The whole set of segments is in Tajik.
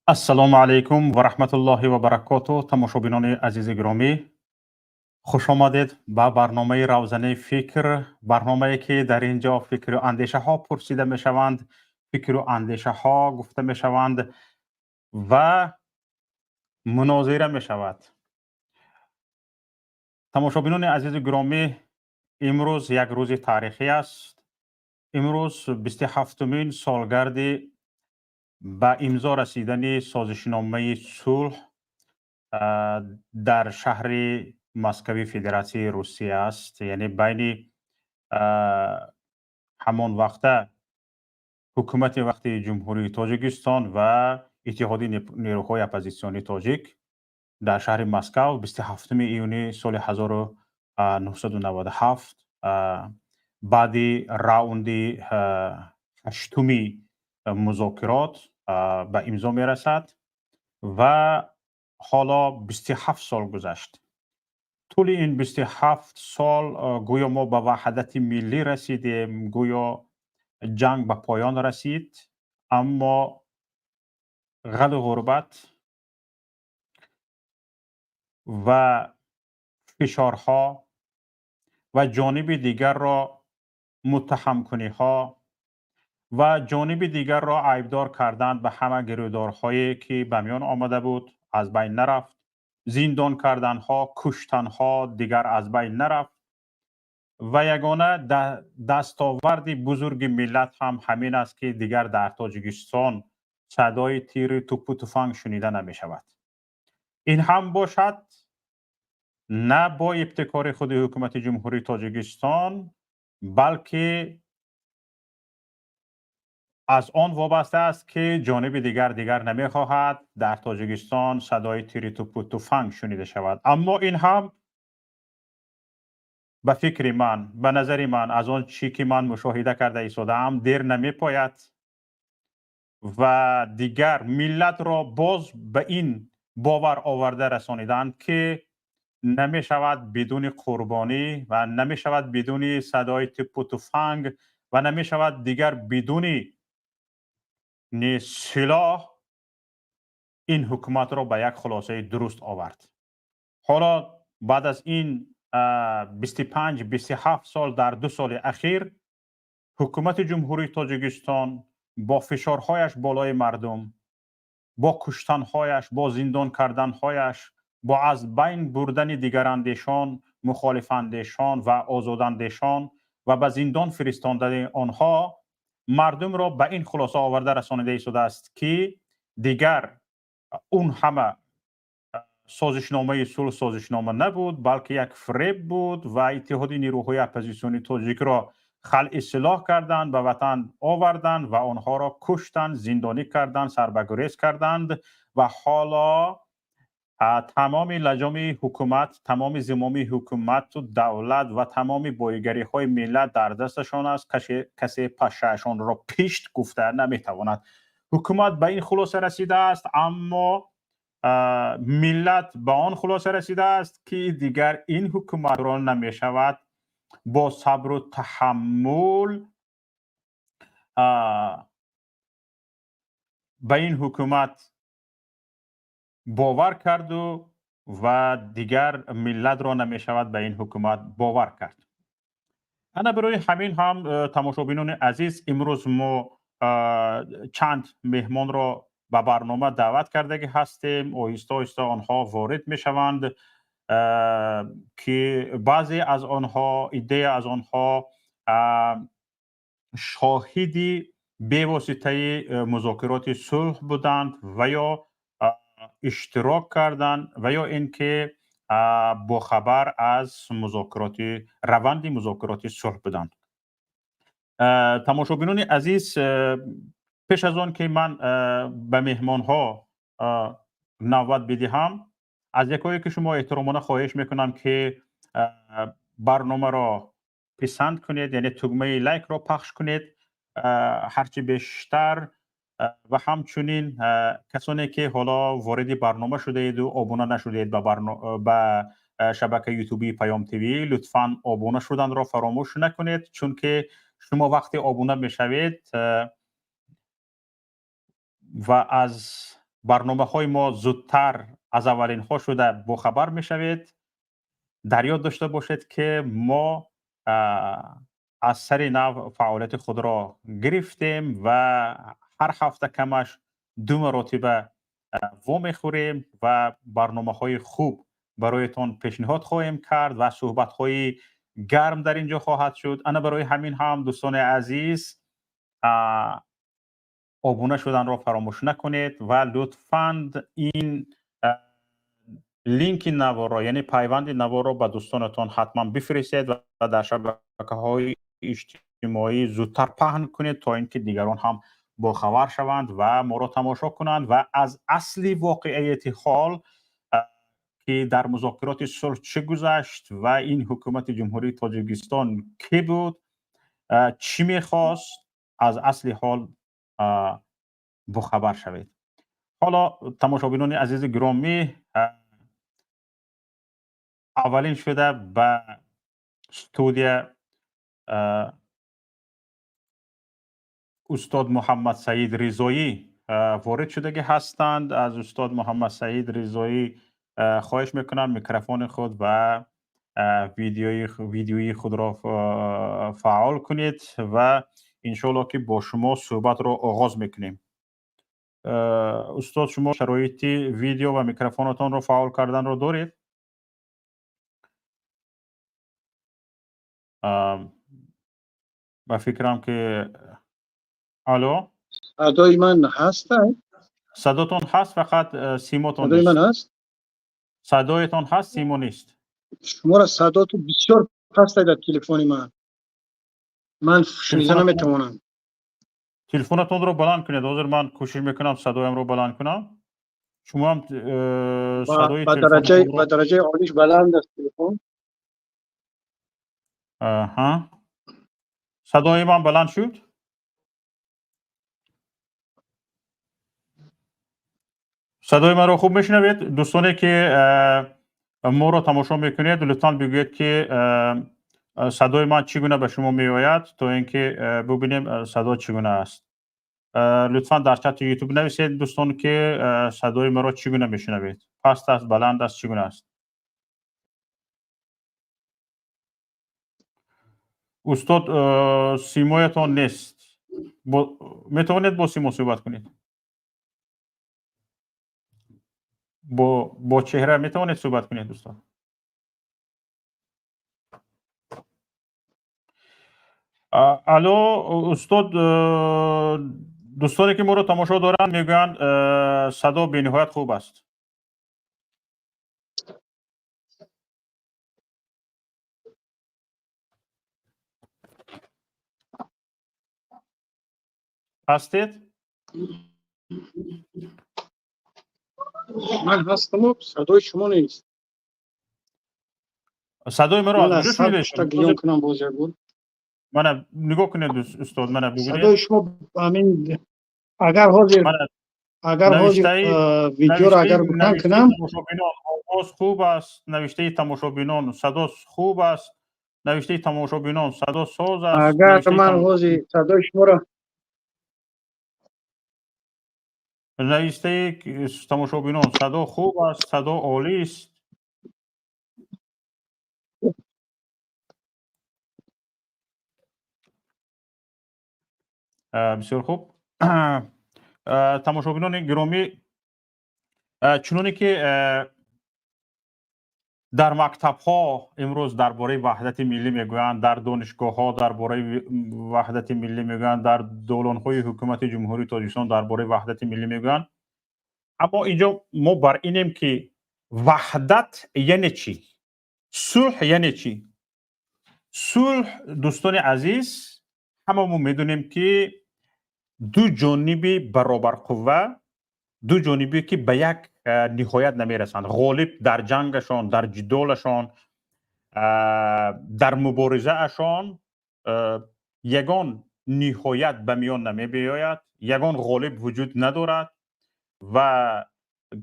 Ассалому алайкум ва раҳматуллоҳи ва баракоту. Тамошобинони азизи гиромӣ, хушомадед ба барномаи Равзанаи фикр, барномае, ки дар ин ҷо фикру андешаҳо пурсида мешаванд, фикру андешаҳо гуфта мешаванд ва мунозира мешавад. Тамошобинони азизи гиромӣ, имрӯз як рӯзи таърихӣ аст. Имрӯз 27-умин солгарди ба имзо расидани созишномаи сулҳ дар шаҳри Москави Федератсияи Русия аст, яъне байни ҳамон вақта ҳукумати вақти Ҷумҳурии Тоҷикистон ва Иттиҳоди нерӯҳои оппозитсионии тоҷик дар шаҳри Москав 27 июни соли 1997, баъди раунди ҳаштуми музокирот ба имзо мерасад. Ва ҳоло 27 сол гузашт. Тӯли ин 27 сол гӯё мо ба ваҳдати миллӣ расидем, гӯё ҷанг ба поён расид, аммо ғалу ғурбат ва фишорҳо ва ҷониби дигарро муттаҳамкуниҳо ва ҷониби дигарро айбдор кардан ба ҳама гирӯдорҳое, ки ба миён омада буд, аз байн нарафт. Зиндон карданҳо, куштанҳо дигар аз байн нарафт. Ва ягона дастоварди бузурги миллат ҳам ҳамин аст, ки дигар дар Тоҷикистон садои тири тӯпу туфанг шунида намешавад. Ин ҳам бошад на бо ибтикори худи ҳукумати Ҷумҳурии Тоҷикистон, балки аз он вобаста аст, ки ҷониби дигар намехоҳад дар Тоҷикистон садои тири тӯпу туфанг шунида шавад. Аммо ин ҳам, ба фикри ман, ба назари ман, аз он чӣ ки ман мушоҳида карда истодаам, дер намепояд ва дигар миллатро боз ба ин бовар оварда расониданд, ки намешавад бидуни қурбонӣ ва намешавад бидуни садои тӯпу туфанг ва намешавад дигар бидуни силоҳ ин ҳукуматро ба як хулосаи дуруст овард. Ҳоло баъд аз ин 25, 27 сол, дар 2 соли ахир ҳукумати Ҷумҳурии Тоҷикистон бо фишорҳояш болои мардум, бо куштанҳояш, бо зиндон карданҳояш, бо аз байн бурдани дигарандешон, мухолифандешон ва озодандешон ва ба зиндон фиристондани онҳо мардумро ба ин хулоса оварда расонида истодааст, ки дигар он ҳама созишномаи сулҳ созишнома набуд, балки як фиреб буд ва Иттиҳоди нерӯҳои оппозитсиони тоҷикро халъи силоҳ карданд, ба ватан оварданд ва онҳоро куштанд, зиндонӣ карданд, сарбагурез карданд. Ва ҳоло тамоми лаҷоми ҳукумат, тамоми зимоми ҳукумату давлат ва тамоми боигариҳои миллат дар дасташон аст. Касе пашаашонро пишт гуфта наметавонад. Ҳукумат ба ин хулоса расидааст, аммо миллат ба он хулоса расидааст, ки дигар ин ҳукуматро намешавад бо сабру таҳаммул ба ин ҳукумат бовар карду ва дигар миллатро намешавад ба ин ҳукумат бовар кард. Ана барои ҳамин ҳам, тамошобинони азиз, имрӯз мо чанд меҳмонро ба барнома даъват кардагӣ ҳастем. Оҳиста оҳиста онҳо ворид мешаванд, ки баъзе аз онҳо, иддае аз онҳо шоҳиди бевоситаи музокироти сулҳ буданд ва ё иштирок карданд ва ё ин ки бохабар аз музокироти раванди музокироти сулҳ буданд. Тамошобинони азиз, пеш аз он ки ман ба меҳмонҳо навбат бидиҳам, аз якое ки шумо эҳтиромона хоҳиш мекунам, ки барномаро писанд кунед, яъне тугмаи лайкро пахш кунед ҳарчи бештар. Ва ҳамчунин касоне, ки ҳоло вориди барнома шудаеду обуна нашудаед ба шабакаи ютубии Паём ТВ, лутфан обуна шуданро фаромӯш накунед, чунки шумо вақте обуна мешавед ва аз Барномаҳои мо зудтар аз аввалинҳо шуда бохабар мешавед. Дар ёд дошта бошед, ки мо аз сари нав фаъолияти худро гирифтем ва ҳар ҳафта камаш 2 маротиба вомехӯрем ва барномаҳои хуб бароятон пешниҳод хоҳем кард ва суҳбатҳои гарм дар ин ҷо хоҳад шуд. Ана барои ҳамин ҳам, дӯстони азиз, обуна шуданро фаромӯш накунед ва лутфан ин линки наворро, яъне пайванди наворро ба дӯстонатон ҳатман бифиристед ва дар шабакаҳои иҷтимоӣ зудтар паҳн кунед, то ин ки дигарон ҳам бохабар шаванд ва моро тамошо кунанд ва аз асли воқеияти ҳол, ки дар музокироти сулҳ чӣ гузашт ва ин ҳукумати Ҷумҳурии Тоҷикистон кӣ буд, чӣ мехост, аз асли ҳол бохабар шавед. Ҳоло, тамошобинони азизи гиромӣ, аввалин шуда ба студия устод Муҳаммад Саид Ризоӣ ворид шудагӣ ҳастанд. Аз устод Муҳаммад Саид Ризоӣ хоҳиш мекунам, микрофони худ ва видеои худро фаъол кунед ва иншоалло, ки бо шумо суҳбатро оғоз мекунем. Устод, шумо шароити видео ва микрофонатонро фаъол карданро доред? Ба фикрам, ки алло. Садои ман ҳаст? Садотон ҳаст, фақат симотон Садои ман нест. ҳаст? Садоятон ҳаст, симо нест. Шуморо садотон бисёр паст дар телефони ман. Ман шунида наметавонам. Телефонатонро баланд кунед. Ҳозир ман кӯшиш мекунам, садоямро баланд кунам. Шумо ҳам садои Ба дараҷаи телефонатонро ба дараҷаи олиш баланд аст телефон. Аҳа, садои ман баланд шуд? Садои маро хуб мешунавед? Дӯстоне ки моро тамошо мекунед, лутфан бигӯед, ки садои ман чӣ гуна ба шумо меояд, то ин ки бубинем, садо чӣ гуна аст. Лутфан дар чати Ютуб нависед, дӯстон, ки садои маро чӣ гуна мешунавед: паст аст, баланд аст, чӣ гуна аст? Устод, симоятон нест. Метавонед бо симо суҳбат кунед? Бо чеҳра метавонед суҳбат кунед, устод? Алло, устод. Дӯстоне ки моро тамошо доранд, мегӯянд, садо бениҳоят хуб аст. Ҳастед? Ман ҳастаму садои шумо нест. Садои маро Ман аз аз куҷо сад шунидед? пушта гирён кунам боз як бор. Мана, нигоҳ кунед, устод, мана бубинед. Садои шумо ҳамин агар ҳозир Мана агар ҳозир видеоро агар букан навиштаи кунам. тамошобинон: овоз хуб аст. Навиштаи тамошобинон: садо хуб аст. Навиштаи тамошобинон: садо соз аст. Агар навиштаи ман ҳозир садои шуморо Навиштаи тамошобинон: садо хуб аст, садо олист. Бисёр хуб. Тамошобинони гиромӣ, чуноне ки дар мактабҳо имрӯз дар бораи ваҳдати миллӣ мегӯянд, дар донишгоҳҳо дар бораи ваҳдати миллӣ мегӯянд, дар долонҳои ҳукумати Ҷумҳурии Тоҷикистон дар бораи ваҳдати миллӣ мегӯянд, аммо инҷо мо бар инем, ки ваҳдат яъне чӣ, сулҳ яъне чӣ? Сулҳ, дӯстони азиз, ҳама мо медонем, ки ду ҷониби баробарқувва, ду ҷонибе ки ба як ниҳоят намерасанд, ғолиб дар ҷангашон, дар ҷидолашон, дар муборизаашон ягон ниҳоят ба миён намебиёяд, ягон ғолиб вуҷуд надорад ва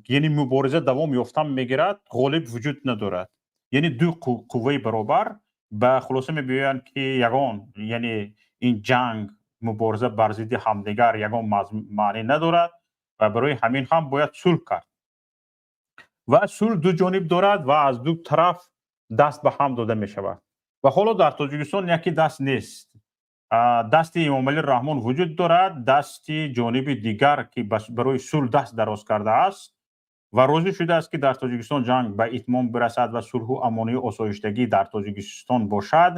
яъне мубориза давом ёфтан мегирад, ғолиб вуҷуд надорад. Яъне ду қувваи баробар ба хулоса мебиёянд, ки ягон, яъне ин ҷанг, мубориза бар зидди ҳамдигар ягон маънӣ надорад. Ва барои ҳамин ҳам бояд сулҳ кард. Ва сулҳ ду ҷониб дорад ва аз ду тараф даст ба ҳам дода мешавад. Ва ҳоло дар Тоҷикистон яке даст нест. Дасти Эмомалӣ Раҳмон вуҷуд дорад, дасти ҷониби дигар, ки барои сулҳ даст дароз кардааст ва розӣ шудааст, ки дар Тоҷикистон ҷанг ба итмом бирасад ва сулҳу амонию осоиштагӣ дар Тоҷикистон бошад,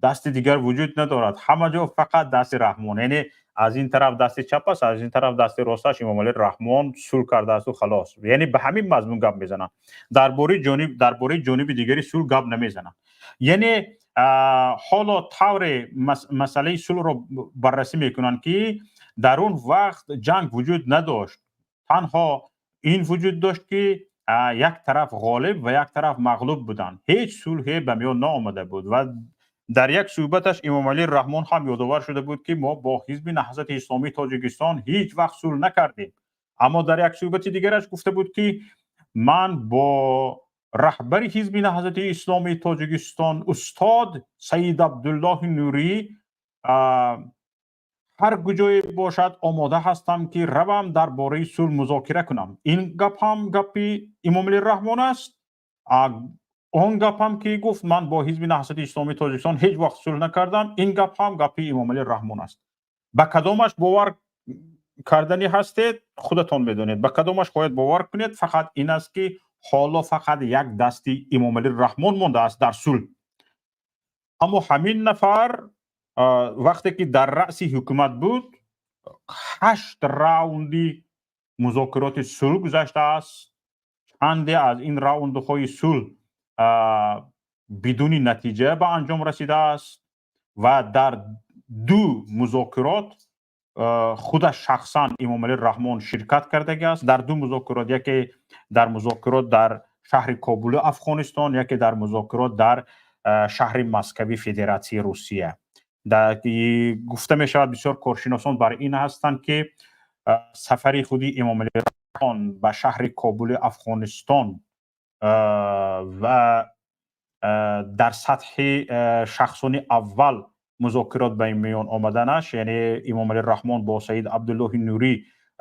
дасти дигар вуҷуд надорад. Ҳама ҷо фақат дасти Раҳмон, яъне аз ин тараф дасти чап аст, аз ин тараф дасти росташ. Эмомалӣ Раҳмон сулҳ кардаасту халос, яъне ба ҳамин мазмун гап мезананд. Дар бораи ҷониби дигари сулҳ гап намезананд. Яъне ҳоло тавре масъалаи сулҳро баррасӣ мекунанд, ки дар он вақт ҷанг вуҷуд надошт, танҳо ин вуҷуд дошт, ки як тараф ғолиб ва як тараф мағлуб буданд, ҳеҷ сулҳе ба миён наомада буд. Ва дар як суҳбаташ Эмомалӣ Раҳмон ҳам ёдовар шуда буд, ки мо бо Ҳизби Наҳзати Исломии Тоҷикистон ҳеҷ вақт сулҳ накардем. Аммо дар як суҳбати дигараш гуфта буд, ки ман бо раҳбари Ҳизби Наҳзати Исломии Тоҷикистон устод Саид Абдуллоҳи Нурӣ ҳар куҷое бошад, омода ҳастам, ки равам, дар бораи сулҳ музокира кунам. Ин гап ҳам гапи Эмомалӣ Раҳмон аст, он гап ҳам, ки гуфт, ман бо Ҳизби Наҳзати Исломии Тоҷикистон ҳеҷ вақт сулҳ накардам, ин гап ҳам гапи Эмомалӣ Раҳмон аст. Ба кадомаш бовар карданӣ ҳастед, худатон медонед, ба кадомаш хоҳед бовар кунед. Фақат ин аст, ки ҳоло фақат як дасти Эмомалӣ Раҳмон мондааст дар сулҳ. Аммо ҳамин нафар вақте ки дар раъси ҳукумат буд, ҳашт раунди музокироти сулҳ гузаштааст. Чанде аз ин раундҳои сулҳ бидуни натиҷа ба анҷом расидааст ва дар ду музокирот худаш шахсан Эмомалӣ Раҳмон ширкат кардагиаст. Дар ду музокирот: яке дар музокирот дар шаҳри Кобули Афғонистон, яке дар музокирот дар шаҳри Москави Федератсияи Русия. Гуфта мешавад, бисёр коршиносон бар ин ҳастанд, ки сафари худи Эмомалӣ Раҳмон ба шаҳри Кобули Афғонистон ва дар сатҳи шахсони аввал музокирот ба миён омаданаш, яъне Эмомалӣ Раҳмон бо Саид Абдуллоҳи Нурӣ,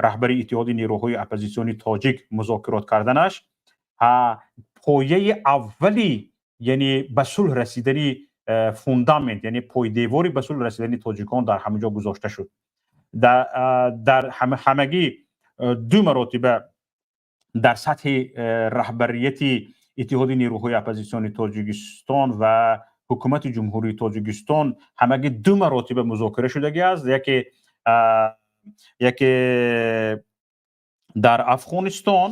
раҳбари Иттиҳоди нерӯҳои оппозитсиони тоҷик, музокирот карданаш пояи аввали, яъне ба сулҳ расидани фундамент, яъне пойдевори ба сулҳ расидани тоҷикон дар ҳамин ҷо гузошта шуд. Дар ҳамагӣ ду маротиба дар сатҳи раҳбарияти Иттиҳоди нерӯҳои оппозитсиони Тоҷикистон ва ҳукумати Ҷумҳурии Тоҷикистон ҳамагӣ ду маротиба музокира шудагӣ аст: яке дар Афғонистон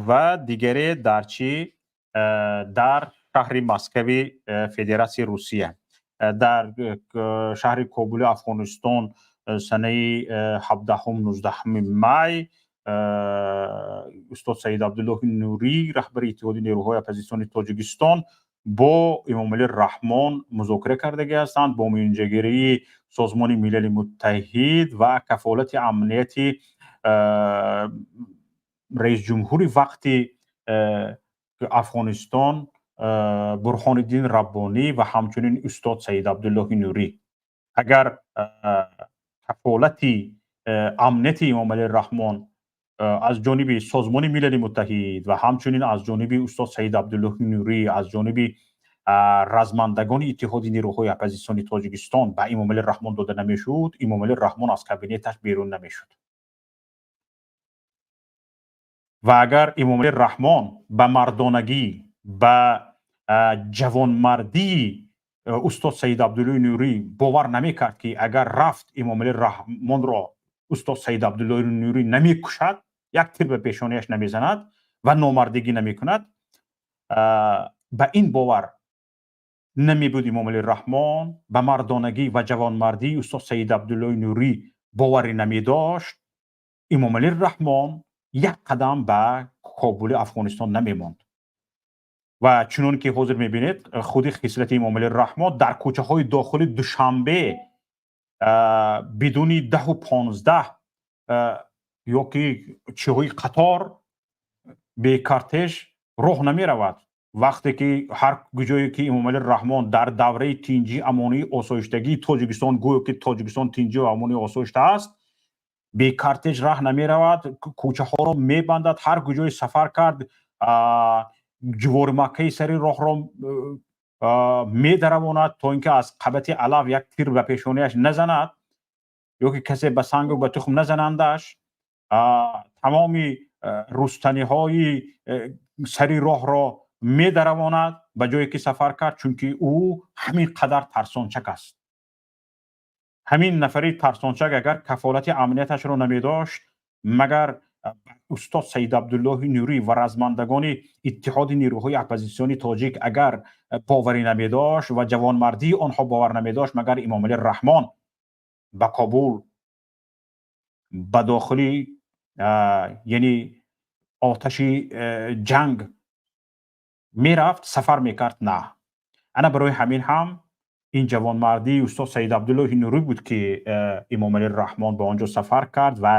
ва дигаре дар чӣ, дар шаҳри Москави Федератсияи Русия. Дар шаҳри Кобули Афғонистон санаи 17, 19 май устод Саид Абдуллоҳи Нурӣ, раҳбари Иттиҳоди нерӯҳои оппозитсиони Тоҷикистон, бо Эмомалӣ Раҳмон музокира кардагӣ ҳастанд бо миёнҷигарии Созмони Милали Муттаҳид ва кафолати амнияти раисҷумҳури вақти Афғонистон Бурҳониддин Раббонӣ ва ҳамчунин устод Саид Абдуллоҳи Нурӣ. Агар кафолати амнияти Эмомалӣ Раҳмон аз ҷониби Созмони Милали Муттаҳид ва ҳамчунин аз ҷониби устод Саид Абдуллоҳи Нурӣ, аз ҷониби размандагони Иттиҳоди нерӯҳои оппозитсиони Тоҷикистон ба Эмомалӣ Раҳмон дода намешуд, Эмомалӣ Раҳмон аз кабинеташ берун намешуд. Ва агар Эмомалӣ Раҳмон ба мардонагӣ, ба ҷавонмардии устод Саид Абдуллоҳи Нурӣ бовар намекард, ки агар рафт, Эмомалӣ Раҳмонро устод Саид Абдуллоҳи Нурӣ намекушад, як тир ба пешонияш намезанад ва номардигӣ намекунад, ба ин бовар намебуд Эмомалӣ Раҳмон, ба мардонагӣ ва ҷавонмардии устод Саид Абдуллоҳи Нурӣ боварӣ намедошт, Эмомалӣ Раҳмон як қадам ба Кобули Афғонистон намемонд. Ва чунон ки ҳозир мебинед, худи хислати Эмомалӣ Раҳмон дар кӯчаҳои дохили Душанбе бидуни 10-15 ё ки чиҳои қатор, бекортеж роҳ намеравад. Вақте ки ҳар куҷое ки Эмомалӣ Раҳмон дар давраи тинҷӣ, амонии осоиштагии Тоҷикистон, гӯё ки Тоҷикистон тинҷӣ ва амонии осоишта аст. Бе кортеж раҳ намеравад, кӯчаҳоро мебандад, ҳар куҷое сафар кард, ҷуворимаккаи сари роҳро медаравонад, то ин ки аз қабати алаф як тир ба пешонааш назанад ё ки касе ба сангу ба тухм назанандаш. Тамоми рустаниҳои сари роҳро медаравонад ба ҷое ки сафар кард, чунки ӯ ҳамин қадар тарсончак аст. Ҳамин нафари тарсончак агар кафолати амнияташро намедошт, магар устод Саид Абдуллоҳи Нурӣ ва размандагони Иттиҳоди нерӯҳои оппозитсиони тоҷик агар боварӣ намедошт ва ҷавонмардии онҳо бовар намедошт, магар Имомалӣ Раҳмон ба Кобул, ба дохили, яъне оташи ҷанг мерафт, сафар мекард? На. Ана барои ҳамин ҳам ин ҷавонмардии устод Саид Абдуллоҳи Нурӣ буд, ки Имомалӣ Раҳмон ба он ҷо сафар кард ва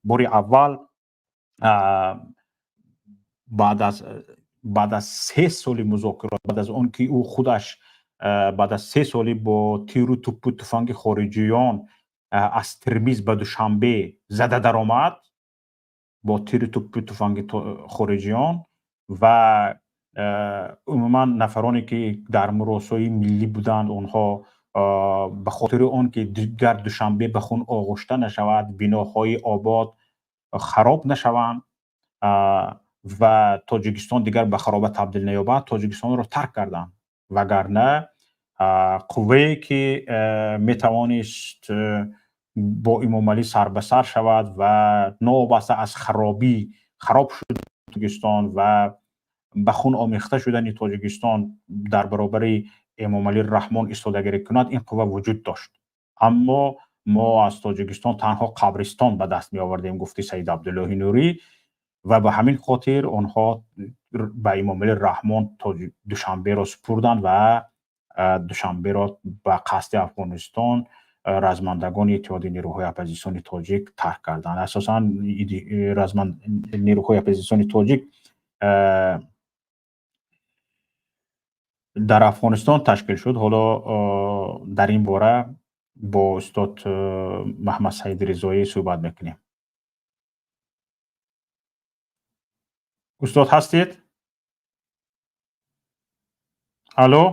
бори аввал баъд аз 3 соли музокирот, баъд аз он ки ӯ худаш баъд аз 3 соли бо тиру туппу туфанги хориҷиён аз Термиз ба Душанбе зада даромад, бо тиру туппу туфанги хориҷиён ва умуман нафароне ки дар муросои миллӣ буданд, онҳо ба хотири он ки дигар Душанбе ба хун оғушта нашавад, биноҳои обод хароб нашаванд ва Тоҷикистон дигар ба хароба табдил наёбад, Тоҷикистонро тарк карданд. Вагарна қуввае ки метавонист бо Имомалӣ сарбасар шавад ва новобаста аз харобӣ, хароб шудани Тоҷикистон ва ба хун омехта шудани Тоҷикистон, дар баробари Эмомалӣ Раҳмон истодагирӣ кунад, ин қувва вуҷуд дошт, аммо мо аз Тоҷикистон танҳо қабристон ба даст меовардем, гуфти Саид Абдуллоҳи Нурӣ. Ва ба ҳамин хотир онҳо ба Эмомалӣ Раҳмон Душанберо супурданд ва Душанберо ба қасди Афғонистон размандагони Иттиҳоди нерӯҳои оппозитсиони тоҷик тарк карданд. Асосан нерӯҳои оппозитсиони тоҷик дар Афғонистон ташкил шуд. Ҳоло дар ин бора бо устод Маҳмад Саид Ризоӣ суҳбат мекунем. Устод, ҳастед? Алло.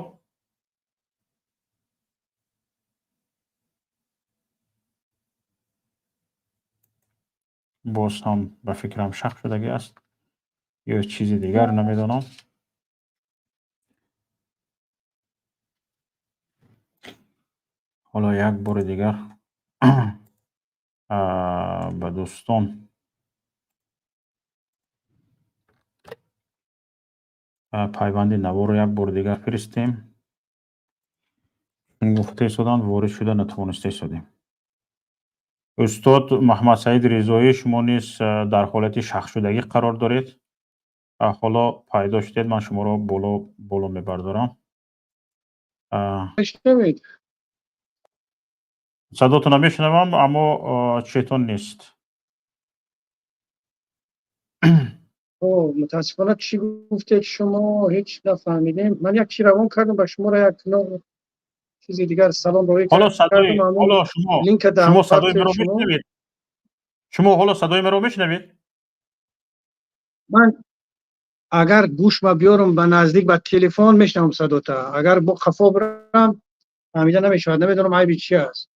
Боз ҳам ба фикрам шах шудагӣ аст ё чизи дигар, намедонам. Ҳоло як бори дигар ба дӯстон пайванди наворо як бори дигар фиристем. Гуфта истоданд, ворид шуда натавониста истодем. Устод Маҳмадсаид Ризоӣ, шумо низ дар ҳолати шахшудагӣ қарор доред. Ҳоло пайдо шудед, ман шуморо боло боло мебардорам. Мешунавед? Садотонро мешунавам, аммо четон нест. Мутаассифона, чӣ гуфтед шумо, ҳеҷ нафаҳмидем. Ман як чи равон кардам ба шуморо, як чизи дигар, салом роӣ. Ҳоло садои, ҳоло шумо садои маро мешунавед? Шумо ҳоло садои маро мешунавед? Ман агар гӯшма биёрам ба наздик ба телефон, мешунавам садота. Агар бо қафо бирам, фаҳмида намешавад. Намедонам, айби чи аст.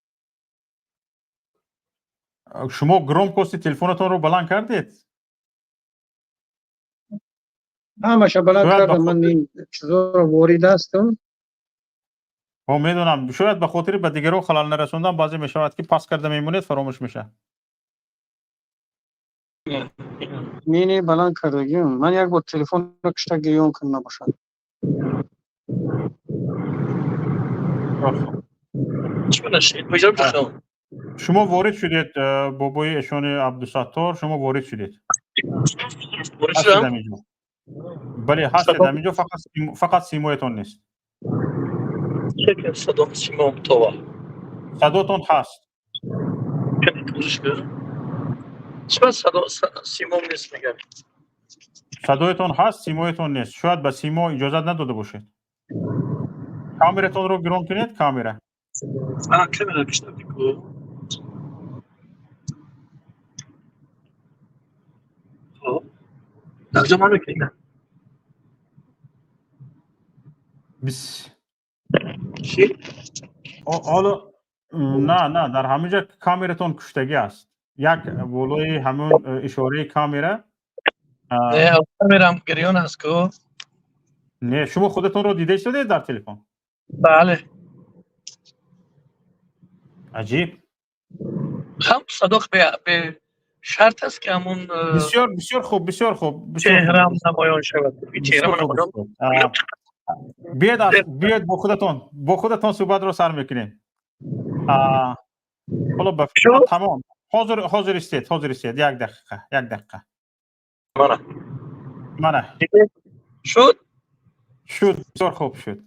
Шумо громкости телефонатонро баланд кардед? Ҳамаша баланд кардам. Ман ин чизоро ворид ҳастам. Медонам, шояд ба хотири ба дигарон халал нарасондан баъзе мешавад, ки паст карда мемонед, фаромӯш мешавад. Не, баланд кардагим. Ман як бор телефонро кишта гирён кун набошад. Шумо ворид шудед, бобои эшони Абдусаттор, шумо ворид шудед. Бале, ҳастед ҳаминҷо, фақат симоятон нест. Садом, симом това. Садотон ҳаст. Чима садо, симом нест мегӯям? Садоятон ҳаст, симоятон нест. Шояд ба симо иҷозат надода бошед. Камератонро гирон кунед, камера. Камера киштабику. Тарҷума мекунед? Бис. Чӣ? Ҳоло на, на, дар ҳамин ҷо камератон куштагӣ аст. Як болои ҳамон ишораи камера. Не, камерам гирён аст ку. Не, шумо худатонро дида истодед дар телефон? Бале. Аҷиб. Ҳам садо бе шарт аст, ки ҳамун Бисёр, бисёр хуб, бисёр хуб. Чеҳрам намоён шавад. Чеҳрам намоён. Биёед, биёед, бо худатон суҳбатро сар мекунем. Ҳоло ба тамом. Ҳозир, ҳозир истед, ҳозир истед. Як дақиқа, як дақиқа. Мана. Мана. Шуд? Шуд, бисёр хуб шуд.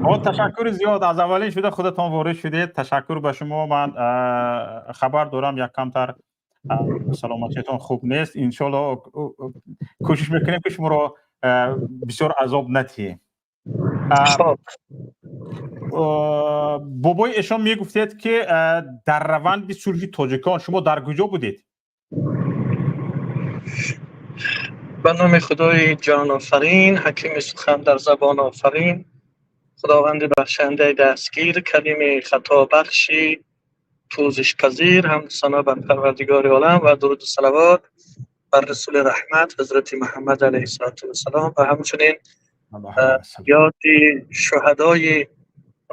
О, ташаккури зиёд, аз аввалин шуда худатон ворид шудед. Ташаккур ба шумо. Ман хабар дорам, як камтар саломатиятон хуб нест. Иншолло, кӯшиш мекунем, ки шуморо бисёр азоб натиҳем. Бобои эшон, мегуфтед, ки дар раванди сулҳи тоҷикон шумо дар куҷо будед? Ба номи Худои ҷонофарин, ҳакими сухан дар забон офарин, худованди бахшандаи дастгир, карими хатобахши пӯзишпазир, ҳамду сано бар Парвардигори олам ва дуруду салавот бар Расули раҳмат, Ҳазрати Муҳаммад алайҳиссалоту вассалом, ва ҳамчунин ёди шуҳадои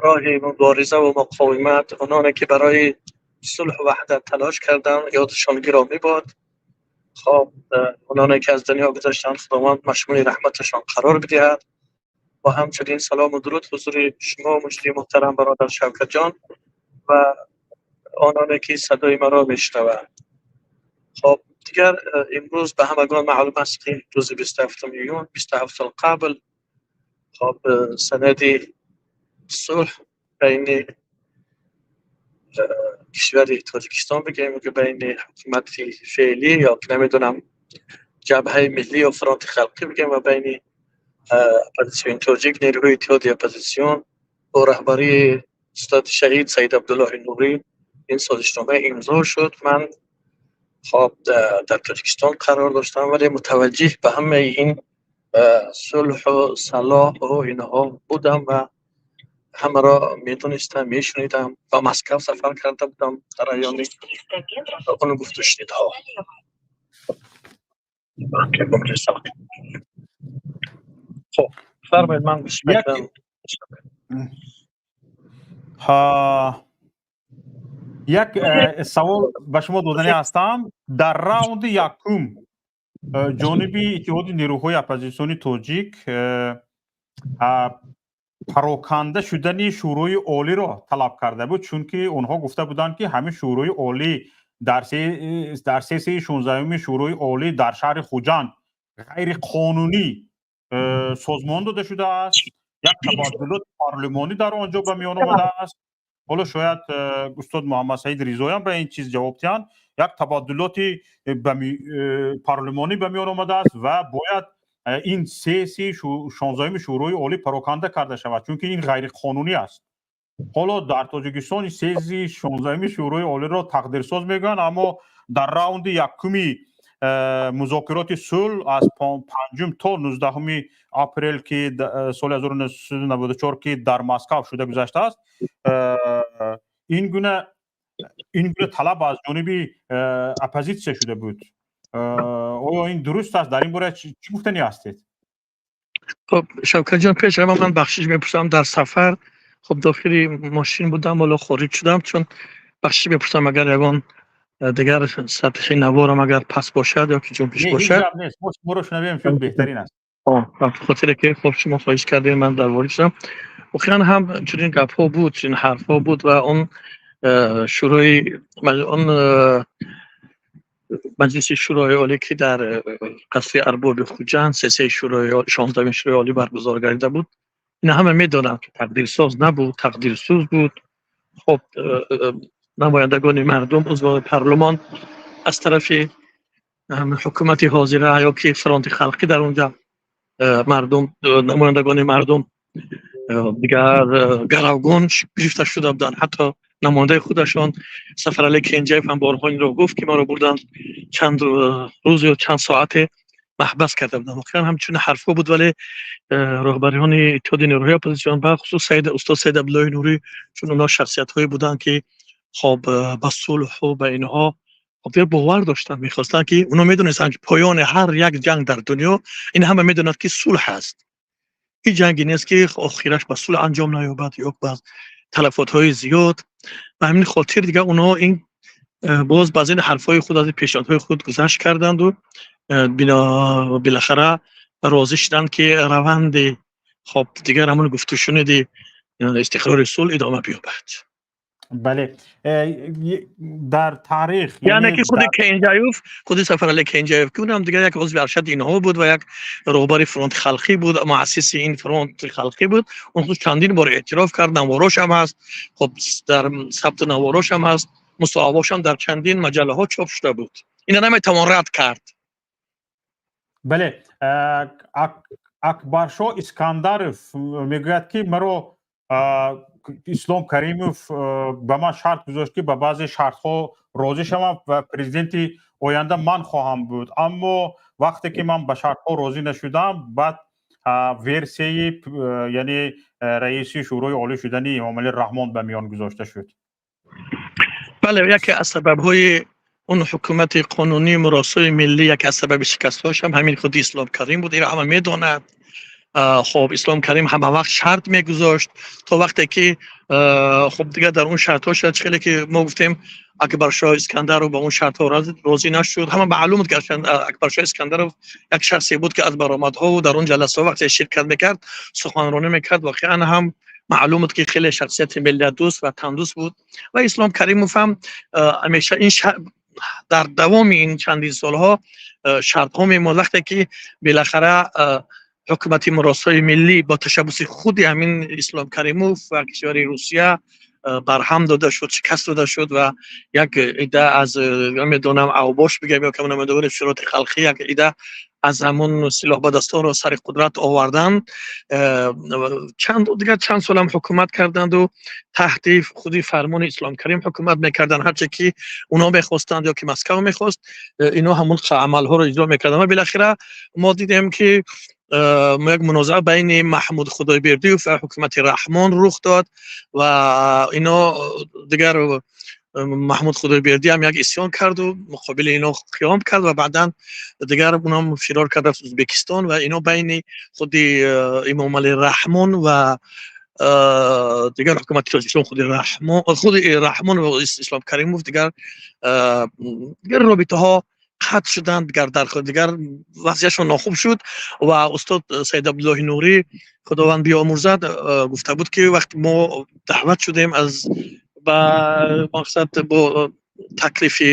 роҳи мубориза ва муқовимат, ононе ки барои сулҳу ваҳдат талош карданд, ёдашон гиромӣ бод. Хоб, ононе ки аз дунё гузаштанд, Худованд машмули раҳматашон қарор бидиҳад. Ва ҳамчунин салому дуруд ҳузури шумо, муҷрии муҳтарам, бародар Шавкатҷон, ва ононе ки садои маро мешунаванд. Хоб, дигар имрӯз ба ҳамагон маълум аст, ки рӯзи 27 июн, 27 сол қабл, хоб, санади сулҳ байни кишвари Тоҷикистон бигӯем, ки байни ҳукумати феълӣ ё ки намедонам, Ҷабҳаи миллӣ ё Фронти халқӣ бигӯем, ва байни оппозитсиони тоҷик, нерӯҳои иттиҳоди оппозитсион бо раҳбарии устоди шаҳид Саид Абдуллоҳи Нурӣ ин созишнома имзо шуд. Ман, хоб, дар Тоҷикистон қарор доштам, вале мутаваҷҷиҳ ба ҳамаи ин сулҳу салоҳу инҳо будам ва ҳамаро медонистам, мешунидам. Ба Москав сафар карда будам дар айёми он гуфтушунидҳо. Хоб, фармоед, ман гӯш мекунам. Як савол ба шумо доданӣ ҳастам. Дар раунди якум ҷониби Иттиҳоди нерӯҳои оппозитсиони тоҷик пароканда шудани Шӯрои Олиро талаб карда буд, чунки онҳо гуфта буданд, ки ҳамин Шӯрои Олӣ дар сессияи 16-уми Шӯрои Олӣ дар шаҳри Хуҷанд ғайриқонунӣ созмон дода шудааст, як табаддулоти парлумонӣ дар он ҷо ба миён омадааст. Ҳоло шояд устод Муҳаммадсаид Ризоям ба ин чиз ҷавоб диҳанд. Як табаддулоти парлумонӣ ба миён омадааст ва бояд ин сессияи 16-уми Шӯрои Олӣ пароканда карда шавад, чунки ин ғайриқонунӣ аст. Ҳоло дар Тоҷикистон сессияи 16-уми Шӯрои Олиро тақдирсоз мегӯянд, аммо дар раунди якуми музокироти сулҳ аз 5 то 19 апрел, ки соли 1994, ки дар Москав шуда гузаштааст, ин гуна талаб аз ҷониби оппозитсия шуда буд. Оё ин дуруст аст? Дар ин бора чӣ гуфтанӣ ҳастед? Хоб, Шавкатҷон, пеш ҳама ман бахшиш мепурсам. Дар сафар, хоб, дохили мошин будам, ҳоло хориҷ шудам, чун бахшиш мепурсам, агар ягон дигар сатҳи наворам агар паст бошад ё ки ҷунбиш бошад. Нест, моро шунавем, шуд, беҳтарин аст. Хотире ки, хоб, шумо хоҳиш кардем, ман дар ворид шудам. Воқеан ҳам чунин гапҳо буд, чунин ҳарфҳо буд ва он шӯрои, он Маҷлиси Шӯрои Олӣ, ки дар қасри Арбоби Хуҷанд сессияи шӯрои 16-уми Шӯрои Олӣ баргузор гардида буд, ина ҳама медонанд, ки тақдирсоз набуд, тақдирсӯз буд. Хоб, намояндагони мардум, узвони парлумон аз тарафи ҳукумати ҳозира ё ки Фронти халқӣ, дар онҷа мардум, намояндагони мардум дигар гаравгон гирифта шуда буданд. Ҳатто намояндаи худашон Сафарали Кенҷаев ҳам борҳо инро гуфт, ки маро бурданд, чанд рӯз ё чанд соате. Маҳбас карда буданд. Воқеан ҳамчунин ҳарфҳо буд, вале роҳбариёни Иттиҳоди нерӯҳои оппозитсион, бахусус Саид, устод Саид Абдуллоҳи Нурӣ, чун онҳо шахсиятҳое буданд, ки хоб ба сулҳу ба инҳо хоб бовар доштанд, мехостанд, ки онҳо медонистанд, ки поёни ҳар як ҷанг дар дунё, ин ҳама медонад, ки сулҳ аст. Ҳеҷ ҷанге нест, ки охираш ба сулҳ анҷом наёбад ё ба талафотҳои зиёд. Ба ҳамин хотир дигар онҳо ин боз баъзе ҳарфҳои худ, аз пешниҳодҳои худ гузашт карданду билахара розӣ шуданд, ки раванди хоб дигар ҳамон гуфтушуниди истиқрори сулҳ идома биёбад. Бале, дар таърих Яъне ки худи Кенҷаев, худи Сафарали Кенҷаев, ки унам дигар як узви аршади инҳо буд ва як роҳбари Фронти халқӣ буд, муассиси ин Фронти халқӣ буд, он худ чандин бор эътироф кард. Наворош ҳам ҳаст, хоб дар сабту наворош ҳам ҳаст, мусоҳибаҳош ҳам дар чандин маҷаллаҳо чоп шуда буд. Ина наметавон рад кард. Бале, Акбаршоҳ Искандаров мегӯяд, ки маро Ислом Каримов ба ман шарт гузошт, ки ба баъзе шартҳо розӣ шавам ва президенти оянда ман хоҳам буд, аммо вақте ки ман ба шартҳо розӣ нашудам, баъд версияи, яъне раиси Шӯрои олӣ шудани Эмомалӣ Раҳмон ба миён гузошта шуд. Бале, яке аз сабабҳои он ҳукумати қонунии муросои миллӣ, яке аз сабаби шикастҳояш ҳам ҳамин худи Ислом Карим буд. Инро ҳама медонад. Хоб Ислом Карим ҳама вақт шарт мегузошт, то вақте ки хоб дигар дар он шартҳо шуд, хеле ки мо гуфтем, Акбаршоҳ Искандаров ба он шартҳо розӣ нашуд. Ҳама маълум буд, ки Акбаршоҳ Искандаров як шахсе буд, ки аз баромадҳову дар он ҷаласаҳо вақте ширкат мекард, суханронӣ мекард, воқеан ҳам маълум буд, ки хеле шахсияти миллатдӯст ва ватандӯст буд. Ва Ислом Каримов ҳам ҳамеша ин дар давоми ин чандин солҳо шартҳо мемонд. Вақте ки билахара ҳукумати муросои миллӣ бо ташаббуси худи ҳамин Ислом Каримов ва кишвари Русия барҳам дода шуд, шикаст дода шуд ва як идда аз, намедонам, авбош бигӯям ё кам, намедонам, Фронти халқӣ, як идда аз ҳамон силоҳбадастонро сари қудрат овардан, чанд дигар чанд солам ҳукумат карданду таҳти худи фармони Ислом Карим ҳукумат мекарданд. Ҳарче ки онҳо мехостанд ё ки Москав мехост, ино ҳамон амалҳоро иҷро мекарданд. Ва билахира мо дидем, ки як мунозаа байни Маҳмуд Худойбердиев ва ҳукумати Раҳмон рух дод ва ино дигар Маҳмуд Худойбердӣ ҳам як исён карду муқобили ино қиём кард ва баъдан дигар унам фирор кард, рафт Ӯзбекистон. Ва ино байни худи Эмомалӣ Раҳмон ва дигар ҳукумати Тоҷикистон, худи Раҳмон ва Ислом Каримов дигар робитаҳо қатъ шуданд, дигар дар дигар вазъиятшон нохуб шуд. Ва устод Саид Абдуллоҳи Нурӣ, Худованд биёмурзад, гуфта буд, ки вақте мо даъват шудем аз ба мақсад бо таклифи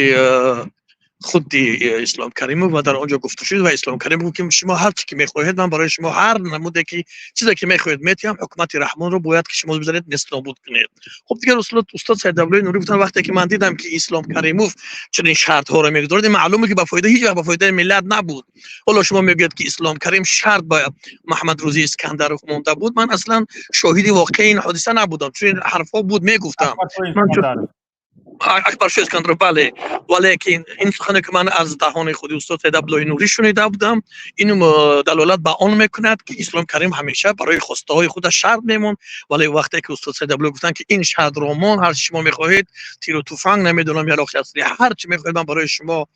худи Ислом Каримов ва дар он ҷо гуфта шуд ва Ислом Каримов гуфт, ки шумо ҳар чи ки мехоҳед, ман барои шумо ҳар намуде ки чизе ки мехоҳед метиҳам, ҳукумати Раҳмонро бояд ки шумо бизанед, нестнобуд кунед. Хуб, дигар устод Саид Абдуллоҳи Нурӣ гуфтанд, вақте ки ман дидам, ки Ислом Каримов чунин шартҳоро мегузорад, ин маълуме, ки ба фоида, ҳеҷ вақт ба фоидаи миллат набуд. Ҳоло шумо мегӯед, ки Ислом Карим шарт ба Маҳмад Рӯзӣ Искандаров монда буд. Ман аслан шоҳиди воқеи ин ҳодиса набудам, чунин ҳарфҳо буд, мегуфтам. Акбаршоҳ Искандаров, бале. Валекин ин сухане, ки ман аз даҳони худи устод Саид Абдуллоҳи Нурӣ шунида будам, ин далолат ба он мекунад, ки Ислом Карим ҳамеша барои хостаҳои худаш шарт мемонд. Вале вақте ки устод Саид Абдуллоҳ гуфтанд, ки ин шартро мон, ҳар чи шумо мехоҳед, тиру туфанг, намедонам, ялоқи аслӣ, ҳар чи мехоҳед, ман барои шумо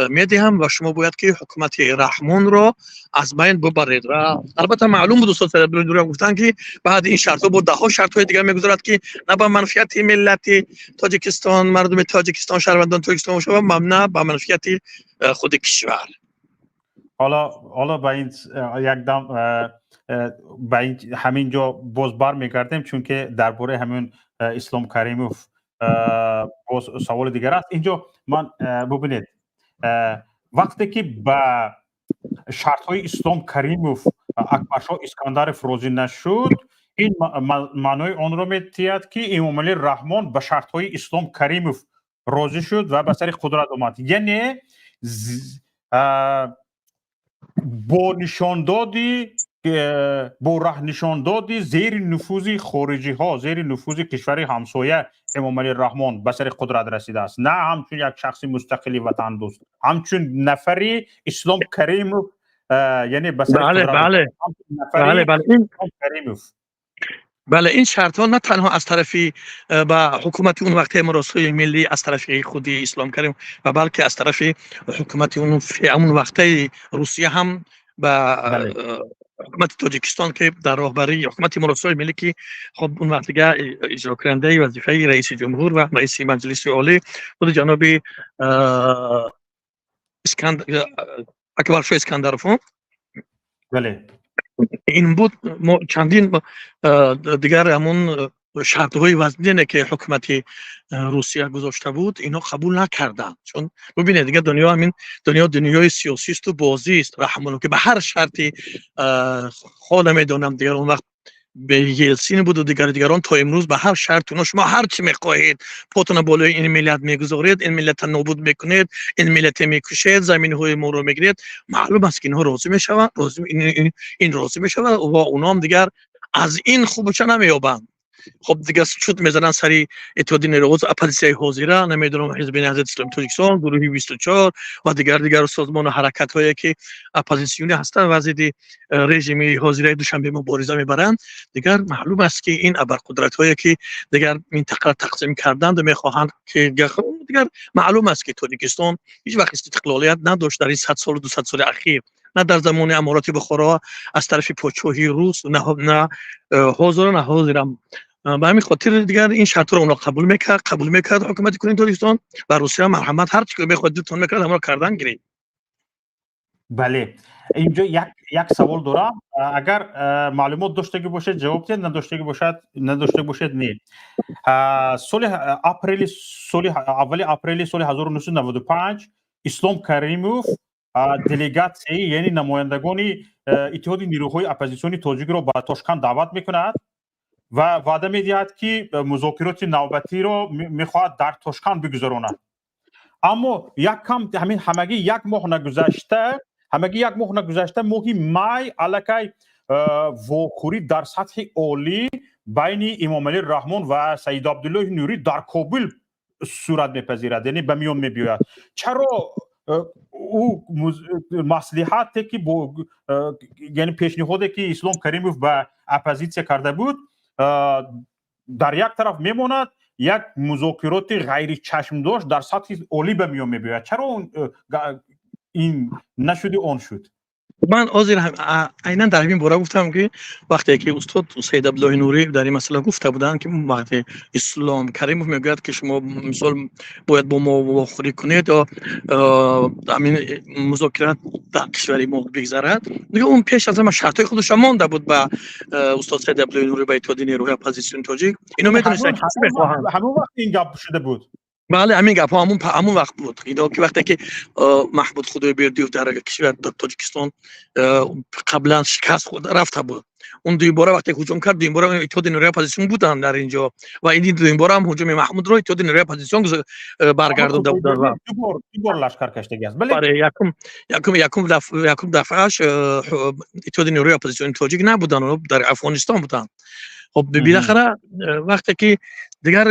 медиҳам ва шумо бояд ки ҳукумати Раҳмонро аз байн бубаред. Ва албатта маълум буд, устод Саид Абдуллоҳи Нурӣ гуфтанд, ки баъди ин шартҳо бо даҳҳо шартҳои дигар мегузорад, ки на ба манфиати миллати Тоҷикистон, мардуми Тоҷикистон, шаҳрвандони Тоҷикистон бошад ва на ба манфиати худи кишвар. Ҳоло ба ин якдам ба ин ҳамин ҷо боз бармегардем, чунки дар бораи ҳамин Ислом Каримов боз саволи дигар аст инҷо. Ман, бубинед, вақте ки ба шартҳои Ислом Каримов Акбаршоҳ Искандаров розӣ нашуд, ин маънои онро медиҳад, ки Эмомалӣ Раҳмон ба шартҳои Ислом Каримов розӣ шуд ва ба сари қудрат омад. Яъне бо нишондоди, бо раҳнишондоди зери нуфузи хориҷиҳо, зери нуфузи кишвари ҳамсоя Эмомалӣ Раҳмон ба сари қудрат расидааст, на ҳамчун як шахси мустақили ватандӯст, ҳамчун нафари Ислом Каримов. Яъне ба сари Бале. қудрат Бале. нафари Бале, бале, ин Ислом Каримов. Бале, ин шартҳо на танҳо аз тарафи ба ҳукумати он вақти Муросои миллӣ, аз тарафи худи Ислом Карим ва балки аз тарафи ҳукумати он вақтаи Русия ҳам ба ҳукумати Тоҷикистон, ки дар роҳбарии ҳукумати Муросои миллӣ, ки хоб он вақт дига иҷрокунандаи вазифаи раиси ҷумҳур ва раиси Маҷлиси Олӣ худи ҷаноби Акбаршоҳ Искандаров. Бале. Ин буд. Мо чандин дигар ҳамон шартҳои вазнине, ки ҳукумати Русия гузошта буд, инҳо қабул накарданд, чун бубинед, дигар дунё ҳамин дунё дунёи сиёсисту бозист. Раҳмону ки ба ҳар шарти хо намедонам, дигар он вақт Елсин буду дигар дигарон, то имрӯз ба ҳар шарт оно шумо ҳар чӣ мехоҳед, потона болои ин миллат мегузоред, ин миллата нобуд мекунед, ин миллате мекушед, заминҳои моро мегиред, маълум аст, ки инҳо розӣ мешаванд, ин розӣ мешавад ва онҳоам дигар аз ин хубча намеёбанд. Хоб, дигар чут мезананд сари Иттиҳоди нерӯҳо, оппозитсияи ҳозира, намедонам, Ҳизби Наҳзати Исломии Тоҷикистон, гурӯҳи 24 ва дигар дигар созмону ҳаракатҳое, ки оппозитсионӣ ҳастанд ва зидди режими ҳозираи Душанбе мубориза мебаранд. Дигар маълум аст, ки ин абарқудратҳое, ки дигар минтақаро тақсим карданд, мехоҳанд, ки дигар маълум аст, ки Тоҷикистон ҳеҷ вақт истиқлолият надошт дар ин 100 солу 200 соли ахир, на дар замони Амороти Бухоро аз тарафи подшоҳии рус, на ҳозира, на ҳозирам. Ба ҳамин хотир дигар ин шартҳоро онҳо қабул мекард ҳукумати кунунии Тоҷикистон ва Русия, марҳамат, ҳар чӣ ки мехоҳад, дилтон мекард, ҳамаро кардан гиред. Бале, инҷо як савол дорам. Агар маълумот доштагӣ бошед, ҷавоб диҳед, надоштагӣ бошед, не. Соли апрели, соли аввали апрели соли 1995 Ислом Каримов делегатсияи, яъне намояндагони Иттиҳоди нирӯҳои оппозитсиони тоҷикро ба Тошканд даъват мекунад ва ваъда медиҳад, ки музокироти навбатиро мехоҳад дар Тошканд бигузаронад. Аммо як кам ҳамин ҳамагӣ як моҳ нагузашта, ҳамагӣ як моҳ нагузашта, моҳи май аллакай вохӯрӣ дар сатҳи олӣ байни Эмомалӣ Раҳмон ва Саид Абдуллоҳи Нурӣ дар Кобил сурат мепазирад, яъне ба миён мебиёяд. Чаро ӯ маслиҳате, ки бо, яъне пешниҳоде, ки Ислом Каримов ба оппозитсия карда буд, дар як тараф мемонад, як музокироти ғайричашмдошт дар сатҳи олӣ ба миён мебиёяд? Чаро ин нашуди, он шуд? Ман ҳозир айнан дар ҳамин бора гуфтам, ки вақте ки устод Саид Абдуллоҳи Нурӣ дар ин масъала гуфта буданд, ки вақте Ислом Каримов мегӯяд, ки шумо мисол бояд бо мо вохӯрӣ кунед ё ҳамин музокират дар кишвари мо бигзарад, дига он пеш аз ҳама шартҳои худашро монда буд ба устод Саид Абдуллоҳи Нурӣ, ба Иттиҳоди нерӯҳои оппозитсиони тоҷик. Ино медонистанд, ки чӣ мехоҳанд. Ҳамон вақт ин гап шуда буд. Бале, ҳамин гапҳо ҳамун вақт буд. Ино ки вақте ки Маҳмуд Худойбердиев дар кишвар, дар Тоҷикистон қаблан шикаст хӯрда рафта буд, он дуюмбора вақте ҳуҷум кард, дуюмбора Иттиҳоди нерӯи оппозитсион буданд дар ин ҷо ва ин дуюмбора ҳам ҳуҷуми Маҳмудро Иттиҳоди нерӯи оппозитсион баргардонда буданд ва Дубор лашкар каштагӣ аст, бале. Бале, якум дафъааш Иттиҳоди нерӯи оппозитсиони тоҷик набуданд, онҳо дар Афғонистон буданд. Хоб, билахара вақте ки дигар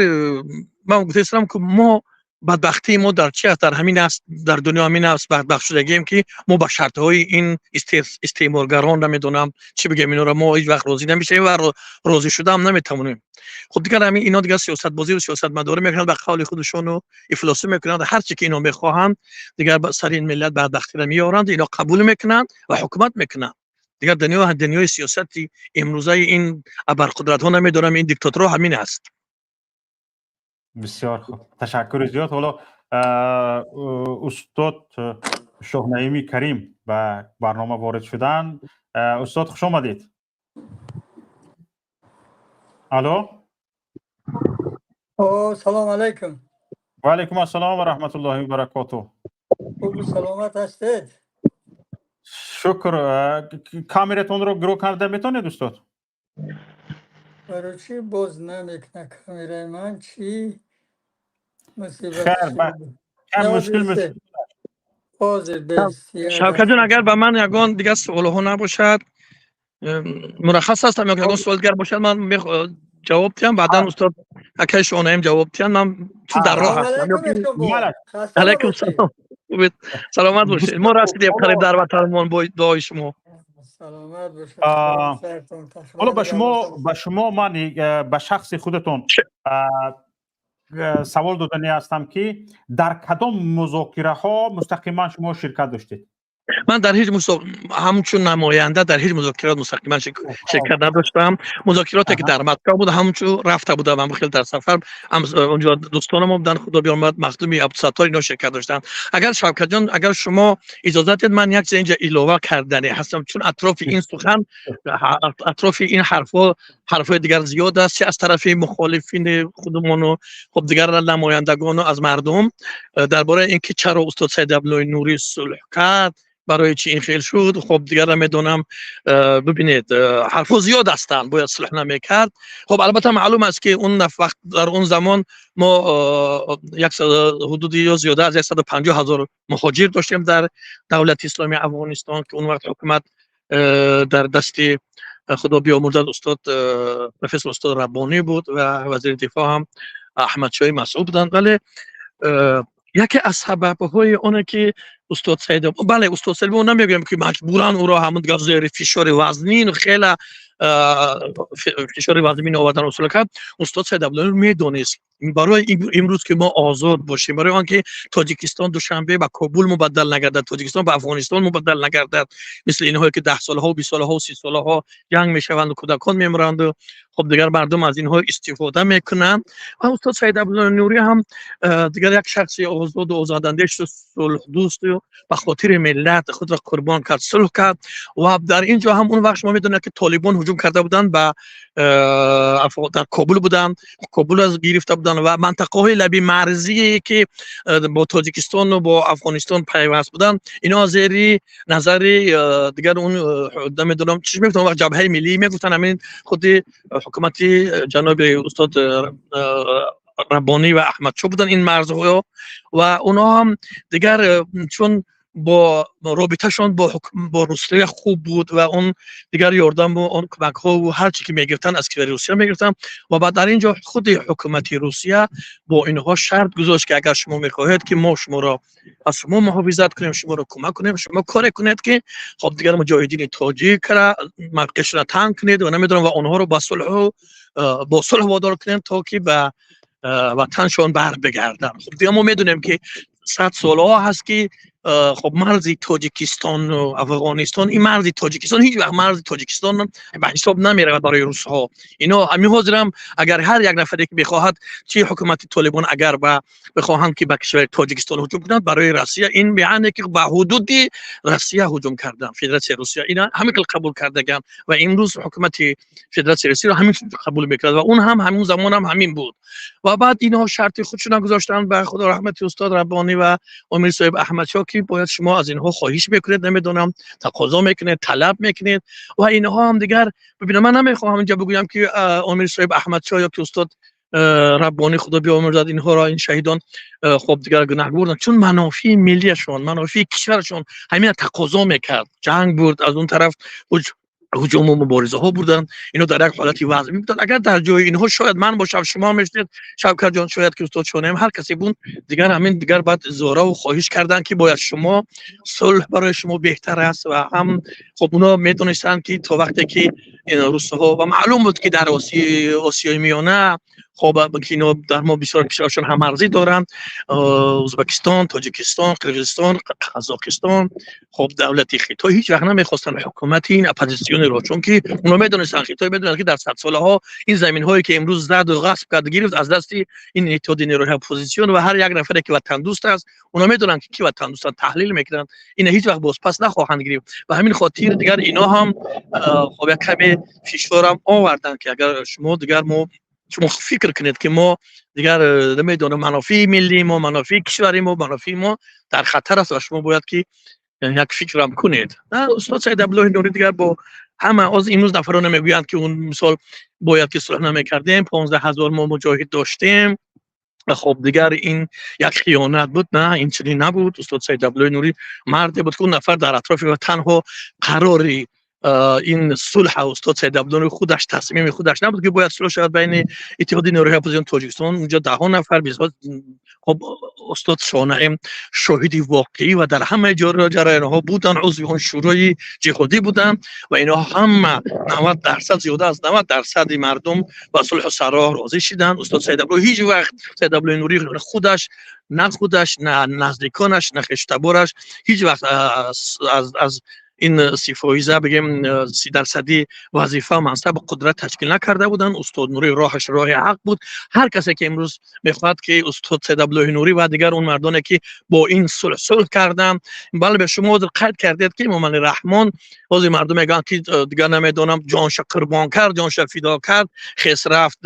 ман гуфтаистам, ки мо бадбахтии мо дар чи аст? Дар ҳамин аст, дар дунё ҳамин аст, бадбахт шудагием, ки мо ба шартҳои ин истеъморгарон, намедонам чӣ бигем инора, мо ҳеҷ вақт розӣ намешавем ва розӣ шудаам наметавонем. Хуб, дигар ҳамин ино дигар сиёсатбозию сиёсатмадорӣ мекунанд, ба қавли худашону ифлосӣ мекунанд. Ҳар чи ки ино мехоҳанд, дигар сари ин миллат бадбахтиро меоранд, ино қабул мекунанд ва ҳукумат мекунанд. Дигар дунё дунёи сиёсати имрӯзаи ин абарқудратҳо, намедонам, ин диктаторҳо ҳамин аст. Бисёр хуб, ташаккури зиёд. Ҳоло устод Шоҳнаими Карим ба барнома ворид шуданд. Устод, хуш омадед. Алло. Салом алайкум. Ва алайкум ассалом ва раҳматуллоҳи ва баракотуҳ. Хубу саломат ҳастед? Шукр. Камератонро гирӯ карда метавонед, устод? Барои чӣ боз намекуна камераи ман? Чӣ мусибат? Хайр, мушкил. Ҳозир бес. Шавкатҷон, агар ба ман ягон дигар суолҳо набошад, мураххас ҳастам. Ё ягон суол дигар бошад, ман ҷавоб диҳам, баъдан устод акаи Шонаим ҷавоб диҳанд. Ман чун дар роҳ ҳастам. Алайкум салом. Хубед, саломат бошед. Мо расидем қариб дар ватанмон бо дуои шумо. Саломат бошед. Ҳоло ба шумо ман ба шахси худатон савол додани ҳастам, ки дар кадом музокираҳо мустақиман шумо ширкат доштед? Ман дар ҳеҷ, ҳамчун намоянда дар ҳеҷ музокирот мустақиман ширкат надоштам. Музокироте ки дар Москва буд, ҳамчун рафта будам, ҳам хел дар сафар, онҷо дӯстонам буданд, худо биёмад, Махдуми Абдусаттор, ино ширкат доштанд. Агар, Шавкатҷон, агар шумо иҷозат диҳед, ман як чиз инҷа илова кардане ҳастам, чун атрофи ин сухан, атрофи ин ҳарфҳо ҳарфҳои дигар зиёд аст, чи аз тарафи мухолифини худумону хуб дигар намояндагону аз мардум, дар бораи ин ки чаро устод Саид Абдуллои Нурӣ сулҳ кард, барои чи ин хел шуд. Хуб, дигарра медонам. Бибинед, ҳарфҳо зиёд ҳастанд, бояд сулҳ намекард. Хуб, албатта, маълум аст, ки он вақт, дар он замон мо ҳудуди ё зиёда аз 150 000 муҳоҷир доштем дар Давлати Исломии Афғонистон, ки он вақт ҳукумат дар дасти, худо биёмурзад, устод профессор устод Раббонӣ буд ва вазири дифоъ ҳам Аҳмадшоҳи Масъуд буданд. Вале яке аз сабабҳои оне ки устод Саид, бале, устод Саид, мо намегӯем, ки маҷбуран ӯро ҳамон дигар зери фишори вазнин, хела фишори вазнин овардан сулҳ кард. Устод Саид Абдуллои медонист, барои имрӯз ки мо озод бошем, барои он ки Тоҷикистон Душанбе ба Кобул мубаддал нагардад, Тоҷикистон ба Афғонистон мубаддал нагардад, мисли инҳое ки 10 солаҳо, 20 солаҳо, 30 солаҳо ҷанг мешаванду кӯдакон мемиранду хуб дигар мардум аз инҳо истифода мекунанд. Ва устод Саид Абдуллои Нурӣ ҳам дигар як шахси озоду озодандешу сулҳдӯсту ба хотири миллат худро қурбон кард, сулҳ кард. Ва дар ин ҷо ҳам он вақт шумо медонед, ки толибон ҳуҷум карда буданд ба дар Кобул буданд, Кобул гирифта буданд ва мантақаҳои лаби марзие ки бо Тоҷикистону бо Афғонистон пайваст буданд, ино зери назари дигар он, намедонам чӣ мегуфтанд, вақт Ҷабҳаи Миллӣ мегуфтанд, ҳамин худи ҳукумати ҷаноби устод Раббонӣ ва Аҳмадшоҳ буданд ин марзҳо. Ва онҳо ҳам дигар чун бо робиташон бо Русия хуб буд ва он дигар ёрдаму он кӯмакҳову ҳар чи ки мегирифтанд, аз кишвари Русия мегирифтанд. Ва баъд дар ин ҷо худи ҳукумати Русия бо инҳо шарт гузошт, ки агар шумо мехоҳед, ки мо шуморо аз шумо муҳофизат кунем, шуморо кӯмак кунем, шумо коре кунед, ки хоб дигар муҷоҳидини тоҷикра мавқеашонро танг кунед ва намедонам ва онҳоро бо сулҳ водор кунем, то ки ба ватаншон барбигарданд. Хуб, дигар мо медонем, ки сад солҳо ҳаст, ки хоб марзи Тоҷикистону Афғонистон, ин марзи Тоҷикистон ҳеҷ вақт марзи Тоҷикистон ба ҳисоб намеравад барои русҳо. Ино ҳамин ҳозирам агар ҳар як нафаре ки бихоҳад, чи ҳукумати Толибон агар ба бихоҳанд, ки ба кишвари Тоҷикистон ҳуҷум кунанд, барои Россия ин яъне ки ба ҳудуди Россия ҳуҷум кардан, Федератсияи Русия. Ина ҳамин хел қабул кардаган ва имрӯз ҳукумати Федератсияи Русияро ҳамин қабул мекунад ва он ҳам ҳамин замон ҳам ҳамин буд. Ва баъд инҳо шарти худшона гузоштанд ба, худо раҳмати, устод Раббонӣ ва Амир соҳиб Аҳмадшоҳ, ки бояд шумо аз инҳо хоҳиш мекунед, намедонам, тақозо мекунед, талаб мекунед. Ва инҳо ҳам дигар, бибинам, ман намехоҳам инҷа бигӯям, ки Амир соҳиб Аҳмадшоҳ ё ки устод Раббонӣ, худо биомӯрзад инҳоро, ин шаҳидон, хоб дигар гунаҳгор буданд, чун манофеи миллиашон, манофеи кишварашон ҳамина тақозо мекард. Ҷанг бурд, аз он тараф ҳуҷуму муборизаҳо бурданд, ино дар як ҳолати вазмин буданд. Агар дар ҷои инҳо шояд ман бошам, шумо мешудед, Шавкатҷон, шояд ки устод Шонаем, ҳар касе буд, дигар ҳамин дигар баъд зораву хоҳиш карданд, ки бояд шумо сулҳ барои шумо беҳтар аст. Ва ҳам хоб оно медонистанд, ки то вақте ки русҳо, ва маълум буд, ки дар Осиёи Миёна, хоб, ки ино дар мо бисёр кишваршон ҳамарзӣ доранд: Ӯзбекистон, Тоҷикистон, Қирғизистон, Қазоқистон. Хоб, давлати Хитой ҳеҷ вақт намехостанд ҳукумати ин оппозитсионеро, чунки оно медонистанд, Хитой медонад, ки дар садсолаҳо ин заминҳое ки имрӯз заду ғасб кард, гирифт аз дасти ин иттиҳоди нерӯҳои оппозитсион ва ҳар як нафаре ки ватандӯст аст, оно медонанд, ки ки ватандӯстанд, таҳлил мекунанд, ина ҳеҷ вақт бозпас нахоҳанд гирифт. Ба ҳамин хотир дигар ино ҳам хоб як каме фишорам оварданд, ки агар шумо дигар мо, шумо фикр кунед, ки мо дигар, намедонам, манофеи миллии мо, манофеи кишвари мо, манофеи мо дар хатар аст ва шумо бояд ки як фикрам кунед. Устод Саид Абдуллоҳи Нурӣ дигар бо ҳама оз имрӯз нафароне мегӯянд, ки он мисол бояд ки сулҳ намекардем, 15 000 мо муҷоҳид доштем, хоб дигар ин як хиёнат буд. На, ин чунин набуд. Устод Саид Абдуллоҳи Нурӣ марде буд, ки он нафар дар атрофи танҳо қарори Ин сулҳ устод Саид Абдуллоҳ худаш тасмими худаш набуд, ки бояд сулҳ шавад байни Иттиҳоди нерӯҳои оппозитсиони Тоҷикистон. Унҷо даҳҳо нафар, бисёр хоб, устод Шонаим шоҳиди воқеӣ ва дар ҳамаи ҷараёнҳо буданд, узви он шӯрои ҷиҳодӣ буданд ва инҳо ҳама 90%, зиёда аз 90%-и мардум ба сулҳу сароҳ розӣ шиданд. Устод Саид Абдуллоҳ ҳеҷ вақт, Саид Абдуллоҳи Нурӣ худаш, на худаш, на наздиконаш, на хештабораш ҳеҷ вақт аз ин 30%, бигем 30%-ӣ вазифа, мансаб, қудрат ташкил накарда буданд. Устод Нурӣ роҳаш роҳи ҳақ буд. Ҳар касе ки имрӯз мехоҳад, ки устод Саид Абдуллоҳи Нурӣ ва дигар он мардоне, ки бо ин сулҳ карданд, бале, ба шумо ҳозир қайд кардед, ки Эмомалӣ Раҳмон, ҳозир мардум мегӯянд, ки дигар намедонам, ҷонша қурбон кард, ҷонша фидо кард, хес рафт,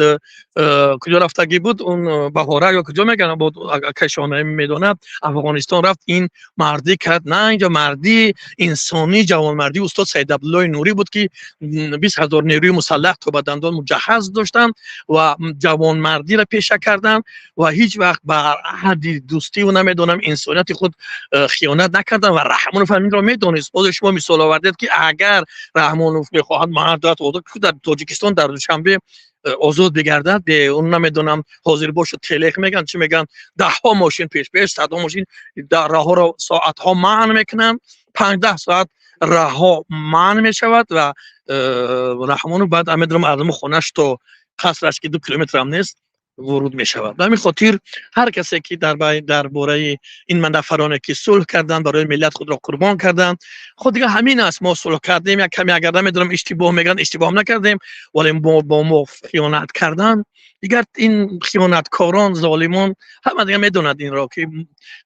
куҷо рафтагӣ буд, он Баҳора ё куҷо мегӯянд, акай Шонаим медонад, Афғонистон рафт, ин мардӣ кард. На, инҷо мардии инсонӣ, ҷавонмардии устод Саид Абдуллоҳи Нурӣ буд, ки 20 000 нерӯи мусаллаҳ то ба дандон муҷаҳҳаз доштанд ва ҷавонмардиро пеша карданд ва ҳеҷ вақт ба аҳди дӯстиву намедонам инсонияти худ хиёнат накарданд. Ва Раҳмонов ҳаминро медонист. Ҳозир шумо мисол овардед, ки агар Раҳмонов мехоҳад мардат дар Тоҷикистон, дар Душанбе озод бигардад, он намедонам ҳозир бошад, телех мегӯянд, чӣ мегӯянд, даҳҳо мошин пеш-пеш, садҳо мошин дар роҳҳоро соатҳо манъ мекунанд, 5-10 соат раҳҳо манъ мешавад ва Раҳмонов баъд намедонам аз хонаш то қасраш, ки 2 километрам нест, воруд мешавад. Ба ҳамин хотир ҳар касе ки дар бораи ин нафароне, ки сулҳ карданд, барои миллат худро қурбон карданд, хуб, дигар ҳамин аст. Мо сулҳ кардем як каме, агар намедонам иштибоҳ мегӯянд, иштибоҳ накардем, вале бо мо хиёнат карданд. Дигар ин хиёнаткорон, золимон, ҳама дигар медонад инро, ки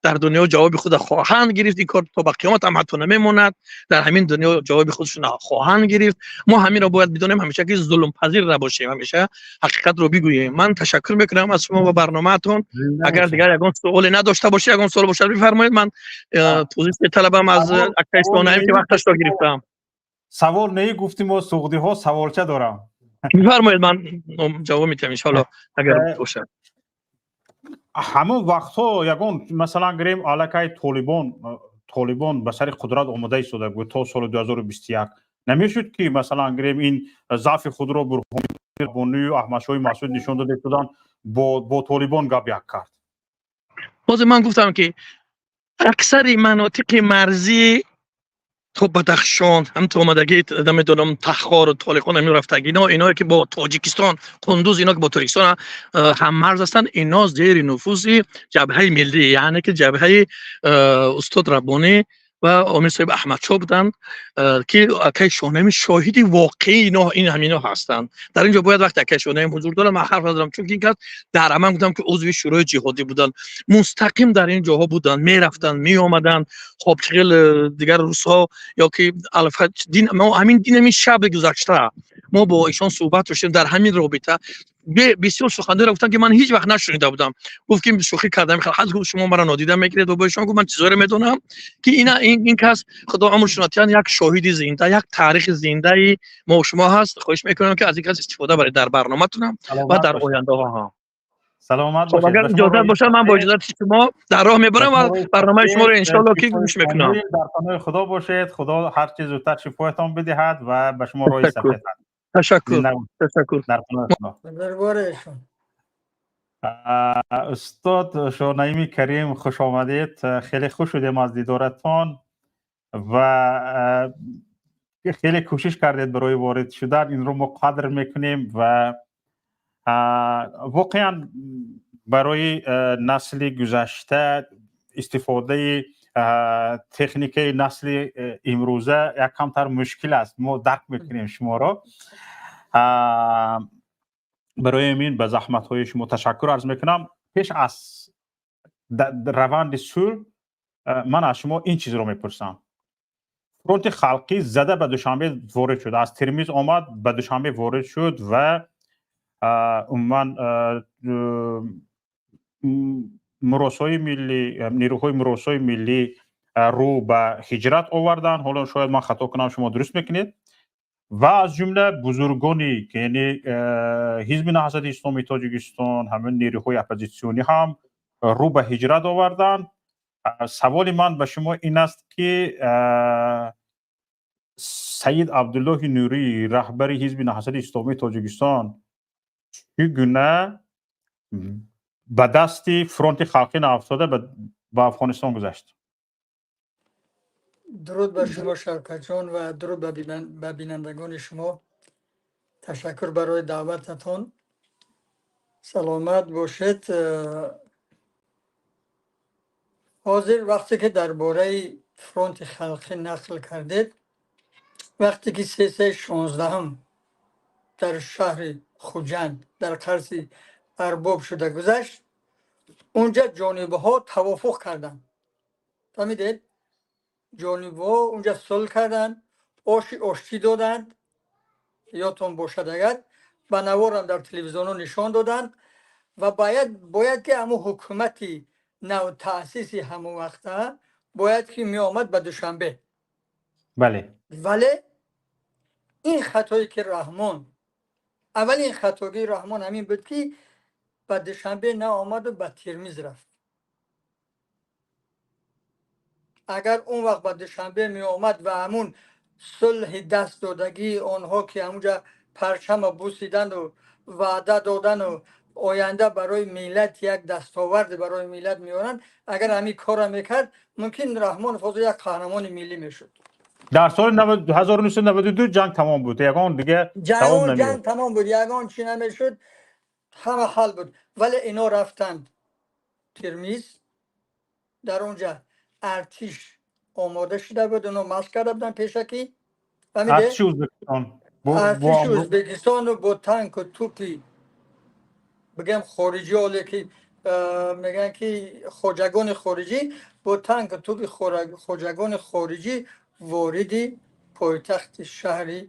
дар дунё ҷавоби худро хоҳанд гирифт. Ин кор то ба қиёмат ҳам ҳатто намемонад, дар ҳамин дунё ҷавоби худшон хоҳанд гирифт. Мо ҳаминро бояд бидонем ҳамеша, ки зулмпазир набошем, ҳамеша ҳақиқатро бигӯем. Ман ташаккур мекунам аз шумо ва барномаатон. Агар дигар ягон суоле надошта бошед, ягон суол бошад, бифармоед. Ман узр металабам аз акаи Шонаим, ки вақташро гирифтам. Савол не, гуфтим, мо суғдиҳо саволча дорам. Бифармоед, ман ҷавоб медиҳам, иншоалло, агар бошад. Ҳамон вақтҳо ягон, масалан гирем, аллакай Толибон ба сари қудрат омода истода буд то соли 2021. Намешуд, ки масалан гирем, ин заъфи худро Бурҳонию Аҳмадшоҳи Масуд нишон дода истоданд, бо Толибон гап як кард? Ҳозир ман гуфтам, ки аксари манотиқи марзӣ то Бадахшон ҳам то омадагӣ, намедонам, Тахору Толиқон, ҳамин рафтагӣ, ино, иное ки бо Тоҷикистон, Қундуз, ино ки бо Тоҷикистон ҳаммарз ҳастанд, ино зери нуфузи Ҷабҳаи Миллӣ, яъне ки ҷабҳаи устод Раббонӣ ва Омир соҳиб Аҳмадшоҳ буданд, ки акаи Шоҳнаим шоҳиди воқеии ино, ин ҳамино ҳастанд. Дар ин ҷо бояд вақте акаи Шоҳнаим ҳузур дорад, ман ҳарф надорам, чунки ин кас дар амал, гуфтам, ки узви шӯрои ҷиҳодӣ буданд, мустақим дар ин ҷоҳо буданд, мерафтанд, меомаданд. Хоб, чӣ хел дигар рӯзҳо ё ки алфа дин, мо ҳамин дин, ҳамин шаби гузашта мо бо ишон суҳбат доштем. Дар ҳамин робита бисёр суханҳоро гуфтанд, ки ман ҳеҷ вақт нашунида будам. Гуфт, ки шӯхӣ кардам, ҳаз гуфт, шумо маро нодида мегиред ва бо шумо гуфт, ман чизҳоеро медонам, ки ина ин кас, худо умршон атиян, як шоҳиди зинда, як таърихи зиндаи мо шумо ҳаст. Хоҳиш мекунам, ки аз ин кас истифода баред дар барноматонам ва дар ояндаҳо ҳам. Саломат. Бошед. Агар иҷозат бошад, ман бо иҷозати шумо дар роҳ мебарам ва барномаи шуморо иншоалло ки гӯш мекунам. Дар паноҳи Худо бошед. Худо ҳарчи зудтар шифоятон бидиҳад ва ба шумо роҳи сафед. Ташаккур, ташаккур. Дар паноҳи Худо. Бузургворешон. Устод Шонаими Карим, хуш омадед. Хеле хуш шудем аз дидоратон ва хеле кӯшиш кардед барои ворид шудан, инро мо қадр мекунем. Ва воқеан барои насли гузашта истифодаи техникаи насли имрӯза як камтар мушкил аст, мо дарк мекунем шуморо. Барои ҳамин ба заҳматҳои шумо ташаккур арз мекунам. Пеш аз раванди сулҳ ман аз шумо ин чизро мепурсам: Фронти халқӣ зада ба Душанбе ворид шуд, аз Термиз омад, ба Душанбе ворид шуд ва умуман муросҳои миллӣ, нерӯҳои муросҳои миллӣ рӯ ба ҳиҷрат оварданд. Ҳоло шояд ман хато кунам, шумо дуруст мекунед. Ва аз ҷумла бузургони, яъне Ҳизби Наҳзати Исломии Тоҷикистон, ҳамин нерӯҳои оппозитсионӣ ҳам рӯ ба ҳиҷрат оварданд. Саволи ман ба шумо ин аст, ки Саид Абдуллоҳи Нурӣ, раҳбари Ҳизби Наҳзати Исломии Тоҷикистон, чӣ гуна ба дасти Фронти Халқӣ наафтода ба Афғонистон гузашт? Дуруд ба шумо, Шавкатҷон, ва дуруд ба бинандагони шумо. Ташаккур барои даъвататон, саломат бошед. Ҳозир вақте ки дар бораи Фронти Халқӣ нақл кардед, вақте ки сессияи 16-ум дар шаҳри Хуҷанд, дар қасри Арбоб шуда гузашт, унҷа ҷонибҳо тавофуқ карданд, фаҳмидед? Ҷонибҳо унҷа сулҳ карданд, оши оштӣ доданд. Ёдтон бошад агар, ба наворам дар телевизионҳо нишон доданд. Ва бояд ки ҳамун ҳукумати навтаъсиси ҳамон вақта бояд ки меомад ба Душанбе. Вале ин хатое ки Раҳмон, аввалин хатогии Раҳмон ҳамин буд, ки ба Душанбе наомаду ба Термиз рафт. Агар он вақт ба Душанбе меомад ва ҳамун сулҳи даст додагии онҳо, ки ҳамунҷа парчама бусиданду ваъда додану оянда барои миллат як дастовард барои миллат меоранд, агар ҳамин корро мекард, мумкин Раҳмонов ҳозир як қаҳрамони миллӣ мешуд. Дар соли 1992 ҷанг тамом буд, ягон дига давом намеёфт. Ҷанг тамом буд, ягон чӣ намешуд, ҳама ҳал буд. Вале ино рафтанд Термиз, дар онҷа артиш омода шуда буд, оно машқ карда буданд пешакӣ. Артиши Ӯзбекистон. Артиши Ӯзбекистону бо танку тупи, бигем, хориҷӣ, оле ки мегӯянд ки хоҷагони хориҷӣ, бо танку тупи хоҷагони хориҷӣ вориди пойтахти шаҳри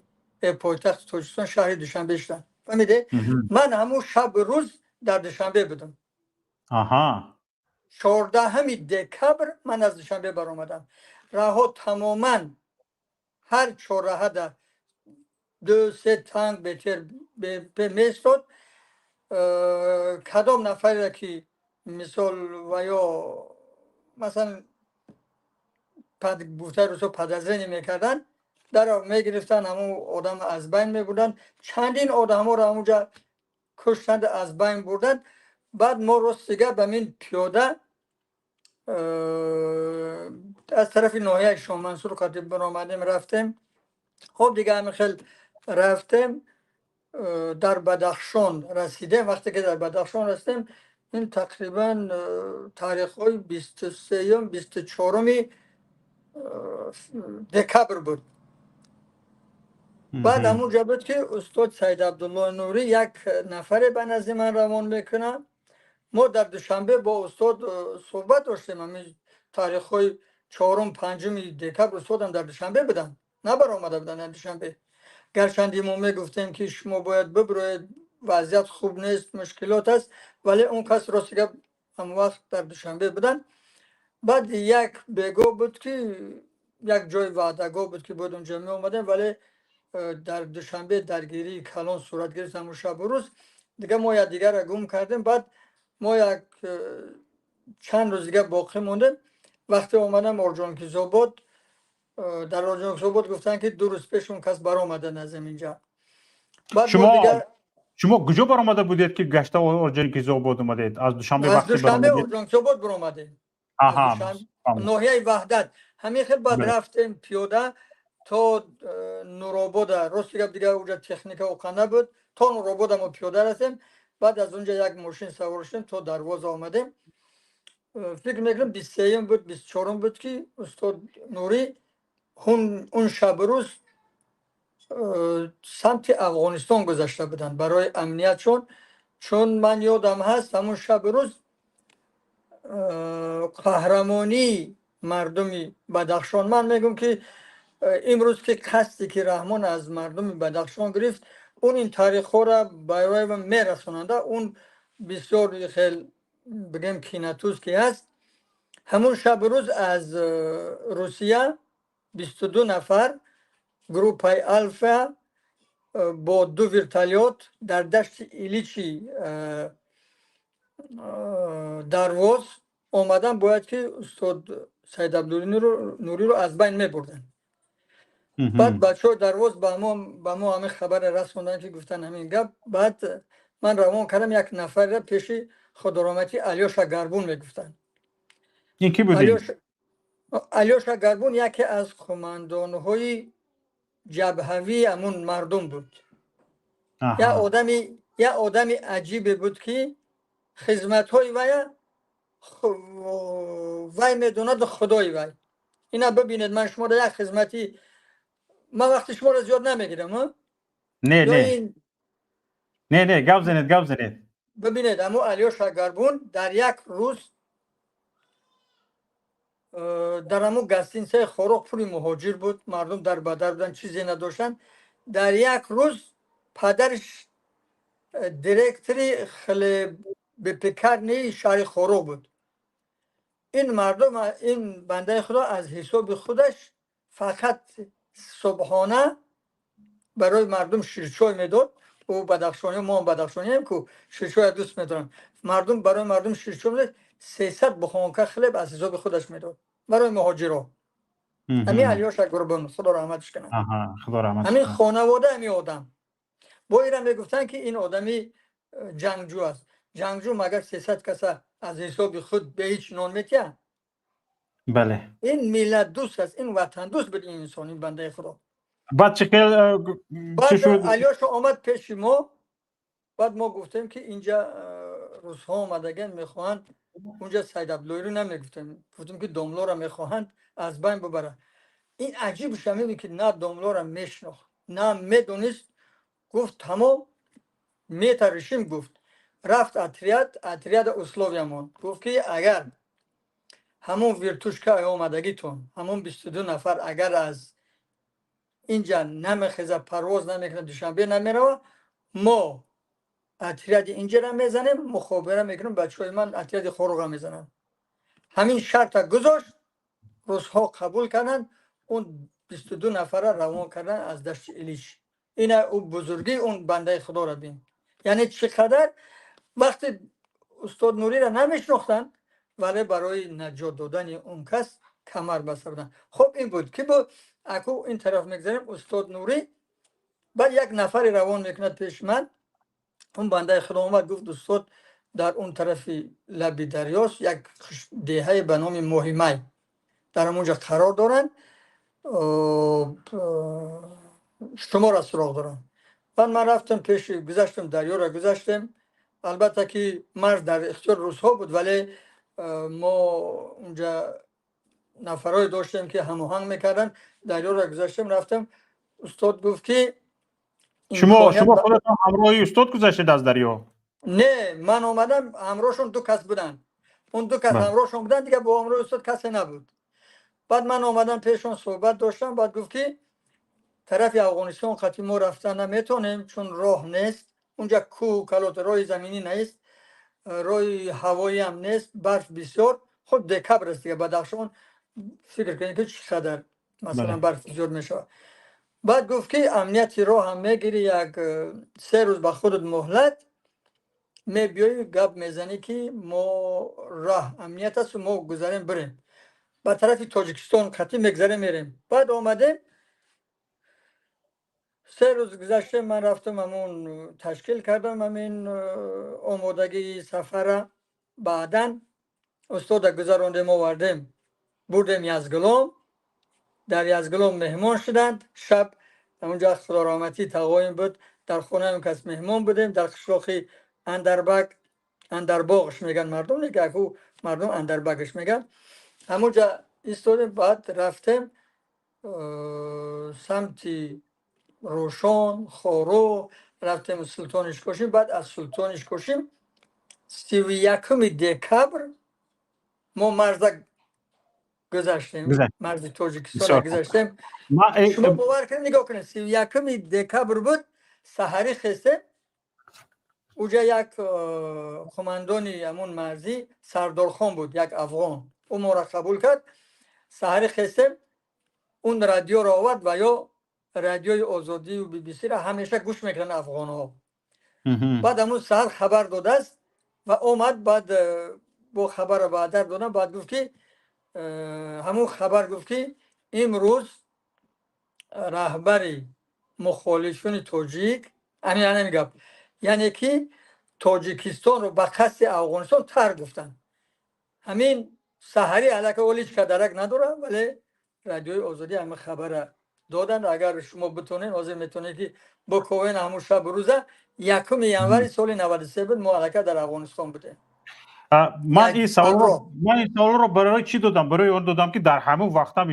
пойтахти Тоҷикистон, шаҳри Душанбе шуданд, фаҳмиде? Ман ҳамун шабу рӯз дар Душанбе будам. 14 декабр ман аз Душанбе баромадам. Раҳо тамоман ҳар чорраҳада ду се танк БТР меистод. Кадом нафаре ки мисол ва ё масалан гуфтаи рӯсо подозрение мекарданд, даро мегирифтанд, ҳамун одам аз байн мебурданд. Чандин одамҳоро ҳамунҷа куштанд, аз байн бурданд. Баъд мо рости гап ҳамин пиёда аз тарафи ноҳияи Шоҳмансур қати баромадем, рафтем. Хоб, дига ҳамин хел рафтем, дар Бадахшон расидем. Вақте ки дар Бадахшон расидем, ин тақрибан таърихҳои 23-юм, 24 декабр буд. Баъд ҳамун ҷо буд, ки устод Саид Абдулло Нурӣ як нафаре ба назди ман равон мекунад. Мо дар Душанбе бо устод суҳбат доштем. Ҳамин таърихҳои 4-ум, 5 декабр устодам дар Душанбе буданд, набаромада буданд дар Душанбе. Гарчанде мо мегуфтем, ки шумо бояд бибироед, вазъият хуб нест, мушкилот аст, вале он кас рости гап ҳамон вақт дар Душанбе буданд. Баъд як бего буд, ки як ҷои ваъдагоҳ буд, ки бояд онҷо меомадем, вале дар Душанбе даргирии калон сурат гирифт ҳамун шабу рӯз. Дига мо якдигарро гум кардем. Баъд мо як чанд рӯз дига боқӣ мондем. Вақте омадам Орҷонкизобод, дар Орҷонкизобод гуфтанд, ки 2 рӯз пеш он кас баромаданд аз ҳаминҷа. Баъд мо дигар Шумо куҷо баромада будед, ки гашта Орҷонкизобод омадед? Аз Душанбе? Аз вақте Душанбе баромадед? Орҷонкизобод баромадем. Ноҳияи Ваҳдат. Ҳамин хел баъд рафтем пиёда то Нуробода. Рости гап, дига уҷа техника оқа набуд. То Нуробода мо пиёда расем, баъд аз онҷа як мошин савор шудем, то Дарвоза омадем. Фикр мекунам, 23-юм буд, 24-ум буд, ки устод Нурӣ он шабу рӯз самти Афғонистон гузашта буданд барои амниятшон. Чун ман ёдам ҳаст, ҳамун шабу рӯз қаҳрамонии мардуми Бадахшон, ман мегӯм, ки имрӯз ки қасде ки Раҳмон аз мардуми Бадахшон гирифт, он ин таърихҳоро барои мерасонанда, он бисёр хел бигем кинатуз ки ҳаст. Ҳамун шабу рӯз аз Русия 22 нафар группаи Алфа бо ду вертолёт дар дашти Иличи Дарвоз омадан, бояд ки устод Саид Абдулло Нуриро аз байн мебурданд. Баъд бачаҳои Дарвоз ба мо ҳамин хабаре расонданд, ки гуфтан ҳамин гап. Баъд ман равон кардам як нафарра пеши худороҳматӣ, Алёша Гарбун мегуфтанд. Ин кӣ буд? Алёша Гарбун яке аз қумандонҳои ҷабҳавии ҳамун мардум буд. Як одами аҷибе буд, ки хизматҳои вая вай медонаду худои вай. Ина бибинед, ман шуморо як хизмати, ман вақти шуморо зиёд намегирам. Не, не, не, не, гап занед, гап занед. Бибинед, ҳамун Алёша Гарбун дар як рӯз дар ҳамун гостиницаи Хоруғ пури муҳоҷир буд, мардум дар бадар буданд, чизе надоштанд. Дар як рӯз падараш директори хлебопекарни шаҳри Хоруғ буд. Ин мардум, ин бандаи худо аз ҳисоби худаш фақат субҳона барои мардум ширчой медод. Ӯ бадахшони, мо бадахшонием ку, ширчоя дӯст медорам мардум. Барои мардум ширчой медод, 300 бухонка хлеб аз ҳисоби худаш медод барои муҳоҷиро. Ҳамин Алёша Гурбун, худо раҳматш кунад. Ҳамин хонавода, ҳамин одам бо ира мегуфтанд, ки ин одами ҷангҷӯ аст. Ҷангҷӯ магар 300 каса аз ҳисоби худ бе ҳеҷ нон метиҳад? Бале. Ин миллатдӯст аст, ин ватандӯст буд ин инсон, ин бандаи худо. Баъд чӣ хел чӣ шуд? Алёша омад пеши мо. Баъд мо гуфтем, ки инҷа русҳо омадаган, мехоҳанд унҷа Саид Абдуллоиро, намегуфтем, гуфтем, ки домлоро мехоҳанд аз байн бубаранд. Ин аҷибш ҳамин, ки на домлоро мешинохт, на медонист. Гуфт: «Тамом, мы это решим», гуфт. Рафт отряд, отряда условия монд, гуфт, ки агар ҳамон вертушка омадагитон, ҳамон 22 нафар, агар аз инҷа намехеза, парвоз намекунад, Душанбе намерава, мо отряди инҷара мезанем, мухобира мекунем, бачаҳои ман отряди Хоруға мезананд. Ҳамин шарта гузошт, русҳо қабул карданд, он 22 нафара равон карданд аз Дашти Илиш. Ина ӯ бузургии он бандаи худоро бин, яъне чӣ қадар вақте устод Нуриро намешинохтанд, вале барои наҷот додани он кас камар баста буданд. Хуб, ин буд ки бу аку ин тараф мегзарем. Устод Нурӣ баъд як нафаре равон мекунад пеши ман. Он бандаи худо омад, гуфт: «Устод дар он тарафи лаби дарёст, як деҳае ба номи Моҳимай, дар ҳамонҷо қарор доранд, шуморо суроғ доранд». Баъд ман рафтам пеши, гузаштам, дарёро гузаштем. Албатта ки марз дар ихтиёри русҳо буд, вале мо унҷа нафарое доштем, ки ҳамоҳанг мекарданд. Дарёро гузаштем, рафтам. Устод гуфт, ки Шумо худатон ҳамроҳи устод гузаштед аз дарё? Не, ман омадам, ҳамроҳшон ду кас буданд, он ду кас ҳамроҳшон буданд, дига бо ҳамроҳи устод касе набуд. Баъд ман омадам, пешон суҳбат доштам. Баъд гуфт, ки тарафи Афғонистон қати мо рафта наметонем, чун роҳ нест унҷа, кӯҳ калот, роҳи заминӣ нест, роҳи ҳавоӣ ҳам нест, барф бисёр. Хуб, декабр аст дига, Бадахшон фикр кунед, ки чӣ қадар масалан барф зиёд мешавад. Баъд гуфт, ки амнияти роҳам мегирӣ, як 3 рӯз ба худат муҳлат, мебиёӣ, гап мезанӣ, ки мо роҳ амният асту мо гузарем, бирем ба тарафи Тоҷикистон, қатъӣ мегзарем, мерем. Баъд омадем, 3 рӯз гузаштем, ман рафтам, ҳамун ташкил кардам ҳамин омодагии сафара. Баъдан устода гузарондем, овардем, бурдем Язгулом. Дар Язгулом меҳмон шуданд шаб онҷа. Худораҳматӣ тағоим буд, дар хонаи он кас меҳмон будем, дар қишлоқи Андарбак, Андарбоғш мегӯянд мардум, неки аку мардум Андарбагаш мегӯянд. Ҳамонҷа истодем. Баъд рафтем самти Рӯшон, Хоруғ, рафтем Султони Ишкошим. Баъд аз Султони Ишкошим 31 декабр мо марза гузаштем, марзи Тоҷикистона гузаштем. Шумо бовар кунед, нигоҳ кунед, 31 декабр буд, саҳарӣ хестем. Уҷа як қумандони ҳамун марзӣ Сардорхон буд, як афғон, ӯ моро қабул кард. Саҳарӣ хестем, он радиоро овард ва ё Радиои Озодию ББСиро ҳамеша гӯш мекунанд афғонҳо. Баъд ҳамун саҳар хабар додааст ва омад. Баъд бо хабарро баъдар додам. Баъд гуфт, ки ҳамун хабар гуфт, ки имрӯз Раҳбари мухолифони тоҷик ҳамин гап, яъне ки Тоҷикистонро ба қасди Афғонистон тарк гуфтанд. Ҳамин саҳарӣ аллакай ҳоло ҳеҷ кадарак надорам, вале Радиои Озодӣ ҳамин хабара доданд. Агар шумо битонед, ҳозир метавонед, ки биковен. Ҳамун шабу рӯза, 1 январи соли 93 буд, мо аллакай дар Афғонистон будем. Ман ин саволро барои чӣ додам? Барои он додам, ки дар ҳамон вақтам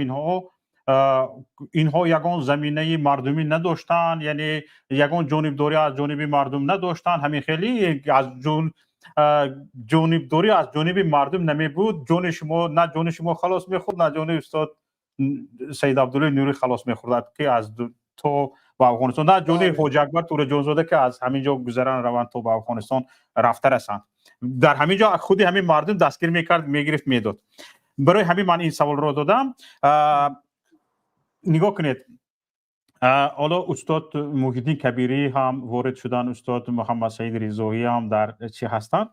инҳо ягон заминаи мардумӣ надоштанд, яъне ягон ҷонибдорӣ аз ҷониби мардум надоштанд. Ҳамин хеле аз ҷонибдорӣ аз ҷониби мардум намебуд, ҷони шумо на ҷони шумо халос мехӯрд, на ҷони устод Саид Абдуллои Нурӣ халос мехӯрдад, ки аз то ба Афғонистон, на ҷони Ҳоҷи Акбар Тӯраҷонзода, ки аз ҳамин ҷо гузаран раванд, то ба Афғонистон рафта расанд. Дар ҳамин ҷо худи ҳамин мардум дастгир мекард, мегирифт, медод. Барои ҳамин ман ин саволро додам. Нигоҳ кунед, ҳоло устод Муҳиддин Кабирӣ ҳам ворид шуданд, устод Муҳаммад Саид Ризоӣ ҳам дар чӣ ҳастанд.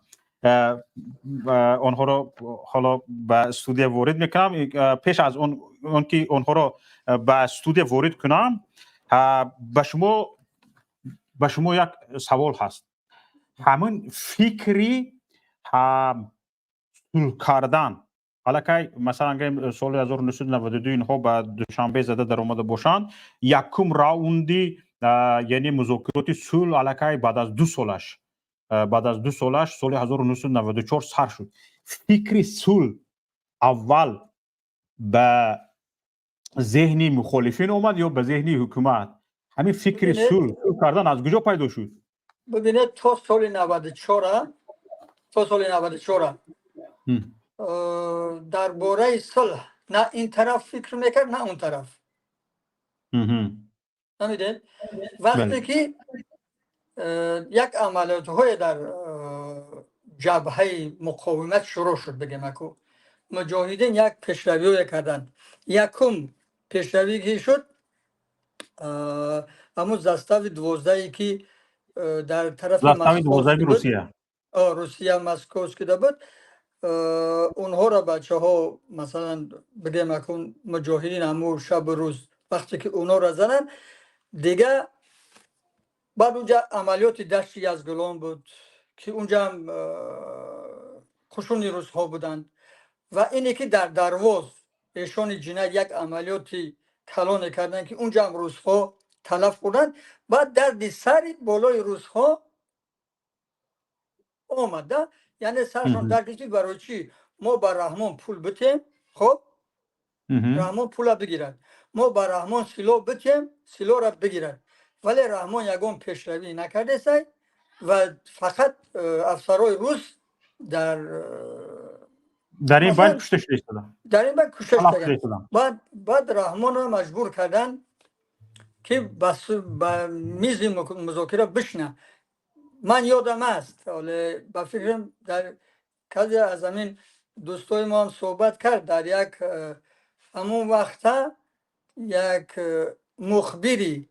Онҳоро ҳоло ба студия ворид мекунам. Пеш аз он ки онҳоро ба студия ворид кунам, ба шумо як савол ҳаст. Ҳамин фикри сулҳ кардан аллакай, масалан, гӯем, соли 1992 инҳо ба Душанбе зада даромада бошанд, якум раунди, яъне музокироти сулҳ аллакай баъд аз 2 солаш соли 1994 сар шуд. Фикри сулҳ аввал ба зеҳни мухолифин омад ё ба зеҳни ҳукумат? Ҳамин фикри сулҳ кардан аз куҷо пайдо шуд? Бибинед, то соли 94, то соли 94 дар бораи сулҳ на ин тараф фикр мекард, на он тараф. Намедонед, вақте ки як амалиётҳое дар ҷабҳаи муқовимат шурӯъ шуд, бигем, аку муҷоҳидин як пешравиҳое карданд. Якум пешравӣ ки шуд, ҳамун застави 12-е, ки дар тарафи Застави 12-и Русия. Русия, Московскида буд, онҳоро бачаҳо, масалан, бигем, акун муҷоҳидин ҳамун шабу рӯз вақте ки онҳоро зананд, дига баъд унҷа амалиёти Дашти Язгулон буд, ки унҷаам қушуни русҳо буданд, ва ине ки дар Дарвоз эшони ҷиноят як амалиёти калоне карданд, ки унҷаам русҳо талаф хӯрданд. Баъд дарди сари болои русҳо омада, яъне саршон дард кашид: барои чӣ мо ба Раҳмон пул битем, хоб, Раҳмон пула бигирад, мо ба Раҳмон силоҳ битем, силоҳра бигирад, вале Раҳмон ягон пешравӣ накардесай ва фақат афсарои рус дар Дар ин байн кушта шуда истоданд. Дар ин байн кушта шуда. Баъд Раҳмонро маҷбур карданд, ки ба мизи музокира бишина. Ман ёдам аст, ҳоле ба фикрам, дар касе аз ҳамин дӯстои мо ҳам суҳбат кард. Дар як ҳамон вақта як мухбири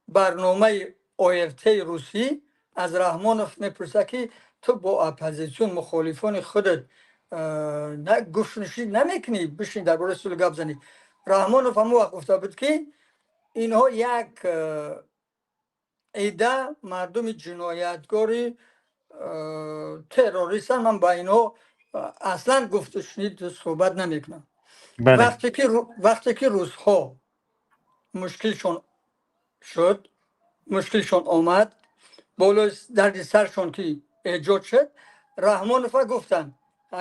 барномаи ОРТ русӣ аз Раҳмонов мепурсад, ки ту бо оппозитсион, мухолифони худат гуфтнушид намекунӣ, бишин, дар бораи сулҳ гап занӣ? Раҳмонов ҳамон вақт гуфта буд, ки инҳо як ида мардуми ҷинояткори террористанд, ман ба инҳо аслан гуфтушунид, суҳбат намекунам. Вақте ки русҳо мушкилшон шуд, мушкилшон омад, болои дарди саршон ки эҷод шуд, Раҳмонова гуфтанд,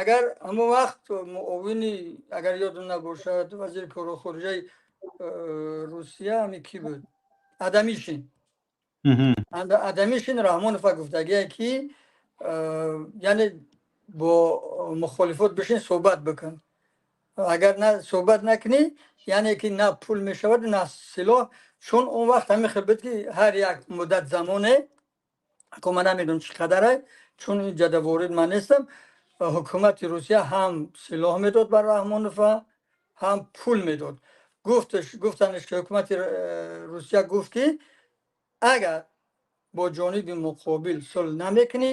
агар ҳамон вақт муовини, агар ёдум набошад, вазири корҳои хориҷаи Русия ҳами кӣ буд, Адамишин. Адамишин Раҳмонова гуфтагие, ки яъне бо мухолифот бишин, суҳбат бикун, агар на суҳбат накунӣ, яъне ки на пул мешавад, на силоҳ. Чун он вақт ҳамин хел буд, ки ҳар як муддат замоне, ко ман намедонам чӣ қадаре, чун инҷада ворид ман нестам, ҳукумати Русия ҳам силоҳ медод ба Раҳмонова, ҳам пул медод. Гуфташ, гуфтанаш, ки ҳукумати Русия гуфт, ки агар бо ҷониби муқобил сулҳ намекунӣ,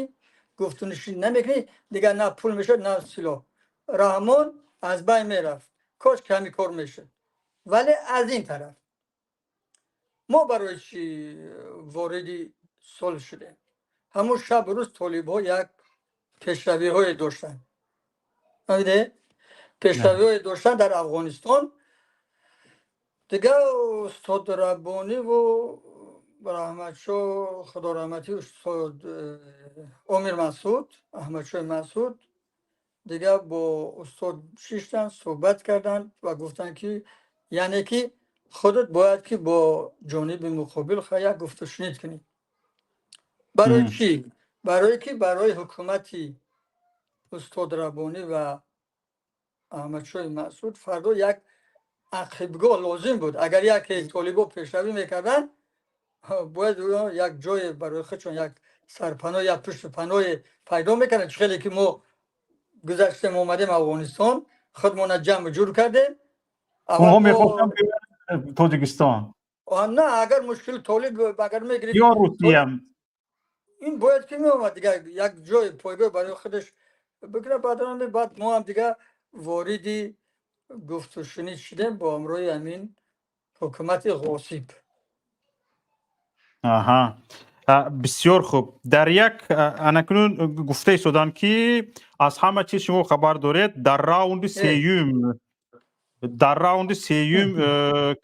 гуфтунишин намекунӣ, дигар на пул мешавад, на силоҳ. Раҳмон аз байн мерафт. Кош ки ҳамин кор мешуд. Вале аз ин тараф Мо барои чӣ вориди сулҳ шудем? Ҳамун шабу рӯз толибҳо як пешравиҳое доштанд, фаҳмиде? Пешравиҳое доштанд дар Афғонистон. Дигар устод Раббониву Раҳматшо, худо раҳматӣ, устод Омир Масуд, Аҳмадшоҳи Масуд дигар бо устод шиштанд, суҳбат карданд ва гуфтанд, ки яъне ки худат бояд ки бо ҷониби муқобил як гуфтушунид кунӣ. Барои чӣ? Барое ки барои ҳукумати устод Раббонӣ ва Аҳмадшоҳи Масуд фардо як ақибгоҳ лозим буд. Агар яке толибо пешравӣ мекарданд, бояд як ҷое барои худшон, як сарпаноҳ, як пушту паноҳе пайдо мекарданд. Чӣ хеле ки мо гузаштем, омадем Афғонистон, худмона ҷамъу ҷур кардем. Онҳо мехостанд Тоҷикистон. На, агар мушкил толиб агар мегирифт ё Русия. Ин бояд ки меомад, дигар як ҷои пойгоҳ барои худаш бигирад. Баъдан баъд мо ҳам дигар вориди гуфтушунид шудем бо ҳамроҳи ҳамин ҳукумати ғосиб. Аҳа, бисёр хуб. Дар як анакунун гуфта истодам, ки аз ҳама чиз шумо хабар доред. Дар раунди сеюм,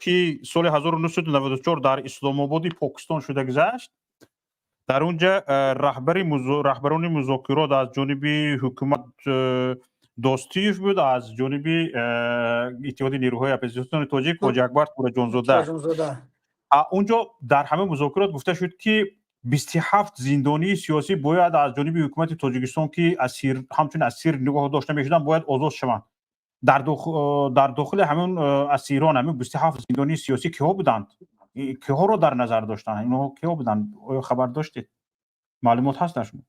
ки соли 1994 дар Исломободи Покистон шуда гузашт, дар он ҷа раҳбарони музокирот аз ҷониби ҳукумат Достиев буд, аз ҷониби Иттиҳоди нерӯҳои оппозитсиони тоҷик Ҳоҷи Акбар Тӯраҷонзода. Унҷо дар ҳама музокирот гуфта шуд, ки 27 зиндонии сиёсӣ бояд аз ҷониби ҳукумати Тоҷикистон, ки асир, ҳамчун асир нигоҳ дошта мешуданд, бояд озод шаванд. Дар дохили ҳамин асирон, ҳамин 27 зиндонии сиёсӣ киҳо буданд? Киҳоро дар назар доштанд? Инҳо киҳо буданд? Оё хабар доштед? Маълумот ҳаст дар шумо?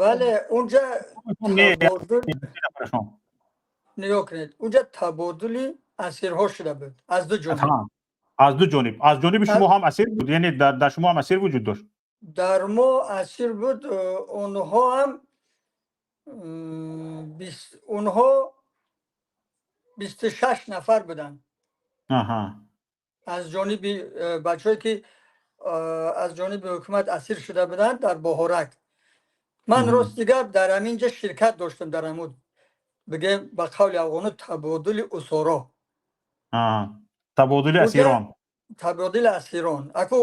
Бале, унҷа нигоҳ кунед, унҷа табодули асирҳо шуда буд аз ду ҷониб. Аз ду ҷониб. Аз ҷониби шумо ҳам асир буд? Яъне дар шумо ҳам асир вуҷуд дошт? Дар мо асир буд. Онҳо ҳам, онҳо 26 нафар буданд аз ҷониби бачаҳое, ки аз ҷониби ҳукумат асир шуда буданд дар Боҳорак. Ман рости гап дар ҳамин ҷа ширкат доштам дар ҳамун, бигем, ба қавли афғоно, табодули усоро. Табодули асирон. Табодули асирон. Аку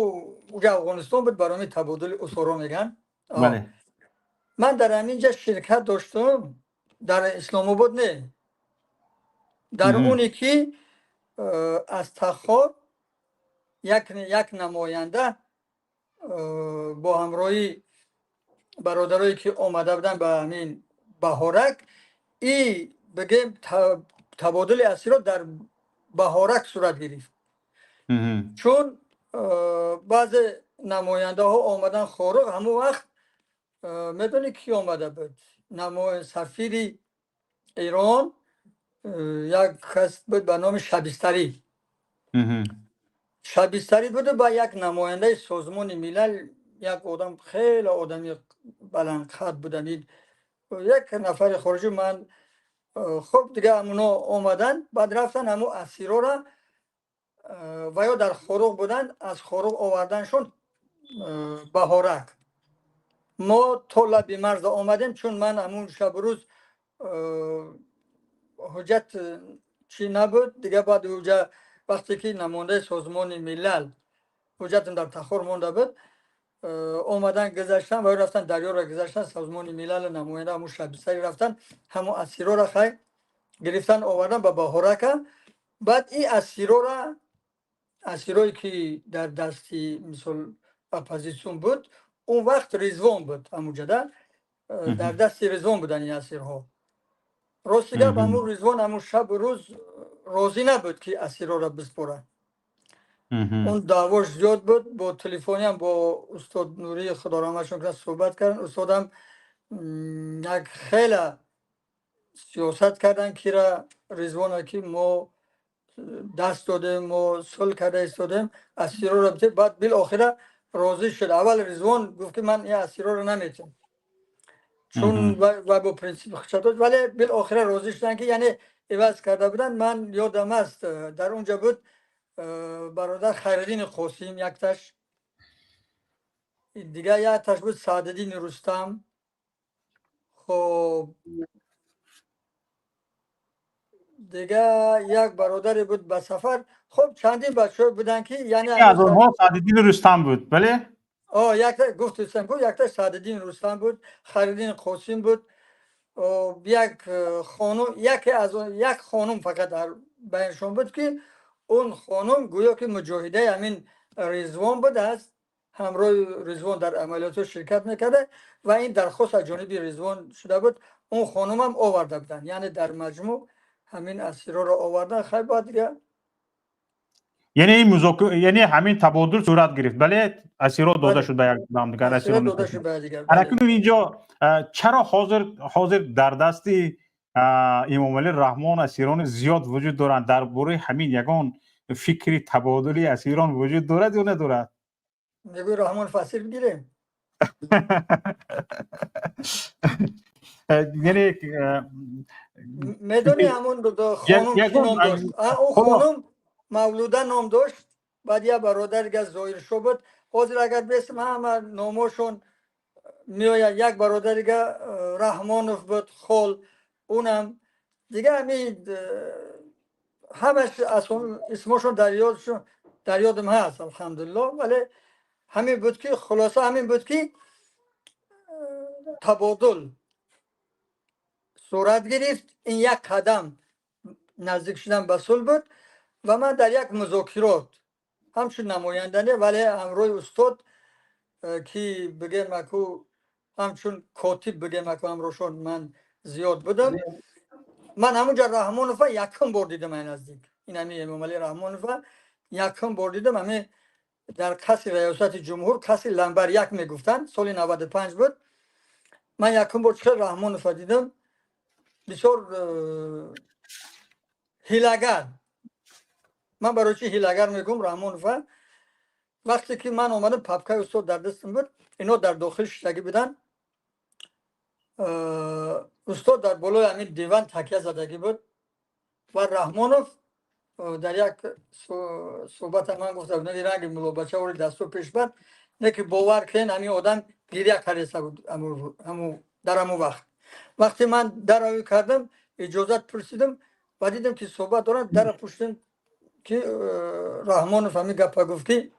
уҷа Афғонистон буд, барои табодули усоро меган. Ман дар ҳамин ҷа ширкат доштам, дар Исломобод не, дар оне ки аз Тахор як намоянда бо ҳамроҳи бародарое, ки омада буданд ба ҳамин Баҳорак, и бигем, табодули асирот дар Баҳорак сурат гирифт, чун баъзе намояндаҳо омадан Хоруғ. Ҳамон вақт медонӣ, кӣ омада буд? Сафири Эрон як кас буд ба номи Шабистарӣ. Шабистарӣ буду ба як намояндаи Созмони Милал, як одам, хеле одами баландқад буданд, як нафари хориҷӣ. Ман хуб, дига ҳамуно омаданд, баъд рафтан ҳамун асирора ва ё дар Хоруғ буданд, аз Хоруғ оварданшон Баҳорак. Мо то лаби марза омадем, чун ман ҳамун шабу рӯз ҳуҷҷат чӣ набуд. Дига баъд уҷа вақте ки намояндаи Созмони Милал, ҳуҷҷатам дар Тахор монда буд, омадан, гузаштан ва рафтан, дарёро гузаштан, Созмони Милал намоянда ҳамун Шабистарӣ рафтан, ҳамун асирора хай гирифтан, овардан ба Баҳорака. Баъд ин асирора, асирое ки дар дасти, мисол, оппозитсион буд, он вақт Ризвон буд ҳамуҷада, дар дасти Ризвон буданд ин асирҳо. Рости гап, ҳамун Ризвон ҳамун шабу рӯз розӣ набуд, ки асирора биспорад. Он даъвош зиёд буд. Бо телефониам бо устод Нурӣ, худо раҳматшон кунад, суҳбат карданд. Устодам як хела сиёсат карданд, кира Ризвона, ки мо даст додем, мо сулҳ карда истодем, асирора бите. Баъд билохира розӣ шуд. Аввал Ризвон гуфт, ки ман ин асирора наметиҳам, чун ва бо принсипи худша дошт, вале билохира розӣ шуданд, ки яъне иваз карда буданд. Ман ёдам аст, дар он ҷо буд. Бародар Хайриддини Қосим якташ, дигар якташ буд Саъдиддини Рустам. Хоб, дигар як бародаре буд ба сафар. Хоб, чандин бачаҳо буданд, ки яъне Яке аз онҳо Саъдиддини Рустам буд, бале? Якта гуфтустам ку, якташ Саъдиддини Рустам буд, Хайриддини Қосим буд, як хонум, яке аз як хонум фақат дар байншон буд, ки он хонум гӯё ки муҷоҳидаи ҳамин Ризвон будааст, ҳамроҳи Ризвон дар амалиётҳо ширкат мекарда ва ин дархост аз ҷониби Ризвон шуда буд. Он хонумам оварда буданд. Яъне дар маҷмӯъ ҳамин асирҳоро овардан. Хай, бояд дигар Яъне ин яъне ҳамин табодул сурат гирифт, бале? Асирҳо дода шуд ба як ҳамдигар. Асирҳо дода шуд ба якдигар. Акнун инҷо чаро ҳозир дар дасти Эмомалӣ Раҳмон асирони зиёд вуҷуд доранд? Дар бораи ҳамин ягон фикри табодули асирон вуҷуд дорад ё надорад? Мегӯи, Раҳмон асир бигирем? Яъне Медони, ҳамон хонум чӣ ном дошт? Ӯ хонум Мавлуда ном дошт. Баъд як бародари дига Зоҳиршо буд. Ҳозир агар бесм, ҳама номошон меояд. Як бародари дига Раҳмонов буд, хол унам дига. Ҳами ҳамаш исмошон дар ёдам ҳаст, алҳамдулилло. Вале ҳамин буд, ки хулоса ҳамин буд, ки табодул сурат гирифт. Ин як қадам наздик шудан ба сулҳ буд ва ман дар як музокирот ҳамчун намоянда не, вале ҳамроҳи устод, ки бигем аку, ҳамчун котиб бигем аку, ҳамроҳшон ман зиёд будам. Ман ҳамунҷа Раҳмонова якум бор дидам ай наздик. Ин ҳами Эмомалӣ Раҳмонова якум бор дидам ҳами дар қасри раёсати ҷумҳур, қасри ламбар як мегуфтанд. Соли 95 буд. Ман якум бор чӣ Раҳмонова дидам, бисёр ҳилагар. Ман барои чӣ ҳилагар мегӯм Раҳмонова? Вақте ки ман омадам, папкаи устод дар дастам буд, ино дар дохил шиштагӣ буданд. Устод дар болои ҳамин диван такя задагӣ буд ва Раҳмонов дар як суҳбата ман гуфта будам, ранги мулобача ори дасту пеш бар не, ки бовар кунен, ҳамин одам гиря кареса буд дар ҳамун вақт. Вақте ман даравӣ кардам, иҷозат пурсидам ва дидам, ки суҳбат доранд, дара пуштем, ки Раҳмонов ҳамин гапа гуфт, ки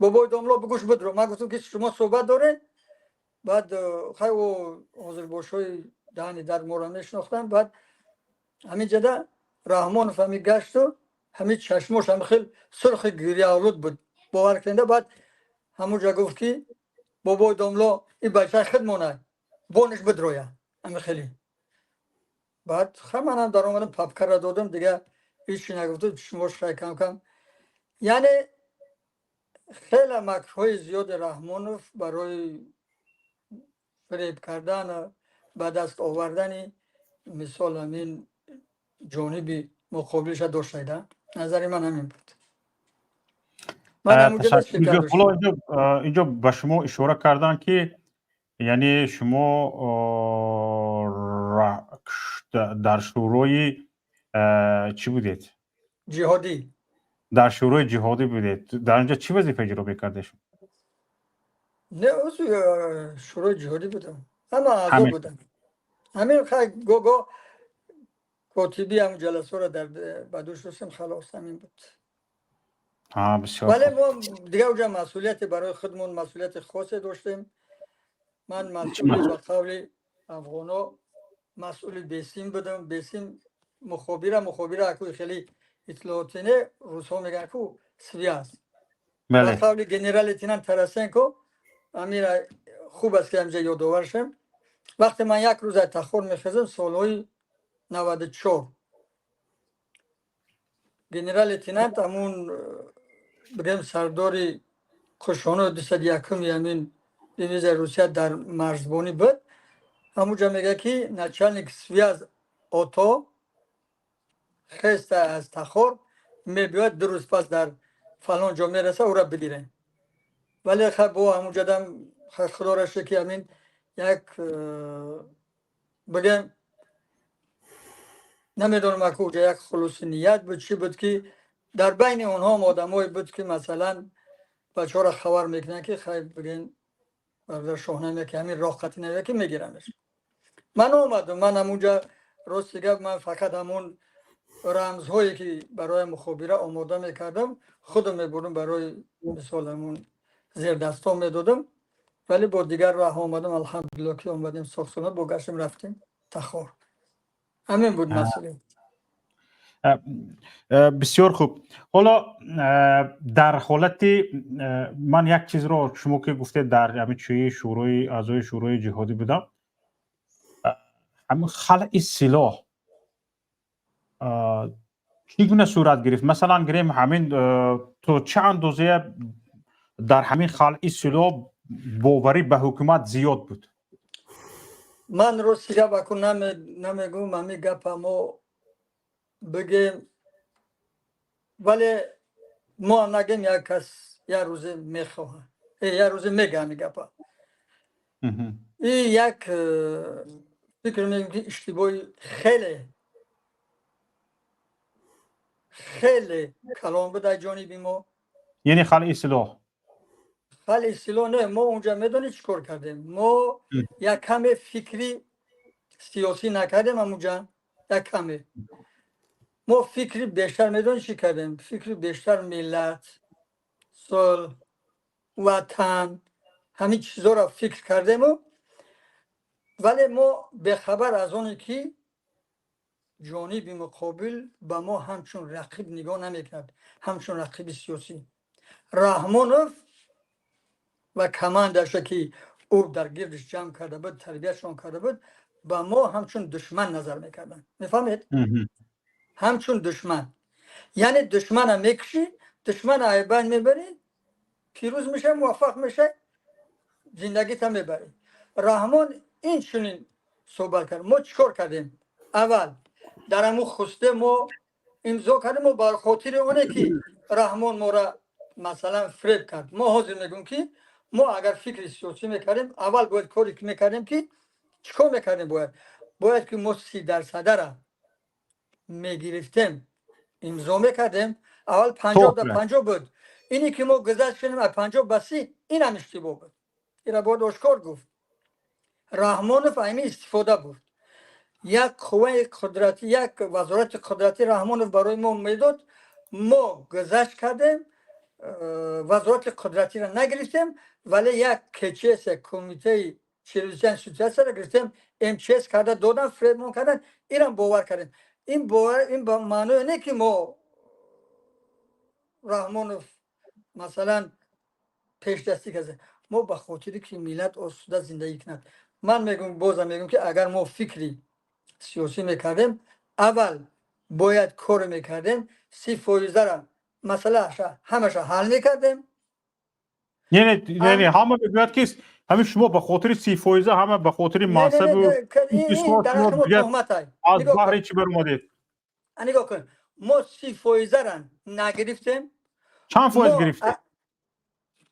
бобои домло, бигӯш бидро. Ман гуфтам, ки шумо суҳбат доред. Баъд хай, ӯ ҳозирбошҳои даҳани дар моро мешинохтанд. Баъд ҳамин ҷада Раҳмонов ҳамин гашту ҳамин чашмош ҳами хел сурхи гиряолуд буд, бовар кунеда. Баъд ҳамунҷа гуфт, ки бобои домло, ин бачаи худмона, бониш бидроя ҳами хеле. Баъд хай, манам даромадам, папкара додам, дига ҳечи нагуфту, чашмош хай кам кам. Яъне хеле макрҳои зиёди Раҳмонов барои фиреб кардан, ба даст овардани мисол ҳамин ҷониби муқобилиша доштайда. Назари ман ҳамин буд. Инҷо ба шумо ишора карданд, ки яъне шумо дар шӯрои чӣ будед? Ҷиҳодӣ. Дар шӯрои ҷиҳодӣ будед. Дар онҷо чӣ вазифа иҷро мекардед? Не, узви шӯрои ҷиҳодӣ будам, ҳама аъзо будам. Ҳамин хай, го-го котибӣ ҳам ҷаласаро дар ба дӯш доштем, халос, ҳамин буд. Вале мо дигар уҷа масъулияте барои худмон, масъулияти хосе доштем. Ман масъули, ба қавли афғоно, масъули бесим будам. Бесим мухобира аку хеле иттилоотӣ не, русҳо мегӯянд ку связь. Ба қавли генерал лейтенант Тарасенко, амира хуб аст, ки ҳамҷа ёдовар шем. Вақте ман як рӯз аз Тахор мехезам, солҳои 94, генерал лейтенант ҳамун бигем сардори қӯшонои 201-уми ҳамин дивизияи Русия дар марзбонӣ буд. Ҳамунҷа мегӯяд, ки начальник связь ото хеста аз Тахор мебиёяд, 2 рӯз пас дар фалон ҷо мераса, ӯра бигирем. Вале хай, бо ҳамунҷадам худоро шукр, ки ҳамин як бигем, намедонам, аку уҷа як хулуси ният буд, чӣ буд, ки Дар байни онҳоам одамое буд, ки масалан бачаҳоро хабар мекунанд, ки хай, бигӯен бародар Шоҳнамия, ки ҳамин роҳ қатӣ навия, ки мегирамеш. Ман омадам, ман ҳамунҷа, рости гап, ман фақат ҳамун рамзҳое, ки барои мухобира омода мекардам, худам мебурдам, барои мисол ҳамун зердастон медодам, вале бо дигар роҳ омадам. Алҳамдулилло, ки омадем сохсона, бо гаштем, рафтем Тахор. Ҳамин буд масъала. Бисёр хуб. Ҳоло дар ҳолати ман як чизро, шумо ки гуфтед, дар ҳамин чӯи шӯрои аъзои шӯрои ҷиҳодӣ будам, ҳамин халъи силоҳ чӣ гуна сурат гирифт? Масалан, гирем, ҳамин то чӣ андозая дар ҳамин халъи силоҳ боварӣ ба ҳукумат зиёд буд? Ман рости гап аку намегӯм, ҳамин гапа мо бигем, вале мо ҳам нагем, як кас як рӯзе мехоҳад, як рӯзе мега ҳамин гапа. И як фикр мекунем, ки иштибоҳи хеле хеле калон буд аз ҷониби мо. Яъне халъи силоҳ? Халъи силоҳ не, мо унҷа медонед чӣ кор кардем? Мо як каме фикри сиёсӣ накардем ҳамунҷа, як каме мо фикри бештар, медонед чӣ кардем? Фикри бештар миллат, сулҳ, ватан, ҳамин чизоро фикр кардему, вале мо бехабар аз оне, ки ҷониби муқобил ба мо ҳамчун рақиб нигоҳ намекард, ҳамчун рақиби сиёсӣ. Раҳмонов ва командаша, ки ӯ дар гирдиш ҷамъ карда буд, тарбиятшон карда буд, ба мо ҳамчун душман назар мекарданд, мефаҳмед? Ҳамчун душман. Яъне душмана мекушӣ, душмана айбайн мебарӣ, пирӯз мешавӣ, муваффақ мешавӣ, зиндагита мебарӣ. Раҳмон ин чунин суҳбат кард. Мо чӣ кор кардем? Аввал дар ҳамун хусте мо имзо кардем. Мо бар хотири оне, ки Раҳмон мора масалан фиреб кард, мо ҳозир мегӯем, ки мо агар фикри сиёсӣ мекардем, аввал бояд коре ки мекардем, ки чӣ кор мекардем? Бояд ки мо 30 дарсадара мегирифтем, имзо мекардем. Аввал 50 да 50 буд. Ине ки мо гузашт шудем аз 50 ба 30, инам иштибоҳ буд, ира бояд ошкор гуфт. Раҳмонов ҳамин истифода бурд. Як қувваи қудратӣ, як вазорати қудратӣ Раҳмонов барои мо медод. Мо гузашт кардем, вазорати қудратиро нагирифтем, вале як КЧС, кумитаи чрезвычайной ситуацияро гирифтем. МЧС карда додам, фиребмон кардан, инам бовар кардем. Ин бовар, ин ба маъное не, ки мо Раҳмонов масалан пешдастӣ карда. Мо ба хотире, ки миллат осуда зиндагӣ кунад. Ман мегӯм, бозам мегӯм, ки агар мо фикри сиёсӣ мекардем, аввал бояд коре мекардем, 30 фоизара масъалаша ҳамаша ҳал мекардем. Яъне ҳама мегӯяд, ки ҳамин шумо ба хотири 30 фоиза, ҳама ба хотири мансабу аз баҳри чӣ баромадед? Нигоҳ кун, мо 30 фоизара нагирифтем. Чанд фоиз гирифтед?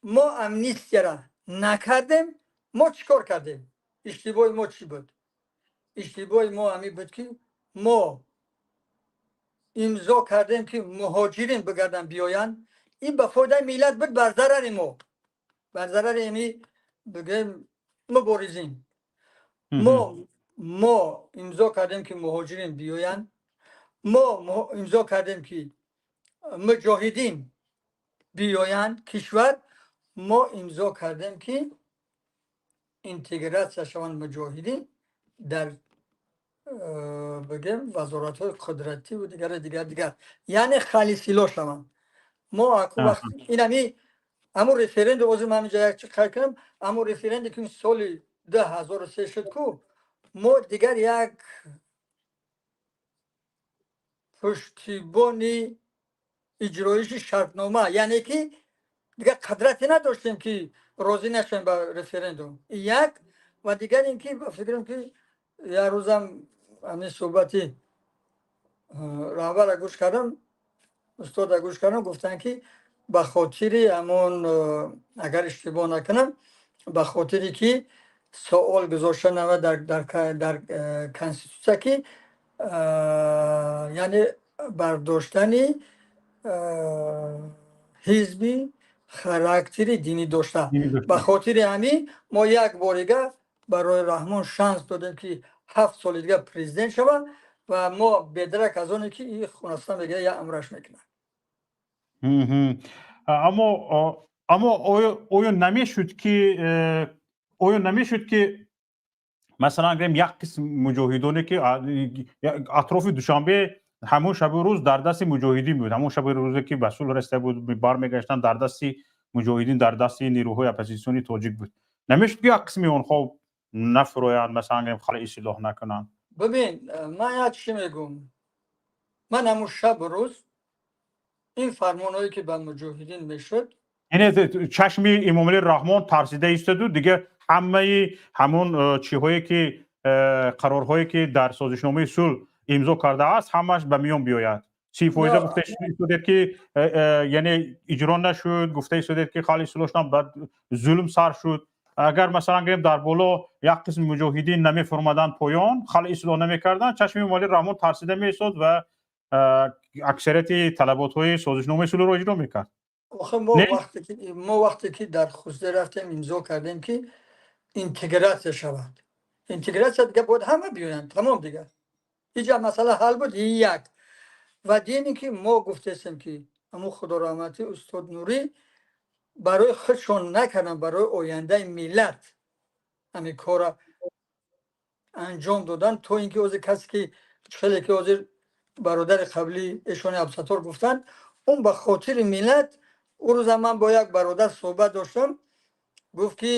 Мо амнистияра накардем. Мо чӣ кор кардем? Иштибоҳи мо чӣ буд? Иштибоҳи мо ҳамин буд, ки мо имзо кардем, ки муҳоҷирин бигардан, биёянд. Ин ба фоидаи миллат буд, бар зарари мо, бар зарари ами бигӯем муборизин. Мо имзо кардем, ки муҳоҷирин биёянд. Мо имзо кардем, ки муҷоҳидин биёянд кишвар. Мо имзо кардем, ки интегратсия шаванд муҷоҳидин дар бигем вазоратҳои қудративу дигар, дигар, дигар, яъне хали силоҳ шаванд. Мо аку вақт инами ҳамун референдум, ҳозир ман инҷа як чи қайд кунам, ҳамун референдум, ки соли 2003 шуд ку, мо дигар як пуштибони иҷроиши шартнома, яъне ки дигар қадрате надоштем, ки розӣ нашавем ба референдум. Як ва дигар ин ки ба фикрам, ки як рӯзам ҳамин суҳбати раҳбара гӯш кардам, устода гӯш кардам, гуфтанд, ки ба хотири ҳамон, агар иштибоҳ накунам, ба хотире ки суол гузошта нава дар конститутсия, ки яъне бардоштани Ҳизби характери динӣ дошта, ба хотири ҳамин мо як борига барои Раҳмон шанс додем, ки 7 соли дига президент шавад ва мо бедарак аз оне ки и хунаста мегирад, як амраш мекунад. Аммо оё намешуд, ки масалан гирем, як қисм муҷоҳидоне, ки атрофи Душанбе ҳамон шабу рӯз дар дасти муҷоҳидин буд, ҳамон шабу рӯзе, ки ба сулҳ расида буд, бармегаштанд, дар дасти муҷоҳидин, дар дасти нерӯҳои оппозитсиони тоҷик буд, намешуд, ки як қисми онҳо нафуроянд, масалан гирем, халъи силоҳ накунанд? Бибин, ман як чӣ мегӯм. Ман ҳамун шабу рӯз ин фармонҳое, ки ба муҷоҳидин мешуд, Яъне чашми Эмомалӣ Раҳмон тарсида истоду дигар ҳамаи ҳамун чиҳое, ки қарорҳое, ки дар созишномаи сулҳ имзо кардааст, ҳамаш ба миён биёяд. 30 фоиза гуфта истодед, ки яъне иҷро нашуд, гуфта истодед, ки халъи силоҳ, баъд зулм сар шуд. Агар, масалан гирем, дар боло як қисми муҷоҳидин намефурмаданд поён, халъи силоҳ намекарданд, чашми Эмомалӣ Раҳмон тарсида меистод ва аксарияти талаботҳои созишномаи сулҳро иҷро мекард. Охе, мо вақте ки дар Хусде рафтем, имзо кардем, ки интегратсия шавад, интегратсия дига бояд ҳама биёянд, тамом, дигар ҳеҷ масъала ҳал буд. Як ва дине, ки мо гуфтестем, ки ҳамун худораҳматӣ устод Нурӣ барои худшон накарданд, барои ояндаи миллат ҳамин корра анҷом доданд, то ин ки ҳозир касе ки хеле ки ҳозир бародари қаблии эшони Абсатор гуфтанд, он ба хотири миллат. Ӯ рӯза ман бо як бародар суҳбат доштам, гуфт, ки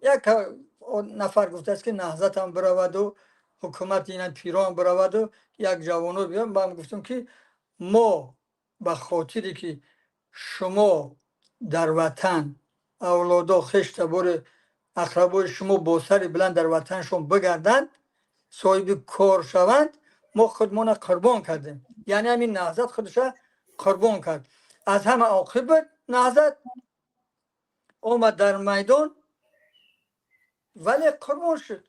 як нафар гуфтааст, ки Наҳзатам бираваду ҳукумати ина пирон бираваду як ҷавоно биёд. Ман гуфтам, ки мо ба хотире ки шумо дар ватан, авлодо, хештабори, ақрабои шумо бо сари баланд дар ватаншон бигарданд, соҳиби кор шаванд, мо худмона қурбон кардем. Яъне ҳамин Наҳзат худша қурбон кард. Аз ҳама оқибат Наҳзат омад дар майдон, вале қурбон шуд.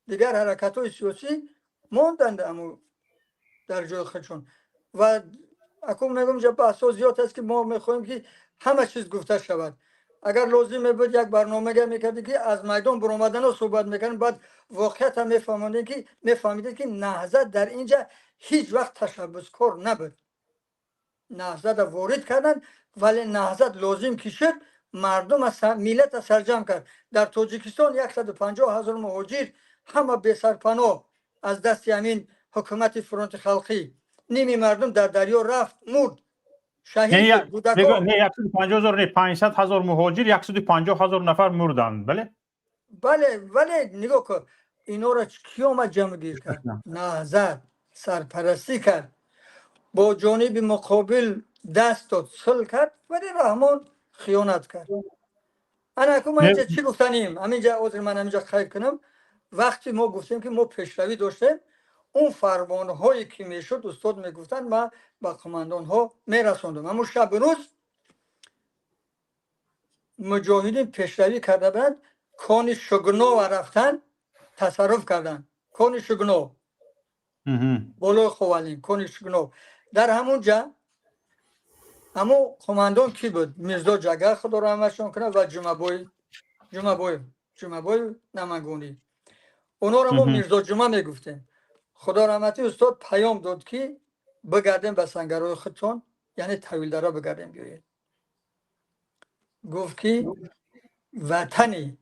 Дигар ҳаракатҳои сиёсӣ монданд аму дар ҷои худшон. Ва акун мегӯм, ҷа баҳсҳо зиёд аст, ки мо мехоҳем, ки ҳама чиз гуфта шавад. Агар лозим мебуд, як барномага мекардем, ки аз майдон баромаданҳо суҳбат мекардем, баъд воқеиятам мефаҳмондем, ки мефаҳмидем, ки Наҳзат дар ин ҷа ҳеҷ вақт ташаббускор набуд. Наҳзата ворид карданд, вале Наҳзат лозим ки шуд, мардум, миллата сарҷамъ кард. Дар Тоҷикистон 150 000 муҳоҷир, ҳама бесарпаноҳ аз дасти ҳамин ҳукумати фронти халқӣ, ними мардум дар дарё рафт, мурд, шаҳид. Не, 150 000 не, 500 000 муҳоҷир, 150 000 нафар мурданд, бале. Бале, вале нигоҳ кун, инора кӣ омад ҷамъгир кард? Наҳзат сарпарастӣ кард, бо ҷониби муқобил даст дод, сулҳ кард, вале Раҳмон хиёнат кард. Ана ку ман инҷа чӣ гуфтаним, ҳаминҷа ҳозир ман ҳаминҷа қайд кунам. Вақте мо гуфтем, ки мо пешравӣ доштем, он фармонҳое, ки мешуд, устод мегуфтанд, ман ба қумандонҳо мерасондам. Ҳамун шабу рӯз муҷоҳидин пешравӣ карда буданд, кони Шугнова рафтан, тасарруф карданд кони Шугнов, болои Ховалин, кони Шугнов. Дар ҳамун ҷа ҳамун қумандон кӣ буд? Мирзо Ҷагар, худо раҳматшон кунад, ва Ҷумабои Намангонӣ. Онҳоро мо Мирзо Ҷума мегуфтем. Худо раҳматӣ устод паём дод, ки бигардем ба сангарҳои худтон, яъне Тавилдара бигардем, биёед. Гуфт, ки ватани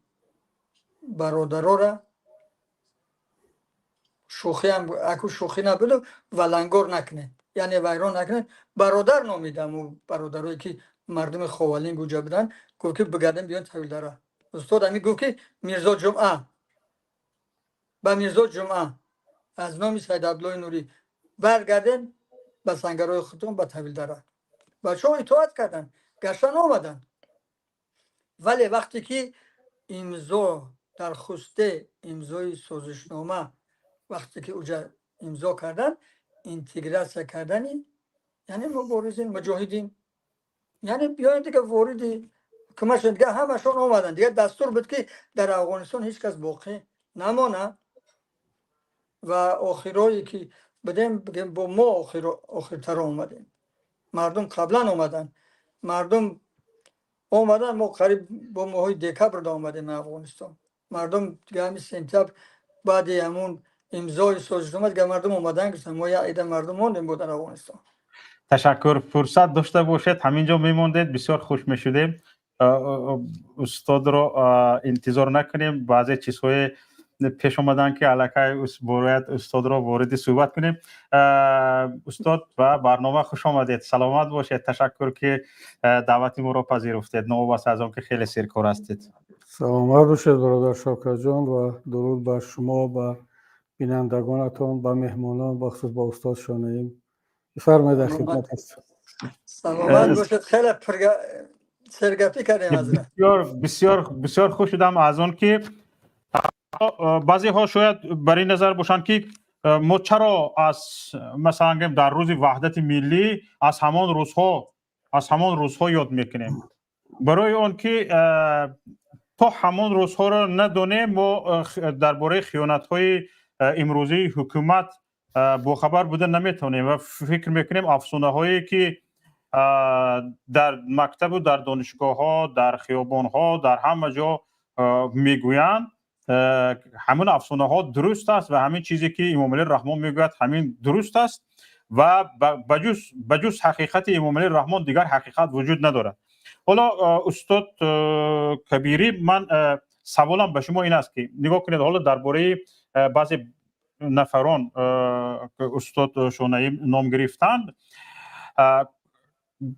бародарора шӯхиам аку шӯхӣ набуду, валангор накунед, яъне вайрон накунед. Бародар номидам ӯ бародарое, ки мардуми Ховалин гуҷа буданд. Гуфт, ки бигардем, биён Тавилдара. Устод ҳамин гуфт, ки Мирзо Ҷумъа, ба Мирзо Ҷумъа аз номи Саид Абдуллои Нурӣ баргардем ба сангарҳои худтон, ба Тавилдара. Бачаҳо итоат карданд, гаштан омаданд. Вале вақте ки имзо дар Хусте, имзои созишнома вақте ки уҷа имзо карданд, интегратсия кардани, яъне муборизин, муҷоҳидин, яъне биёен дига вориди ҳукумат шудем, дига ҳамашон омаданд. Дига дастур буд, ки дар Афғонистон ҳеҷ кас боқӣ намонад. Ва охирое ки будем, бигем, бо мо охиртаро омадем. Мардум қаблан омаданд. Мардум омаданд, мо қариб бо моҳои декабр омадем Афғонистон. Мардум ҳами сентябр, баъди ҳамун имзои созишнома, дигар мардум омадан гуфтанд. Мо як ида мардум мондем бо дар Афғонистон. Ташаккур. Фурсат дошта бошед, ҳамин ҷо мемондед, бисёр хуш мешудем. Устодро интизор накунем, баъзе чизҳое пеш омаданд, ки аллакай бояд устодро вориди суҳбат кунем. Устод, ба барнома хуш омадед, саломат бошед. Ташаккур, ки даъвати моро пазируфтед, новобаста аз он ки хеле серкор ҳастед. Саломат бошед, бародар Шавкатҷон, ва дуруд ба шумо, ба бинандагонатон, ба меҳмонон, бахусус ба устод Шонаим. Бифармоед, дар хидмат ҳастем. Саломат бошед. Хеле сергапӣ кардем, ҳазрат. Бисёр, бисёр, бисёр хуш шудам аз он ки баъзеҳо шояд бар ин назар бошанд, ки мо чаро аз, масалан гӯем, дар рӯзи ваҳдати миллӣ аз ҳамон рӯзҳо ёд мекунем. Барои он ки то ҳамон рӯзҳоро надонем, мо дар бораи хиёнатҳои имрӯзии ҳукумат бохабар буда наметавонем ва фикр мекунем, афсонаҳое ки дар мактабу дар донишгоҳҳо, дар хиёбонҳо, дар ҳама ҷо мегӯянд, ҳамин афсонаҳо дуруст аст ва ҳамин чизе ки Имомалӣ Раҳмон мегӯяд, ҳамин дуруст аст ва ба ҷуз ҳақиқати Имомалӣ Раҳмон дигар ҳақиқат вуҷуд надорад. Ҳоло, устод Кабирӣ, ман саволам ба шумо ин аст, ки нигоҳ кунед, ҳоло дар бораи баъзе нафарон устод Шонаим ном гирифтанд.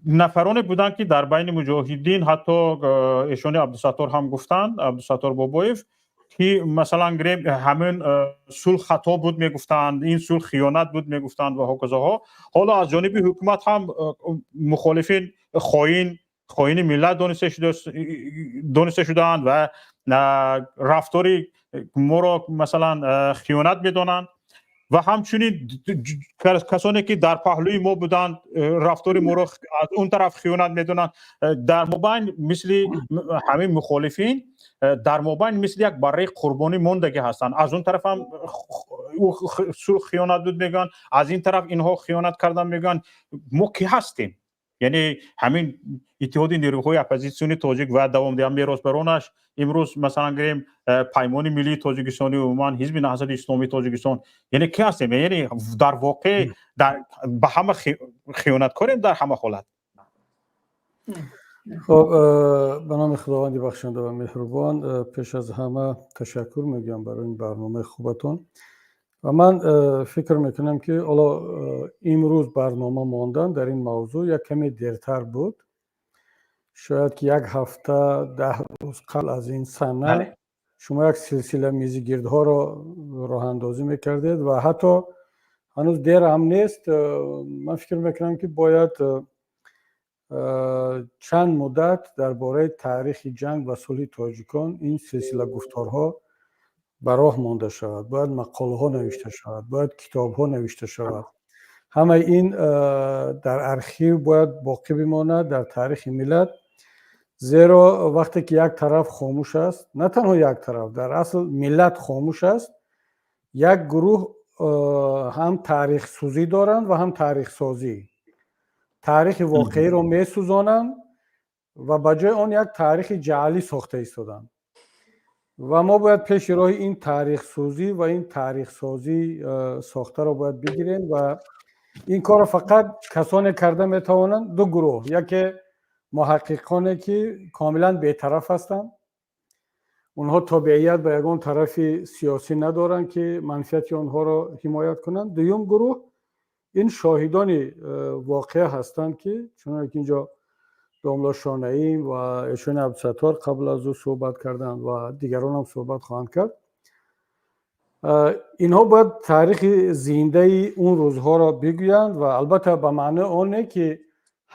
Нафароне буданд, ки дар байни муҷоҳидин, ҳатто эшони Абдусаттор ҳам гуфтанд, Абдусаттор Бобоев, ки, масалан гирем, ҳамин сулҳ хато буд мегуфтанд, ин сулҳ хиёнат буд мегуфтанд ва ҳоказоҳо. Ҳоло аз ҷониби ҳукумат ҳам мухолифин хоини миллат дониста шудаанд ва рафтори моро, масалан, хиёнат медонанд ва ҳамчунин касоне ки дар паҳлӯи мо буданд, рафтори моро аз он тараф хиёнат медонанд. Дар мобайн мисли ҳамин мухолифин дар мобайн мисли як барраи қурбонӣ мондагӣ ҳастанд. Аз он тараф ҳам сулҳ хиёнат буд мегӯянд, аз ин тараф инҳо хиёнат кардан мегӯянд. Мо кӣ ҳастем? Яъне ҳамин Иттиҳоди нерӯҳои оппозитсиони тоҷик ва давомдиҳанда меросбаронаш имрӯз, масалан гирем, Паймони миллии Тоҷикистони, умуман Ҳизби Наҳзати Исломии Тоҷикистон, яъне кӣ ҳастем? Яъне дар воқеъ ба ҳама хиёнаткорем дар ҳама ҳолат. Хоб, ба номи Худованди бахшанда ва меҳрубон. Пеш аз ҳама ташаккур мегӯям барои ин барномаи хубатон ва ман фикр мекунам, ки ҳоло имрӯз барнома мондан дар ин мавзӯъ як каме дертар буд. Шояд ки як ҳафта, 10 рӯз қабл аз ин сана шумо як силсила мизигирдҳоро роҳандозӣ мекардед ва ҳатто ҳанӯз дер ҳам нест. Ман фикр мекунам, ки бояд чанд муддат дар бораи таърихи ҷанг ва сулҳи тоҷикон ин силсила гуфторҳо ба роҳ монда шавад, бояд мақолаҳо навишта шавад, бояд китобҳо навишта шавад. Ҳамаи ин дар архив бояд боқӣ бимонад, дар таърихи миллат. Зеро вақте ки як тараф хомӯш аст, на танҳо як тараф, дар асл миллат хомӯш аст, як гурӯҳ ҳам таърихсӯзӣ доранд ва ҳам таърихсозӣ, таърихи воқеиро месӯзонанд ва ба ҷои он як таърихи ҷаълӣ сохта истоданд. Ва мо бояд пеши роҳи ин таърихсӯзӣ ва ин таърихсозӣ сохтаро бояд бигирем. Ва ин корро фақат касоне карда метавонанд, ду гурӯҳ: яке муҳаққиқоне, ки комилан бетараф ҳастанд, онҳо тобеият ба ягон тарафи сиёсӣ надоранд, ки манфиати онҳоро ҳимоят кунанд. Дуюм гурӯҳ ин шоҳидони воқеа ҳастанд, ки чуноне ки инҷо домла Шонаим ва эшони Абдусаттор қабл аз ӯ суҳбат карданд ва дигарон ҳам суҳбат хоҳанд кард, инҳо бояд таърихи зиндаи он рӯзҳоро бигӯянд. Ва албатта, ба маънои он не, ки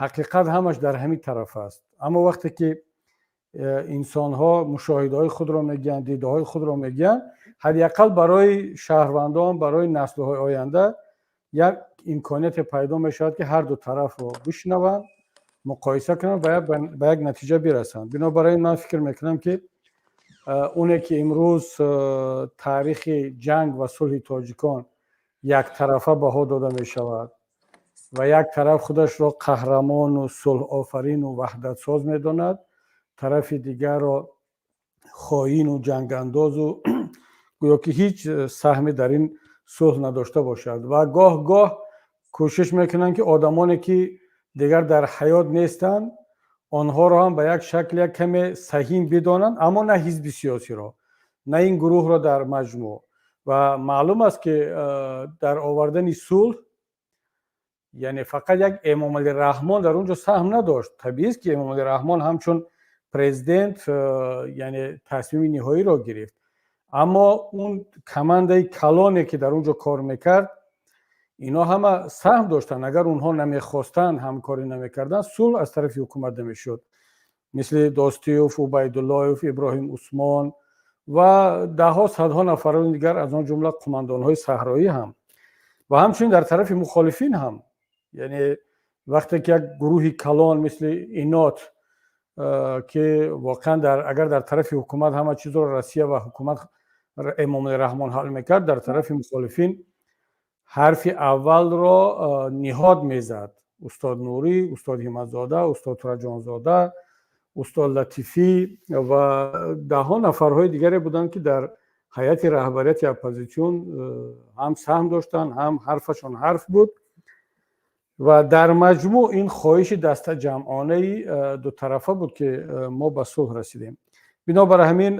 ҳақиқат ҳамаш дар ҳамин тараф аст, аммо вақте ки инсонҳо мушоҳидаҳои худро мегӯянд, дидаҳои худро мегӯянд, ҳадди ақал барои шаҳрвандон, барои наслҳои оянда як имконияте пайдо мешавад, ки ҳар ду тарафро бишнаванд, муқоиса кунанд ва ба як натиҷа бирасанд. Бинобар ин ман фикр мекунам, ки оне ки имрӯз таърихи ҷанг ва сулҳи тоҷикон яктарафа баҳо дода мешавад. Ва як тараф худашро қаҳрамону сулҳофарину ваҳдатсоз медонад, тарафи дигарро хоину ҷангандозу гӯё ки ҳеҷ саҳме дар ин сулҳ надошта бошад. Ва гоҳ гоҳ кӯшиш мекунанд, ки одамоне, ки дигар дар ҳаёт нестанд, онҳоро ҳам ба як шакл як каме саҳим бидонанд, аммо на ҳизби сиёсиро, на ин гурӯҳро дар маҷмӯъ. Ва маълум аст, ки дар овардани сулҳ, яъне, фақат як Эмомалӣ Раҳмон дар он ҷо саҳм надошт. Табиист, ки Эмомалӣ Раҳмон ҳамчун президент, яъне, тасмими ниҳоиро гирифт, аммо он командаи калоне, ки дар он ҷо кор мекард, ино ҳама саҳм доштанд. Агар онҳо намехостанд, ҳамкорӣ намекарданд, сулҳ аз тарафи ҳукумат намешуд. Мисли Достиев, Убайдуллоев, Иброҳим Усмон ва даҳҳо, садҳо нафарони дигар, аз он ҷумла қумандонҳои саҳроӣ ҳам. Ва ҳамчунин дар тарафи мухолифин ҳам, яъне, вақте ки як гурӯҳи калон мисли Инот, ки воқеан агар дар тарафи ҳукумат ҳама чизро Россия ва ҳукумат, Эмомалӣ Раҳмон ҳал мекард, дар тарафи мухолифин ҳарфи аввалро ниҳод мезад: устод Нурӣ, устод Ҳимматзода, устод Тураҷонзода, устод Латифӣ ва даҳҳо нафарҳои дигаре буданд, ки дар ҳайати раҳбарияти оппозитсион ҳам саҳм доштанд, ҳам ҳарфашон ҳарф буд. Ва дар маҷмӯъ ин хоҳиши дастаҷамъонаи дутарафа буд, ки мо ба сулҳ расидем. Бинобар ҳамин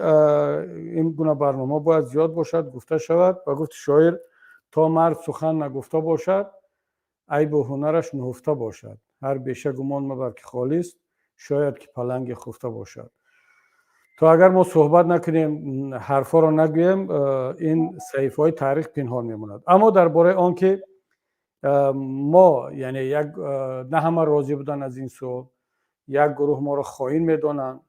ин гуна барнома бояд зиёд бошад, гуфта шавад. Ба гуфти шоир, то мард сухан нагуфта бошад, айбу ҳунараш нуҳуфта бошад. Ҳар беша гумон мабар, ки холист, шояд ки паланги хуфта бошад. То агар мо суҳбат накунем, ҳарфҳоро нагӯем, ин саҳифаҳои таърих пинҳон мемонад. Аммо дар бораи он ки мо, яъне, як на ҳама розӣ буданд аз ин сулҳ, як гурӯҳ моро хоин медонанд,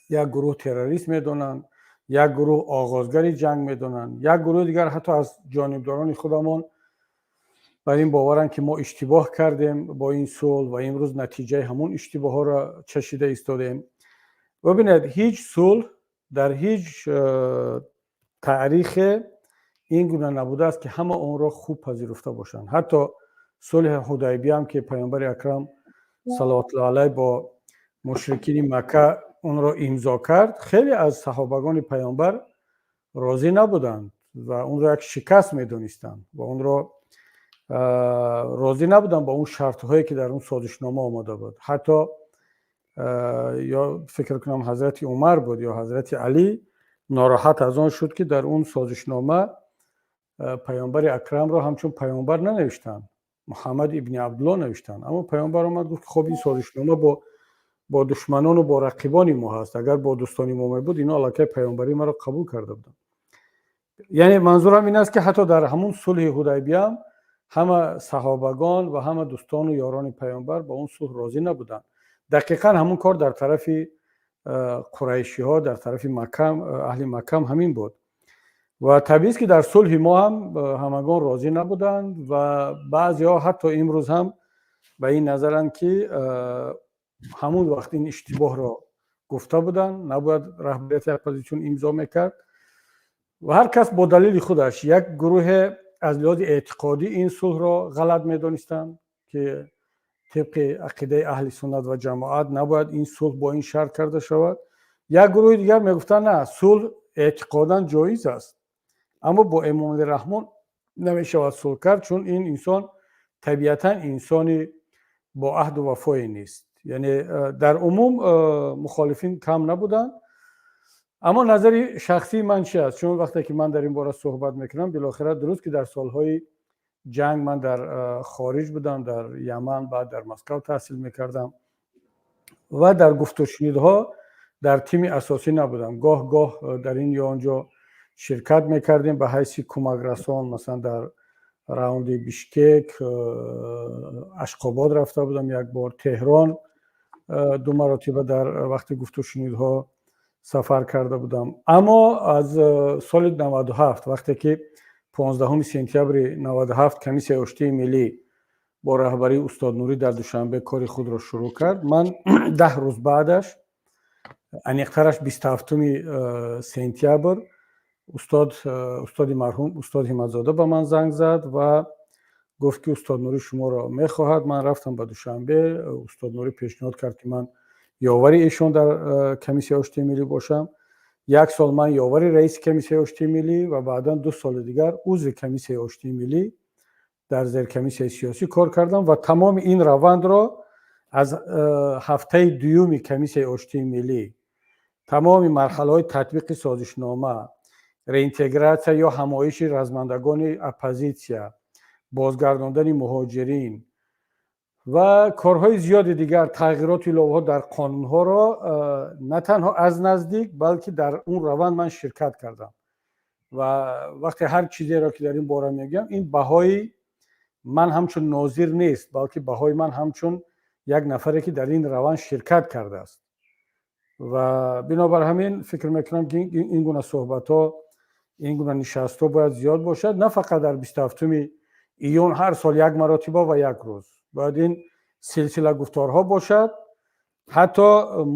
як гурӯҳ террорист медонанд, як гурӯҳ оғозгари ҷанг медонанд, як гурӯҳи дигар, ҳатто аз ҷонибдорони худамон, бар ин боваранд, ки мо иштибоҳ кардем бо ин сулҳ ва имрӯз натиҷаи ҳамон иштибоҳҳоро чашида истодем. Бибинед, ҳеҷ сулҳ дар ҳеҷ таърихе ин гуна набудааст, ки ҳама онро хуб пазируфта бошанд. Ҳатто сулҳи Ҳудайбиям, ки Паёмбари Акрам салаватуллоҳи алайҳ бо мушрикини Макка онро имзо кард, хеле аз саҳобагони Паёмбар розӣ набуданд ва онро як шикаст медонистанд ва онро розӣ набуданд ба он шартҳое, ки дар он созишнома омода буд. Ҳатто ё фикр кунам, Ҳазрати Умар буд ё Ҳазрати Алӣ нороҳат аз он шуд, ки дар он созишнома Паёмбари Акрамро ҳамчун паёмбар нанавиштанд, Муҳаммад ибни Абдулло навиштанд. Аммо Паёмбар омад, гуфт, ки хоб, ин созишнома бо душманону бо рақибони мо ҳаст, агар бо дӯстони мо мебуд, ино аллакай паёмбарии маро қабул карда буданд. Яъне, манзурам ин аст, ки ҳатто дар ҳамун сулҳи Ҳудайбиям ҳама саҳобагон ва ҳама дӯстону ёрони Паёмбар ба он сулҳ розӣ набуданд. Дақиқан ҳамун кор дар тарафи қурайшиҳо, дар тарафи Макка, аҳли Маккам ҳамин буд. Ва табиист, ки дар сулҳи мо ҳам ҳамагон розӣ набуданд ва баъзеҳо ҳатто имрӯз ҳам ба ин назаранд, ки ҳамун вақт ин иштибоҳро гуфта буданд, набояд раҳбарияти оппозитсион имзо мекард. Ва ҳар кас бо далели худаш. Як гурӯҳе аз лиҳози эътиқодӣ ин сулҳро ғалат медонистанд, ки тибқи ақидаи аҳли суннат ва ҷамоат набояд ин сулҳ бо ин шарт карда шавад. Як гурӯҳи дигар мегуфтанд, на, сулҳ эътиқодан ҷоиз аст, аммо бо Эмомалӣ Раҳмон намешавад сулҳ кард, чун ин инсон табиатан инсони бо аҳду вафое нест. Яъне, дар умум мухолифин кам набуданд. Аммо назари шахсии ман чи аст? Чун вақте ки ман дар ин бора суҳбат мекунам, билохира дуруст, ки дар солҳои ҷанг ман дар хориҷ будам, дар Яман, баъд дар Москав таҳсил мекардам ва дар гуфтушунидҳо дар тими асосӣ набудам. Гоҳ гоҳ дар ин ё он ҷо ширкат мекардем ба ҳайси кӯмакрасон. Масалан, дар раунди Бишкек, Ашқобод рафта будам як бор, Теҳрон ду маротиба дар вақти гуфтушунидҳо сафар карда будам. Аммо аз соли 97, вақте ки 15 сентябри 97 Комиссияи оштии миллӣ бо раҳбарии устод Нурӣ дар Душанбе кори худро шурӯъ кард, ман 10 рӯз баъдаш, аниқтараш 27сентябр, устоди марҳум, устод Ҳимматзода ба ман занг зад ва Гуфт, ки устод Нурӣ шуморо мехоҳад. Ман рафтам ба Душанбе. Устод Нурӣ пешниҳод кард, ки ман ёвари эшон дар Комиссияи оштии миллӣ бошам. Як сол ман ёвари раиси Комиссияи оштии миллӣ ва баъдан 2 соли дигар узви Комиссияи оштии миллӣ дар зеркомиссияи сиёсӣ кор кардам ва тамоми ин равандро аз ҳафтаи дуюми Комиссияи оштии миллӣ, тамоми марҳалаҳои татбиқи созишнома, реинтегратсия ё ҳамоиши размандагони оппозитсия, бозгардондани муҳоҷирин ва корҳои зиёди дигар, тағйироту иловаҳо дар қонунҳоро на танҳо аз наздик, балки дар он раванд ман ширкат кардам. Ва вақте ҳар чизеро ки дар ин бора мегӯям, ин баҳои ман ҳамчун нозир нест, балки баҳои ман ҳамчун як нафаре, ки дар ин раванд ширкат кардааст. Ва бинобар ҳамин фикр мекунам, ки ин гуна суҳбатҳо, ин гуна нишастҳо бояд зиёд бошад, на фақат дар 27-уми июн ҳар сол як маротиба ва як рӯз. Бояд ин силсила гуфторҳо бошад, ҳатто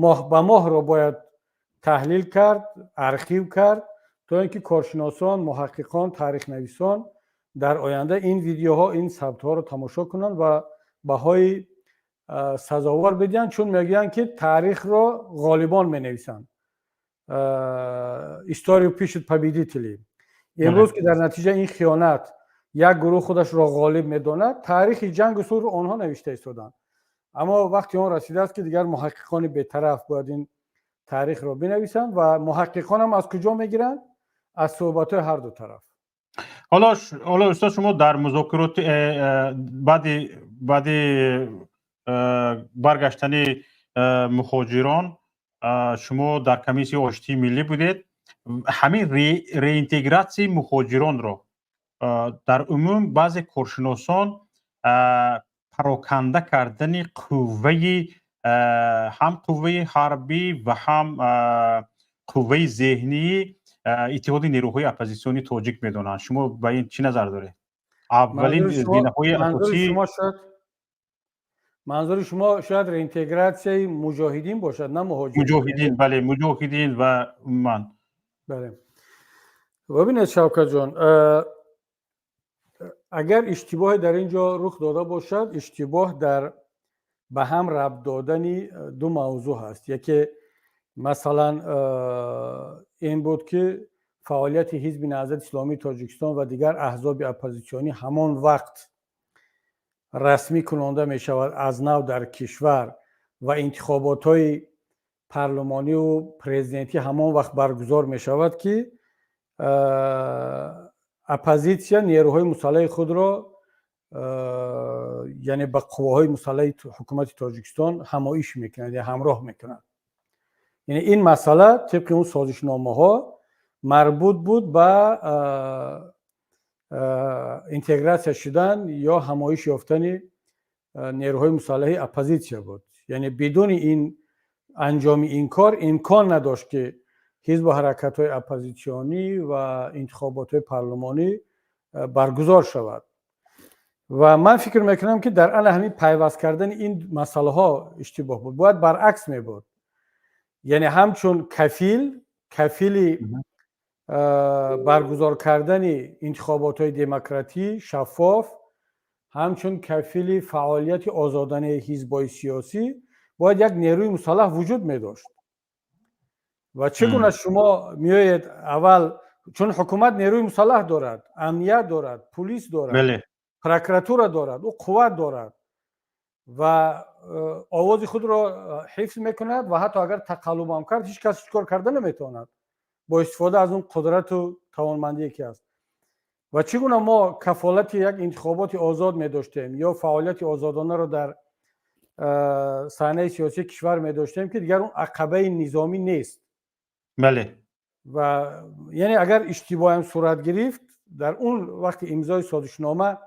моҳ ба моҳро бояд таҳлил кард, архив кард, то ин ки коршиносон, муҳаққиқон, таърихнависон дар оянда ин видеоҳо, ин сабтҳоро тамошо кунанд ва баҳои сазовор бидиҳанд, чун мегӯянд, ки таърихро ғолибон менависанд, историю пишут победители. Имрӯз ки дар натиҷаи ин хиёнат як гурӯҳ худашро ғолиб медонад, таърихи ҷангу сулҳро онҳо навишта истоданд. Аммо вақти он расидааст, ки дигар муҳаққиқони бетараф бояд ин таърихро бинависанд. Ва муҳаққиқонам аз куҷо мегиранд? Аз суҳбатҳои ҳарду тараф. Ҳоло, устод, шумо дар музокироти баъди баргаштани мухоҷирон шумо дар Комиссияи оштии миллӣ будед. Ҳамин реинтегратсияи мухоҷиронро дар умум баъзе коршиносон пароканда кардани қувваи, ҳам қувваи ҳарбӣ ва ҳам қувваи зеҳнии иттиҳоди нерӯҳои оппозитсиони тоҷик медонанд. Шумо ба ин чӣ назар доред? Аввалин зинаҳои асосӣ Манзури шумо шояд реинтегратсияи муҷоҳидин бошад, на муҳоҷирин. Муҷоҳидин, бале, муҷоҳидин ва умуман. Бале, бибинед, Шавкатҷон, агар иштибоҳе дар ин ҷо рух дода бошад, иштибоҳ дар ба ҳам рабт додани ду мавзӯъ ҳаст. Яке, масалан, ин буд, ки фаъолияти Ҳизби Наҳзати Исломии Тоҷикистон ва дигар аҳзоби оппозитсионӣ ҳамон вақт расмӣ кунонда мешавад аз нав дар кишвар ва интихоботҳои парлумониву президентӣ ҳамон вақт баргузор мешавад, ки оппозитсия нерӯҳои мусаллаҳи худро, яъне ба қувваҳои мусаллаҳи ҳукумати Тоҷикистон ҳамоиш мекунад я ҳамроҳ мекунад. Яъне ин масъала тибқи он созишномаҳо марбут буд ба интегратсия шудан ё ҳамоиш ёфтани нерӯҳои мусаллаҳи оппозитсия буд. Яъне бидуни ин анҷоми ин кор имкон надошт, ки ҳизбу ҳаракатҳои оппозитсионӣ ва интихоботҳои парлумонӣ баргузор шавад. Ва ман фикр мекунам, ки дар ана ҳамин пайваст кардани ин масъалаҳо иштибоҳ буд. Бояд баръакс мебуд, яъне ҳамчун кафил, кафили баргузор кардани интихоботҳои демократӣ, шаффоф, ҳамчун кафили фаъолияти озоданаи ҳизбҳои сиёсӣ бояд як нерӯи мусаллаҳ вуҷуд медошт. Ва чӣ гуна шумо меоед аввал, чун ҳукумат нерӯи мусаллаҳ дорад, амният дорад, пулис дорад, прокуратура дорад, ӯ қувват дорад ва овози худро ҳифз мекунад ва ҳатто агар тақаллубам кард, ҳеҷ кас ҳеҷ кор карда наметавонад бо истифода аз он қудрату тавонмандие, ки аст. Ва чӣ гуна мо кафолати як интихоботи озод медоштем ё фаъолияти озодонаро дар саҳнаи сиёсии кишвар медоштем, ки дигар он ақабаи низомӣ нест? Ва яъне агар иштибоҳам сурат гирифт, дар он вақти имзои созишнома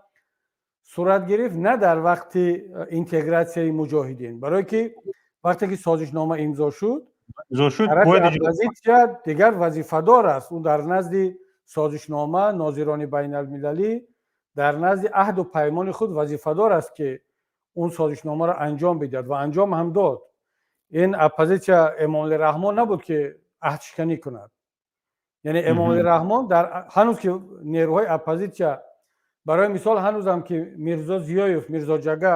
сурат гирифт, на дар вақти интегратсияи муҷоҳидин. Барое ки вақте ки созишнома имзо шуд, оппозитсия дигар вазифадор аст. Ӯ дар назди созишнома, нозирони байналмилалӣ, дар назди аҳду паймони худ вазифадор аст, ки он созишномаро анҷом бидиҳад ва анҷом ҳам дод. Ин оппозитсия Эмомалӣ Раҳмон набуд, ки аҳдшиканӣ кунад. Яъне Эмомалӣ Раҳмон дар ҳанӯз ки нерӯҳои оппозитсия Барои мисол, ҳанӯзам ки Мирзо Зиёев, Мирзо Ҷага,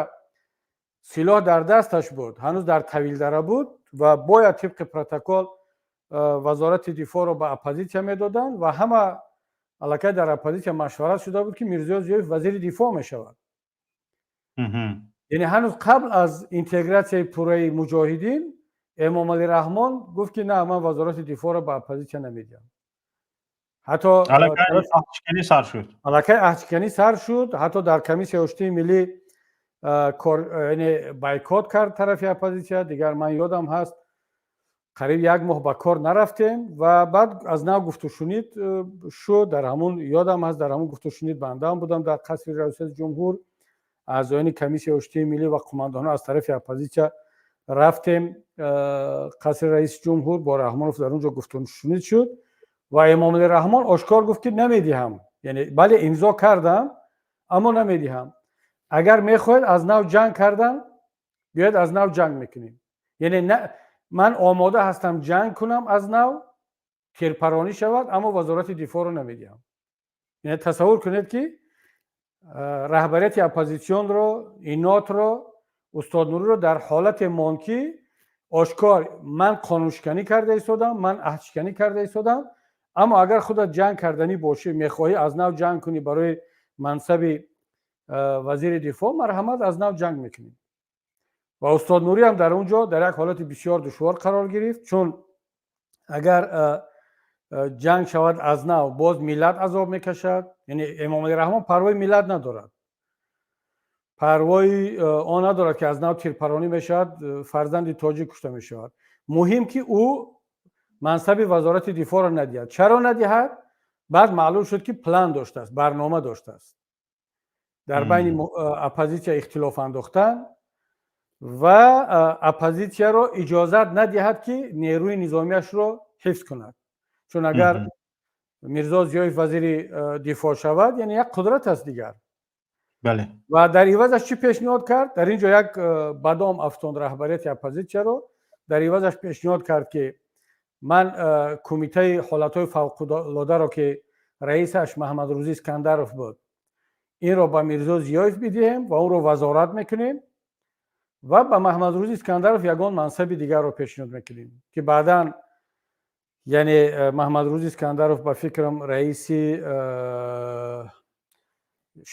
силоҳ дар дасташ буд, ҳанӯз дар Тавилдара буд ва бояд тибқи протокол вазорати дифоъро ба оппозитсия медоданд ва ҳама аллакай дар оппозитсия машварат шуда буд, ки Мирзо Зиёев вазири дифоъ мешавад. Яъне ҳанӯз қабл аз интегратсияи пурраи муҷоҳидин Эмомалӣ Раҳмон гуфт, ки на, ман вазорати дифоъро ба оппозитсия намедиҳам. Ҳатто сар шуд. Аллакай аҳдшиканӣ сар шуд. Ҳатто дар Комиссияи Оштии миллӣ яъне бойкот кард тарафи оппозитсия. Дигар ман ёдам ҳаст, қариб як моҳ ба кор нарафтем ва баъд аз нав гуфтушунид шуд. Дар ҳамун, ёдам ҳаст, дар ҳамун гуфтушунид бандаам будам дар қасри Раёсати ҷумҳур. Аъзоёни Комиссияи Оштии миллӣ ва қумандонҳо аз тарафи оппозитсия рафтем қасри раиси ҷумҳур, бо Раҳмонов дар он ҷо гуфтушунид шуд ва Эмомалӣ Раҳмон ошкор гуфт, ки намедиҳам, яъне бале, имзо кардам, аммо намедиҳам. Агар мехоҳед аз нав ҷанг кардан, биёед, аз нав ҷанг мекунем. Яъне ман омода ҳастам ҷанг кунам, аз нав тирпаронӣ шавад, аммо вазорати дифоъро намедиҳам. Яъне тасаввур кунед, ки раҳбарияти оппозитсионро, Инотро, устод Нуриро дар ҳолате монд, ки ошкор ман қонуншиканӣ карда истодам, ман аҳдшиканӣ карда истодам, аммо агар худат ҷанг карданӣ бошӣ, мехоҳӣ аз нав ҷанг кунӣ барои мансаби вазири дифоъ, марҳамат, аз нав ҷанг мекунем. Ва устод Нурӣ ҳам дар он ҷо дар як ҳолати бисёр душвор қарор гирифт, чун агар ҷанг шавад аз нав, боз миллат азоб мекашад. Яъне Эмомалӣ Раҳмон парвои миллат надорад, парвои он надорад, ки аз нав тирпаронӣ мешавад, фарзанди тоҷик кушта мешавад. Муҳим, ки ӯ мансаби вазорати дифоъро надиҳад. Чаро надиҳад? Баъд маълум шуд, ки план доштааст, барнома доштааст дар байни оппозитсия ихтилоф андохтан ва оппозитсияро иҷозат надиҳад, ки нерӯи низомиашро ҳифз кунад. Чун агар Мирзо Зиёев вазири дифоъ шавад, яъне як қудрат аст дигар. Ва дар ивазаш чӣ пешниҳод кард? Дар ин ҷо як ба дом афтонд раҳбарияти оппозитсияро. Дар ивазаш пешниҳод кард, ки ман Кумитаи ҳолатҳои фавқулодаро, ки раисаш Маҳмадрӯзӣ Искандаров буд, инро ба Мирзо Зиёев бидиҳем ва ӯро вазорат мекунем ва ба Маҳмадрӯзӣ Искандаров ягон мансаби дигарро пешниҳод мекунем, ки баъдан, яъне Маҳмадрӯзӣ Искандаров, ба фикрам, раиси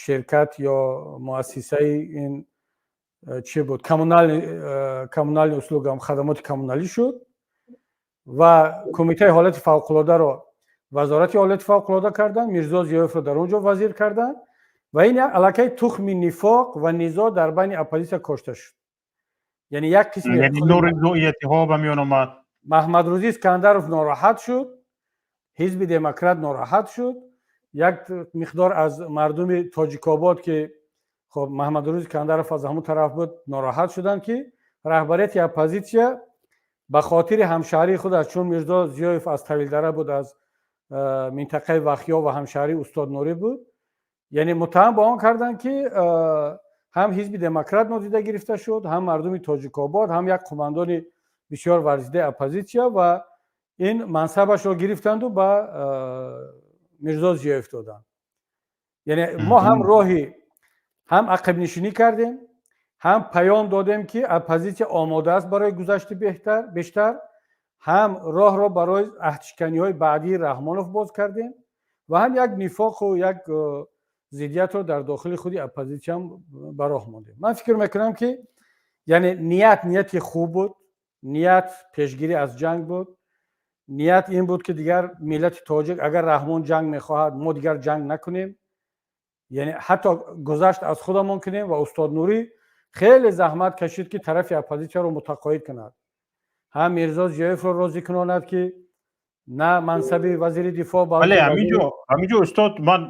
ширкат ё муассисаи ин чӣ буд, коммунальный услуга, хадамоти коммуналӣ шуд ва Кумитаи ҳолати фавқулодаро Вазорати ҳолати фавқулода карданд, Мирзо Зиёевро дар он ҷо вазир карданд ва ин аллакай тухми нифоқ ва низоъ дар байни оппозитсия кошта шуд. Яъне як қисми норизоиятиҳо ба миён омад. Маҳмадрӯзӣ Искандаров нороҳат шуд, Ҳизби Демократ нороҳат шуд, як миқдор аз мардуми Тоҷикобод, ки хоб Маҳмадрӯзӣ Искандаров аз ҳамон тараф буд, нороҳат шуданд, ки раҳбарияти оппозитсия ба хотири ҳамшаҳрии худаш, чун Мирзо Зиёев аз Тавилдара буд, аз минтақаи Вахё, ва ҳамшаҳрии устод Нурӣ буд, яъне муттаҳам ба он карданд, ки ҳам Ҳизби Демократ нодида гирифта шуд, ҳам мардуми Тоҷикобод, ҳам як қумандони бисёр варзидаи оппозитсия, ва ин мансабашро гирифтанду ба Мирзо Зиёев доданд. Яъне мо ҳам роҳи ҳам ақибнишинӣ кардем, ҳам паём додем, ки оппозитсия омода аст барои гузашти беҳтар, бештар, ҳам роҳро барои аҳдшиканиҳои баъдии Раҳмонов боз кардем ва ҳам як нифоқу як зиддиятро дар дохили худи оппозитсиям ба роҳ мондем. Ман фикр мекунам, ки яъне ният нияти хуб буд, ният пешгирӣ аз ҷанг буд, ният ин буд, ки дигар миллати тоҷик, агар Раҳмон ҷанг мехоҳад, мо дигар ҷанг накунем, яъне ҳатто гузашт аз худамон кунем. Ва устод Нурӣ хеле заҳмат кашид, ки тарафи оппозитсияро мутақоид кунад, ҳам Мирзо Зиёевро розӣ кунонад, ки на мансаби вазири дифоъ. Бале, ҳаминҷо, устод, ман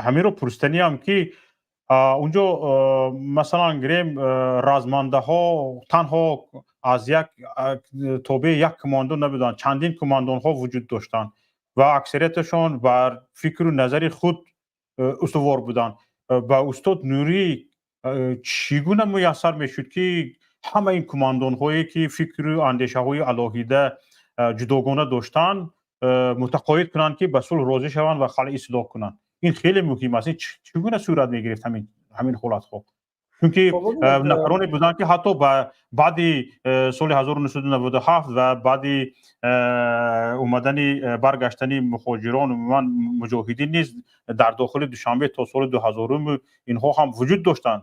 ҳаминро пурсиданиам, ки унҷо, масалан, гирем, размандаҳо танҳо аз як тобеи як командон набуданд, чандин командонҳо вуҷуд доштанд ва аксарияташон бар фикру назари худ устувор буданд. Ба устод Нурӣ чӣ гуна муяссар мешуд, ки ҳама ин командонҳое, ки фикру андешаҳои алоҳида, ҷудогона доштанд, мутақоид кунанд, ки ба сулҳ розӣ шаванд ва халъи силоҳ кунанд? Ин хеле муҳим аст. Чӣ гуна сурат мегирифт ҳамин ҳолатҳо? Чунки нафароне буданд, ки ҳатто ба баъди соли 1997 ва баъди омадани, баргаштани муҳоҷирон, умуман муҷоҳидин низ дар дохили Душанбе то соли 2000-ум инҳо ҳам вуҷуд доштанд.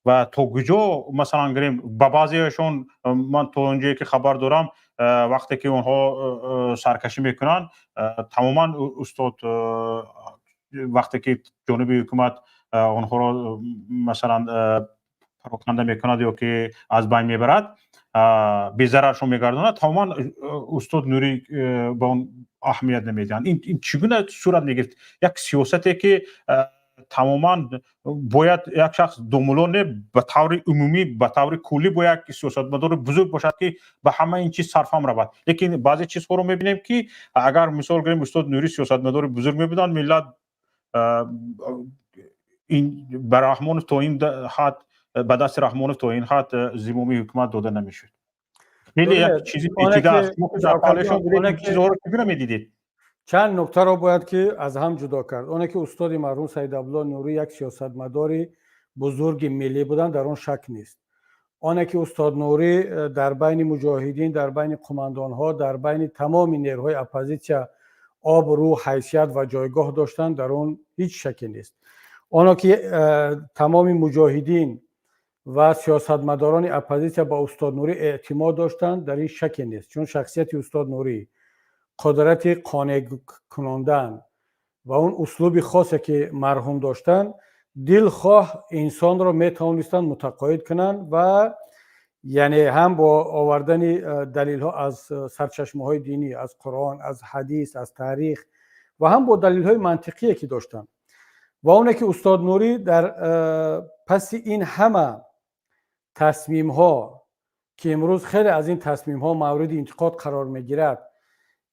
Ва то куҷо, масалан гирем, ба баъзеашон ман то он ҷое ки хабар дорам, вақте ки онҳо саркашӣ мекунанд, тамоман устод, вақте ки ҷониби ҳукумат онҳоро, масалан, пароканда мекунад ё ки аз байн мебарад, безараршон мегардонад, тамоман устод Нурӣ ба он аҳамият намедиҳанд. Ин чӣ гуна сурат мегирифт? Як сиёсате, ки тамоман бояд як шахс домуло не, ба таври умумӣ, ба таври куллӣ бояд як сиёсатмадори бузург бошад, ки ба ҳама ин чиз сарфаҳм равад. Лекин баъзе чизҳоро мебинем, ки агар, мисол гирем, устод Нурӣ сиёсатмадори бузург мебуданд, миллат ин ба Раҳмонов то ин ҳад, ба дасти Раҳмонов то ин ҳад зимоми ҳукумат дода намешуд. Хеле як чизи печида аст. Дар паҳлӯяшон чизҳоро чӣ гуна медидед? Чанд нуктаро бояд ки аз ҳам ҷудо кард. Оне ки устоди марҳум Саид Абдулло Нурӣ як сиёсатмадори бузурги миллӣ буданд, дар он шак нест. Оне ки устод Нурӣ дар байни муҷоҳидин, дар байни қумандонҳо, дар байни тамоми нерӯҳои оппозитсия обрӯ, ҳайсият ва ҷойгоҳ доштанд, дар он ҳеҷ шаке нест. Оно ки тамоми муҷоҳидин ва сиёсатмадорони оппозитсия ба устод Нурӣ эътимод доштанд, дар ин шаке нест, чун шахсияти устод Нурӣ, қудрати қонеъ кунондан ва он услуби хосе, ки марҳум доштанд, дилхоҳ инсонро метавонистанд мутақоид кунанд ва яъне ҳам бо овардани далелҳо аз сарчашмаҳои динӣ, аз Қуръон, аз ҳадис, аз таърих ва ҳам бо далелҳои мантиқие, ки доштанд. Ва оне ки устод Нурӣ дар паси ин ҳама тасмимҳо, ки имрӯз хеле аз ин тасмимҳо мавриди интиқод қарор мегирад,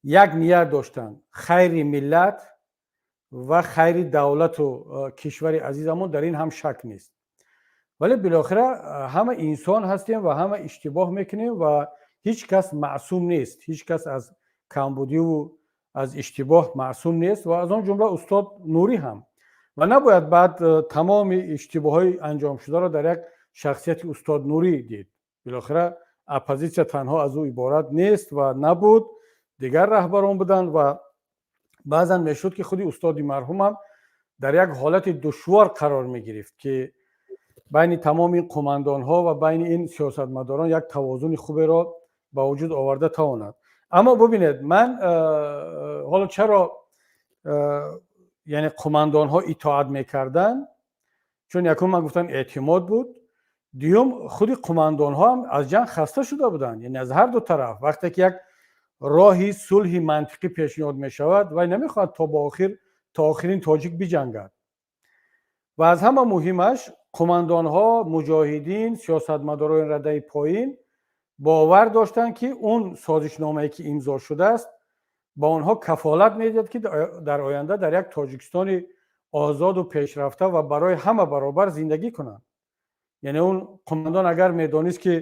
як ният доштанд: хайри миллат ва хайри давлату кишвари азизамон, дар ин ҳам шак нест. Вале билохира ҳама инсон ҳастем ва ҳама иштибоҳ мекунем ва ҳеҷ кас маъсум нест, ҳеҷ кас аз камбудиву аз иштибоҳ маъсум нест ва аз он ҷумла устод Нурӣ ҳам. Ва набояд баъд тамоми иштибоҳҳои анҷомшударо дар як шахсияти устод Нурӣ дид. Билохира оппозитсия танҳо аз ӯ иборат нест ва набуд, дигар раҳбарон буданд ва баъзан мешуд, ки худи устоди марҳумам дар як ҳолати душвор қарор мегирифт, ки байни тамоми ин қумандонҳо ва байни ин сиёсатмадорон як тавозуни хуберо ба вуҷуд оварда тавонад. Аммо бубинед, ман ҳоло чаро, яъне, қумандонҳо итоат мекарданд? Чун якум, ман гуфтам, эътимод буд. Дуюм, худи қумандонҳо ҳам аз ҷанг хаста шуда буданд, яъне аз ҳар ду тараф. Вақте ки як роҳи сулҳи мантиқӣ пешниҳод мешавад, вай намехоҳад то ба охир, то охирин тоҷик биҷангад. Ва аз ҳама муҳимаш, қумандонҳо, муҷоҳидин, сиёсатмадорони радаи поин бовар доштанд, ки он созишномае, ки имзо шудааст, ба онҳо кафолат медиҳад, ки дар оянда дар як Тоҷикистони озоду пешрафта ва барои ҳама баробар зиндагӣ кунанд. Яъне он қумандон агар медонист, ки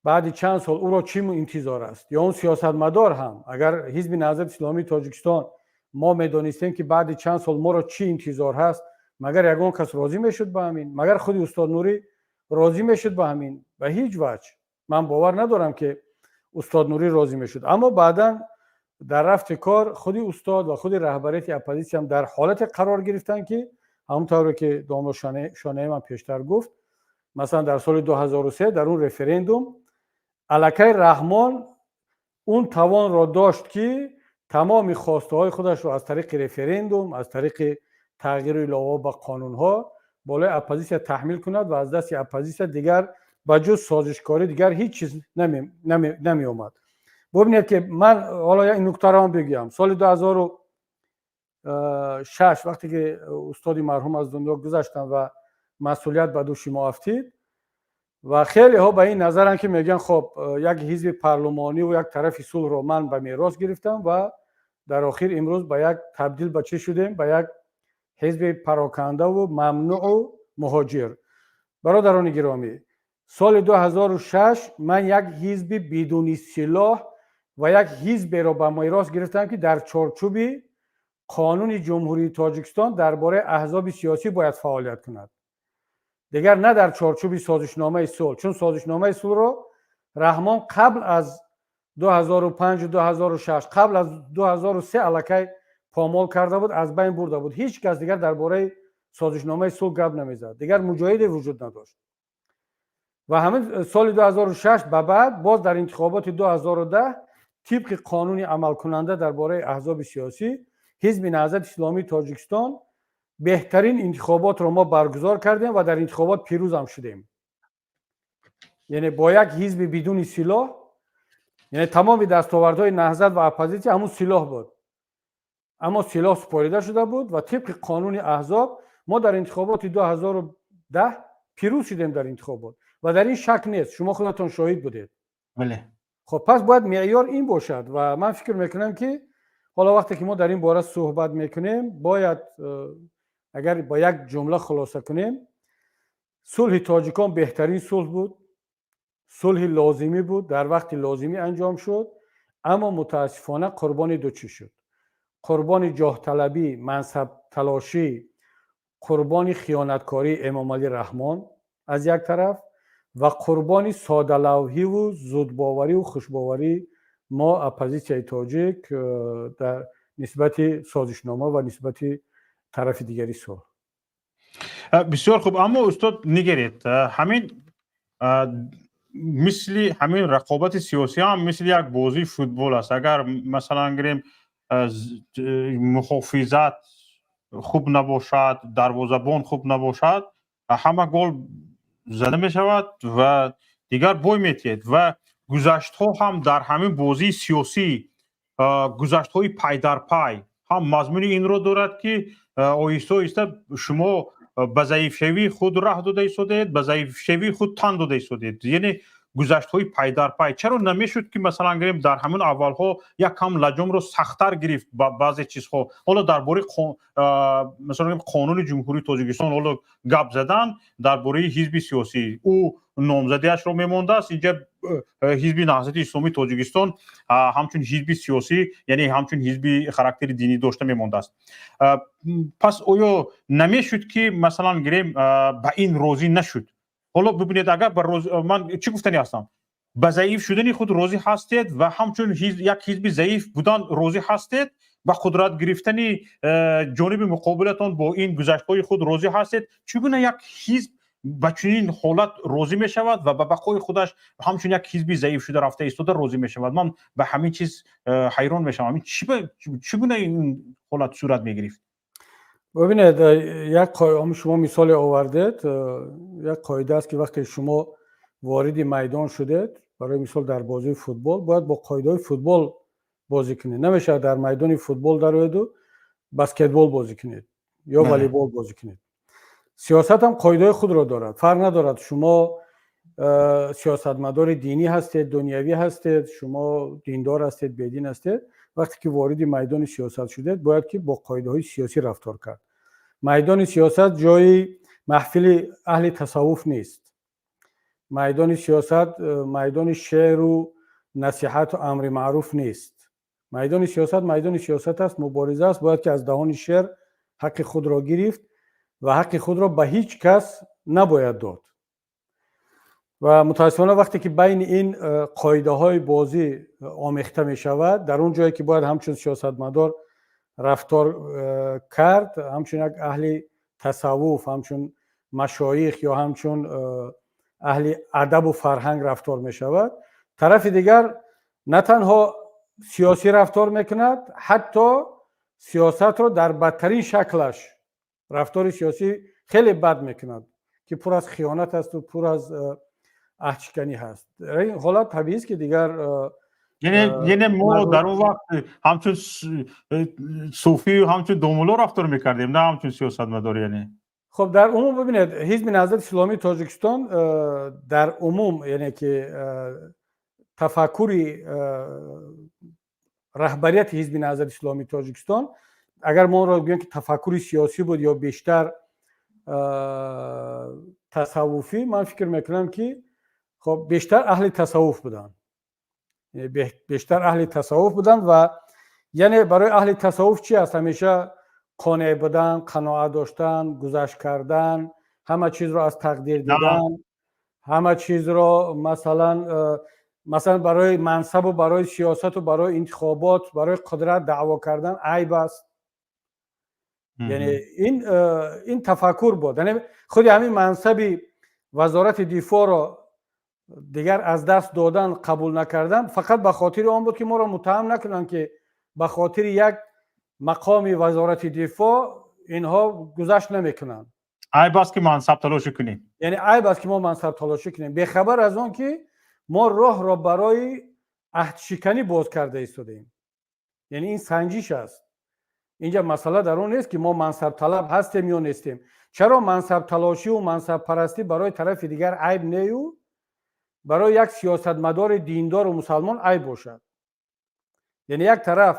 баъди чанд сол ӯро чӣ интизор аст, ё он сиёсатмадор ҳам, агар Ҳизби Наҳзати Исломии Тоҷикистон мо медонистем, ки баъди чанд сол моро чӣ интизор ҳаст, магар ягон кас розӣ мешуд ба ҳамин? Магар худи устод Нурӣ розӣ мешуд ба ҳамин? Ба ҳеҷ ваҷҳ ман бовар надорам, ки устод Нурӣ розӣ мешуд. Аммо баъдан дар рафти кор худи устод ва худи раҳбарияти оппозитсиям дар ҳолате қарор гирифтанд, ки ҳамон тавре ки домла Шонаи ман пештар гуфт, масалан, дар соли 2003 дар он референдум аллакай Раҳмон он тавонро дошт, ки тамоми хостаҳои худашро аз тариқи референдум, аз тариқи тағйиру иловаҳо ба қонунҳо болои оппозитсия таҳмил кунад ва аз дасти оппозитсия дигар ба ҷуз созишкорӣ дигар ҳеҷ чиз намеомад. Бубинед, ки ман ҳоло ин нуктаро ҳам бигӯям. Соли 2006, вақте ки устоди марҳум аз дунё гузаштанд ва масъулият ба дӯши мо афтид ва хелеҳо ба ин назаранд, ки мегӯянд: хоб, як ҳизби парлумониву як тарафи сулҳро ман ба мерос гирифтам ва дар охир имрӯз ба як табдил ба чӣ шудем? Ба як ҳизби парокандаву мамнӯъу муҳоҷир. Бародарони гиромӣ, соли 2006 ман як ҳизби бидуни силоҳ ва як ҳизберо ба мерос гирифтам, ки дар чорчӯби Қонуни Ҷумҳурии Тоҷикистон дар бораи аҳзоби сиёсӣ бояд фаъолият кунад, дигар на дар чорчӯби созишномаи сулҳ, чун созишномаи сулҳро Раҳмон қабл аз 2005, 2006, қабл аз 2003 аллакай помол карда буд, аз байн бурда буд. Ҳеҷ кас дигар дар бораи созишномаи сулҳ гап намезад, дигар муҷоҳиде вуҷуд надошт. Ва ҳамин соли 2006 ба баъд боз дар интихоботи 2010 тибқи қонуни амалкунанда дар бораи аҳзоби сиёсӣ Ҳизби Наҳзати Исломии Тоҷикистон беҳтарин интихоботро мо баргузор кардем ва дар интихобот пирӯзам шудем, яъне бо як ҳизби бидуни силоҳ. Яъне тамоми дастовардҳои Наҳзат ва оппозитсия ҳамун силоҳ буд, аммо силоҳ супорида шуда буд ва тибқи қонуни аҳзоб мо дар интихоботи 2010 пирӯз шудем дар интихобот ва дар ин шак нест, шумо худатон шоҳид будед. Бале. Хоб, пас бояд меъёр ин бошад. Ва ман фикр мекунам, ки ҳоло вақте ки мо дар ин бора суҳбат мекунем, бояд агар ба як ҷумла хулоса кунем, сулҳи тоҷикон беҳтарин сулҳ буд, сулҳи лозимӣ буд, дар вақти лозимӣ анҷом шуд, аммо мутаассифона қурбони ду чӣ шуд: қурбони ҷоҳталабӣ, мансабталошӣ, қурбони хиёнаткории Эмомалӣ Раҳмон аз як тараф ва қурбони содалавҳиву зудбовариву хушбоварии мо, оппозитсияи тоҷик, дар нисбати созишнома ва нисбати тарафи дигари сулҳ. Бисёр хуб, аммо, устод, нигаред, ҳамин мисли ҳамин рақобати сиёсӣ ҳам мисли як бозии футбол аст. Агар, масалан, гирем, муҳофизат хуб набошад, дарвозабон хуб набошад, ҳама гол зада мешавад ва дигар бой метиҳед. Ва гузаштҳо ҳам дар ҳамин бозии сиёсӣ, гузаштҳои пайдарпай ҳам мазмуни инро дорад, ки оҳиста оҳиста шумо ба заифшавии худ раҳ дода истодаед, ба заифшавии худ тан дода истодаед. Яъне гузаштҳои пайдарпай чаро намешуд, ки, масалан, гирем, дар ҳамин аввалҳо як кам лаҷомро сахттар гирифт ба баъзе чизҳо? Ҳоло дар бораи, масалан, қонуни Ҷумҳурии Тоҷикистон ҳоло гап задан дар бораи ҳизби сиёсӣ, ӯ номзадиашро мемондааст. Инҷа Ҳизби Наҳзати Исломии Тоҷикистон ҳамчун ҳизби сиёсӣ, яъне ҳамчун ҳизби характери динӣ дошта мемондааст. Пас оё намешуд, ки, масалан, гирем, ба ин розӣ нашуд? Ҳоло бибинед, агар ман чӣ гуфтанӣ ҳастам: ба заиф шудани худ розӣ ҳастед ва ҳамчун як ҳизби заиф будан розӣ ҳастед, ба қудрат гирифтани ҷониби муқобилатон бо ин гузаштҳои худ розӣ ҳастед, чӣ гуна як ҳизб ба чунин ҳолат розӣ мешавад ва ба бақои худаш ҳамчун як ҳизби заиф шуда рафта истода розӣ мешавад? Ман ба ҳамин чиз ҳайрон мешавам. Чӣ гуна ин ҳолат сурат мегирифт? Бибинед, як шумо мисоле овардед. Як қоида аст, ки вақте шумо вориди майдон шудед, барои мисол дар бозии футбол, бояд бо қоидаҳои футбол бозӣ кунед. Намешавад дар майдони футбол дароеду баскетбол бозӣ кунед ё волейбол бозӣ кунед. Сиёсат ҳам қоидаҳои худро дорад. Фарқ надорад, шумо сиёсатмадори динӣ ҳастед, дунявӣ ҳастед, шумо диндор ҳастед, бедин ҳастед, вақте ки вориди майдони сиёсат шудед, бояд ки бо қоидаҳои сиёсӣ рафтор кард. Майдони сиёсат ҷои маҳфили аҳли тасаввуф нест. Майдони сиёсат майдони шеъру насиҳату амри маъруф нест. Майдони сиёсат майдони сиёсат аст, мубориза аст. Бояд ки аз даҳони шер ҳаққи худро гирифт ва ҳаққи худро ба ҳеҷ кас набояд дод. Ва мутаассифона, вақте ки байни ин қоидаҳои бозӣ омехта мешавад, дар он ҷое ки бояд ҳамчун сиёсатмадор рафтор кард, ҳамчун як аҳли тасаввуф, ҳамчун машоих ё ҳамчун аҳли адабу фарҳанг рафтор мешавад, тарафи дигар на танҳо сиёсӣ рафтор мекунад, ҳатто сиёсатро дар бадтарин шаклаш, рафтори сиёсӣ хеле бад мекунад, ки пур аз хиёнат асту пур аз аҳдшиканӣ ҳаст. Дар ин ҳолат табиист, ки дигар Яъне мо дар он вақт ҳамчун суфию ҳамчун домулло рафтор мекардем, на ҳамчун сиёсатмадор, яъне? Хуб, дар умум бибинед, Ҳизби Наҳзати Исломии Тоҷикистон дар умум, яъне ки тафаккури раҳбарияти Ҳизби Наҳзати Исломии Тоҷикистон, агар мо онро гӯем, ки тафаккури сиёсӣ буд ё бештар тасаввуфӣ, ман фикр мекунам, ки хоб, бештар аҳли тасаввуф буданд, бештар аҳли тасаввуф буданд ва Яъне барои аҳли тасаввуф чи аст? Ҳамеша қонеъ будан, қаноат доштан, гузашт кардан, ҳама чизро аз тақдир дидан, ҳама чизро, масалан, барои мансабу барои сиёсату барои интихобот, барои қудрат даъво кардан айб аст. Яъне ин тафаккур буд. Яъне худи ҳамин мансаби вазорати дифоъро дигар аз даст додан, қабул накардан фақат ба хотири он буд, ки моро муттаҳам накунанд, ки ба хотири як мақоми вазорати дифоъ инҳо гузашт намекунанд. Айб аст, ки мансабталошӣ кунем. Яъне айб аст, ки мо мансабталошӣ кунем, бехабар аз он ки мо роҳро барои аҳдшиканӣ боз карда истодаем. Яъне ин санҷиш аст. Инҷа масъала дар он нест, ки мо мансабталаб ҳастем ё нестем. Чаро мансабталошиву мансабпарастӣ барои тарафи дигар айб нею барои як сиёсатмадори диндору мусалмон айб бошад? Яъне як тараф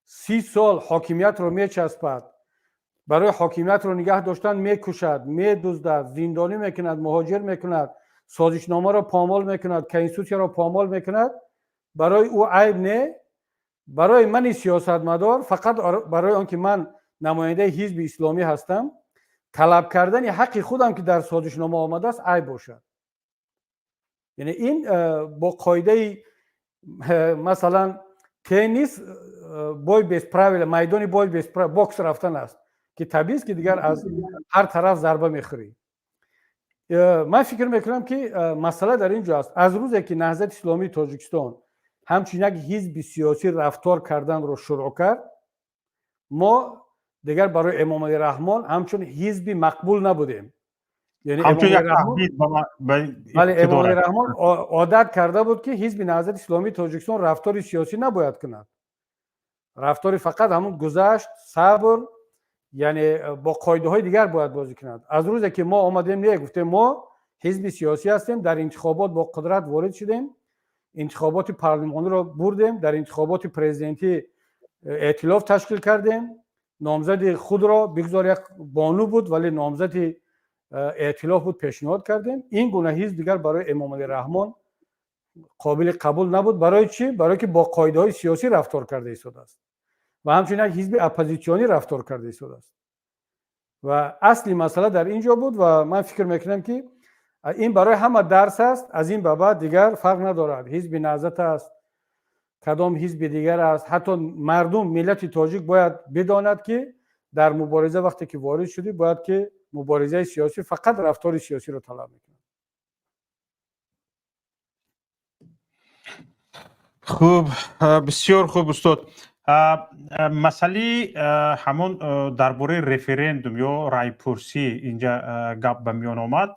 30 сол ҳокимиятро мечаспад, барои ҳокимиятро нигаҳ доштан мекушад, медуздад, зиндонӣ мекунад, муҳоҷир мекунад, созишномаро помол мекунад, конститутсияро помол мекунад, барои ӯ айб не, барои мани сиёсатмадор, фақат барои он ки ман намояндаи ҳизби исломӣ ҳастам, талаб кардани ҳаққи худам, ки дар созишнома омадааст, айб бошад. Яъне ин бо қоидаи, масалан, теннис, бой без правила, майдони бой без бокс рафтан аст, ки табиист, ки дигар аз ҳар тараф зарба мехӯрӣ. Ман фикр мекунам, ки масъала дар ин ҷо аст: аз рӯзе ки Наҳзати исломии Тоҷикистон ҳамчун як ҳизби сиёсӣ рафтор карданро шурӯъ кард, мо дигар барои Эмомалӣ Раҳмон ҳамчун ҳизби мақбул набудем. Эмомалӣ Раҳмон одат карда буд, ки ҳизби Наҳзати исломии Тоҷикистон рафтори сиёсӣ набояд кунад, рафтори фақат ҳамун гузашт, сабр, яъне бо қоидаҳои дигар бояд бозӣ кунад. Аз рӯзе ки мо омадем, не, гуфтем: мо ҳизби сиёсӣ ҳастем, дар интихобот бо қудрат ворид шудем, интихоботи парлумониро бурдем, дар интихоботи президентӣ эътилоф ташкил кардем, номзади худро, бигзор як бону буд, вале номзади эътилоф буд, пешниҳод кардем. Ин гуна ҳизб дигар барои Эмомалӣ Раҳмон қобили қабул набуд. Барои чӣ? Барое ки бо қоидаҳои сиёсӣ рафтор карда истодааст ва ҳамчунин як ҳизби оппозитсионӣ рафтор карда истодааст. Ва асли масъала дар ин ҷо буд. Ва ман фикр мекунам, ки ин барои ҳама дарс аст. Аз ин ба баъд дигар фарқ надорад, ҳизби Наҳзат аст, кадом ҳизби дигар аст, ҳатто мардум, миллати тоҷик бояд бидонад, ки дар мубориза вақте ки ворид шудӣ, бояд ки муборизаи сиёсӣ фақат рафтори сиёсиро талаб мекунад. Хуб, бисёр хуб, устод. Масъалаи ҳамон дар бораи референдум ё райпурсӣ инҷа гап ба миён омад.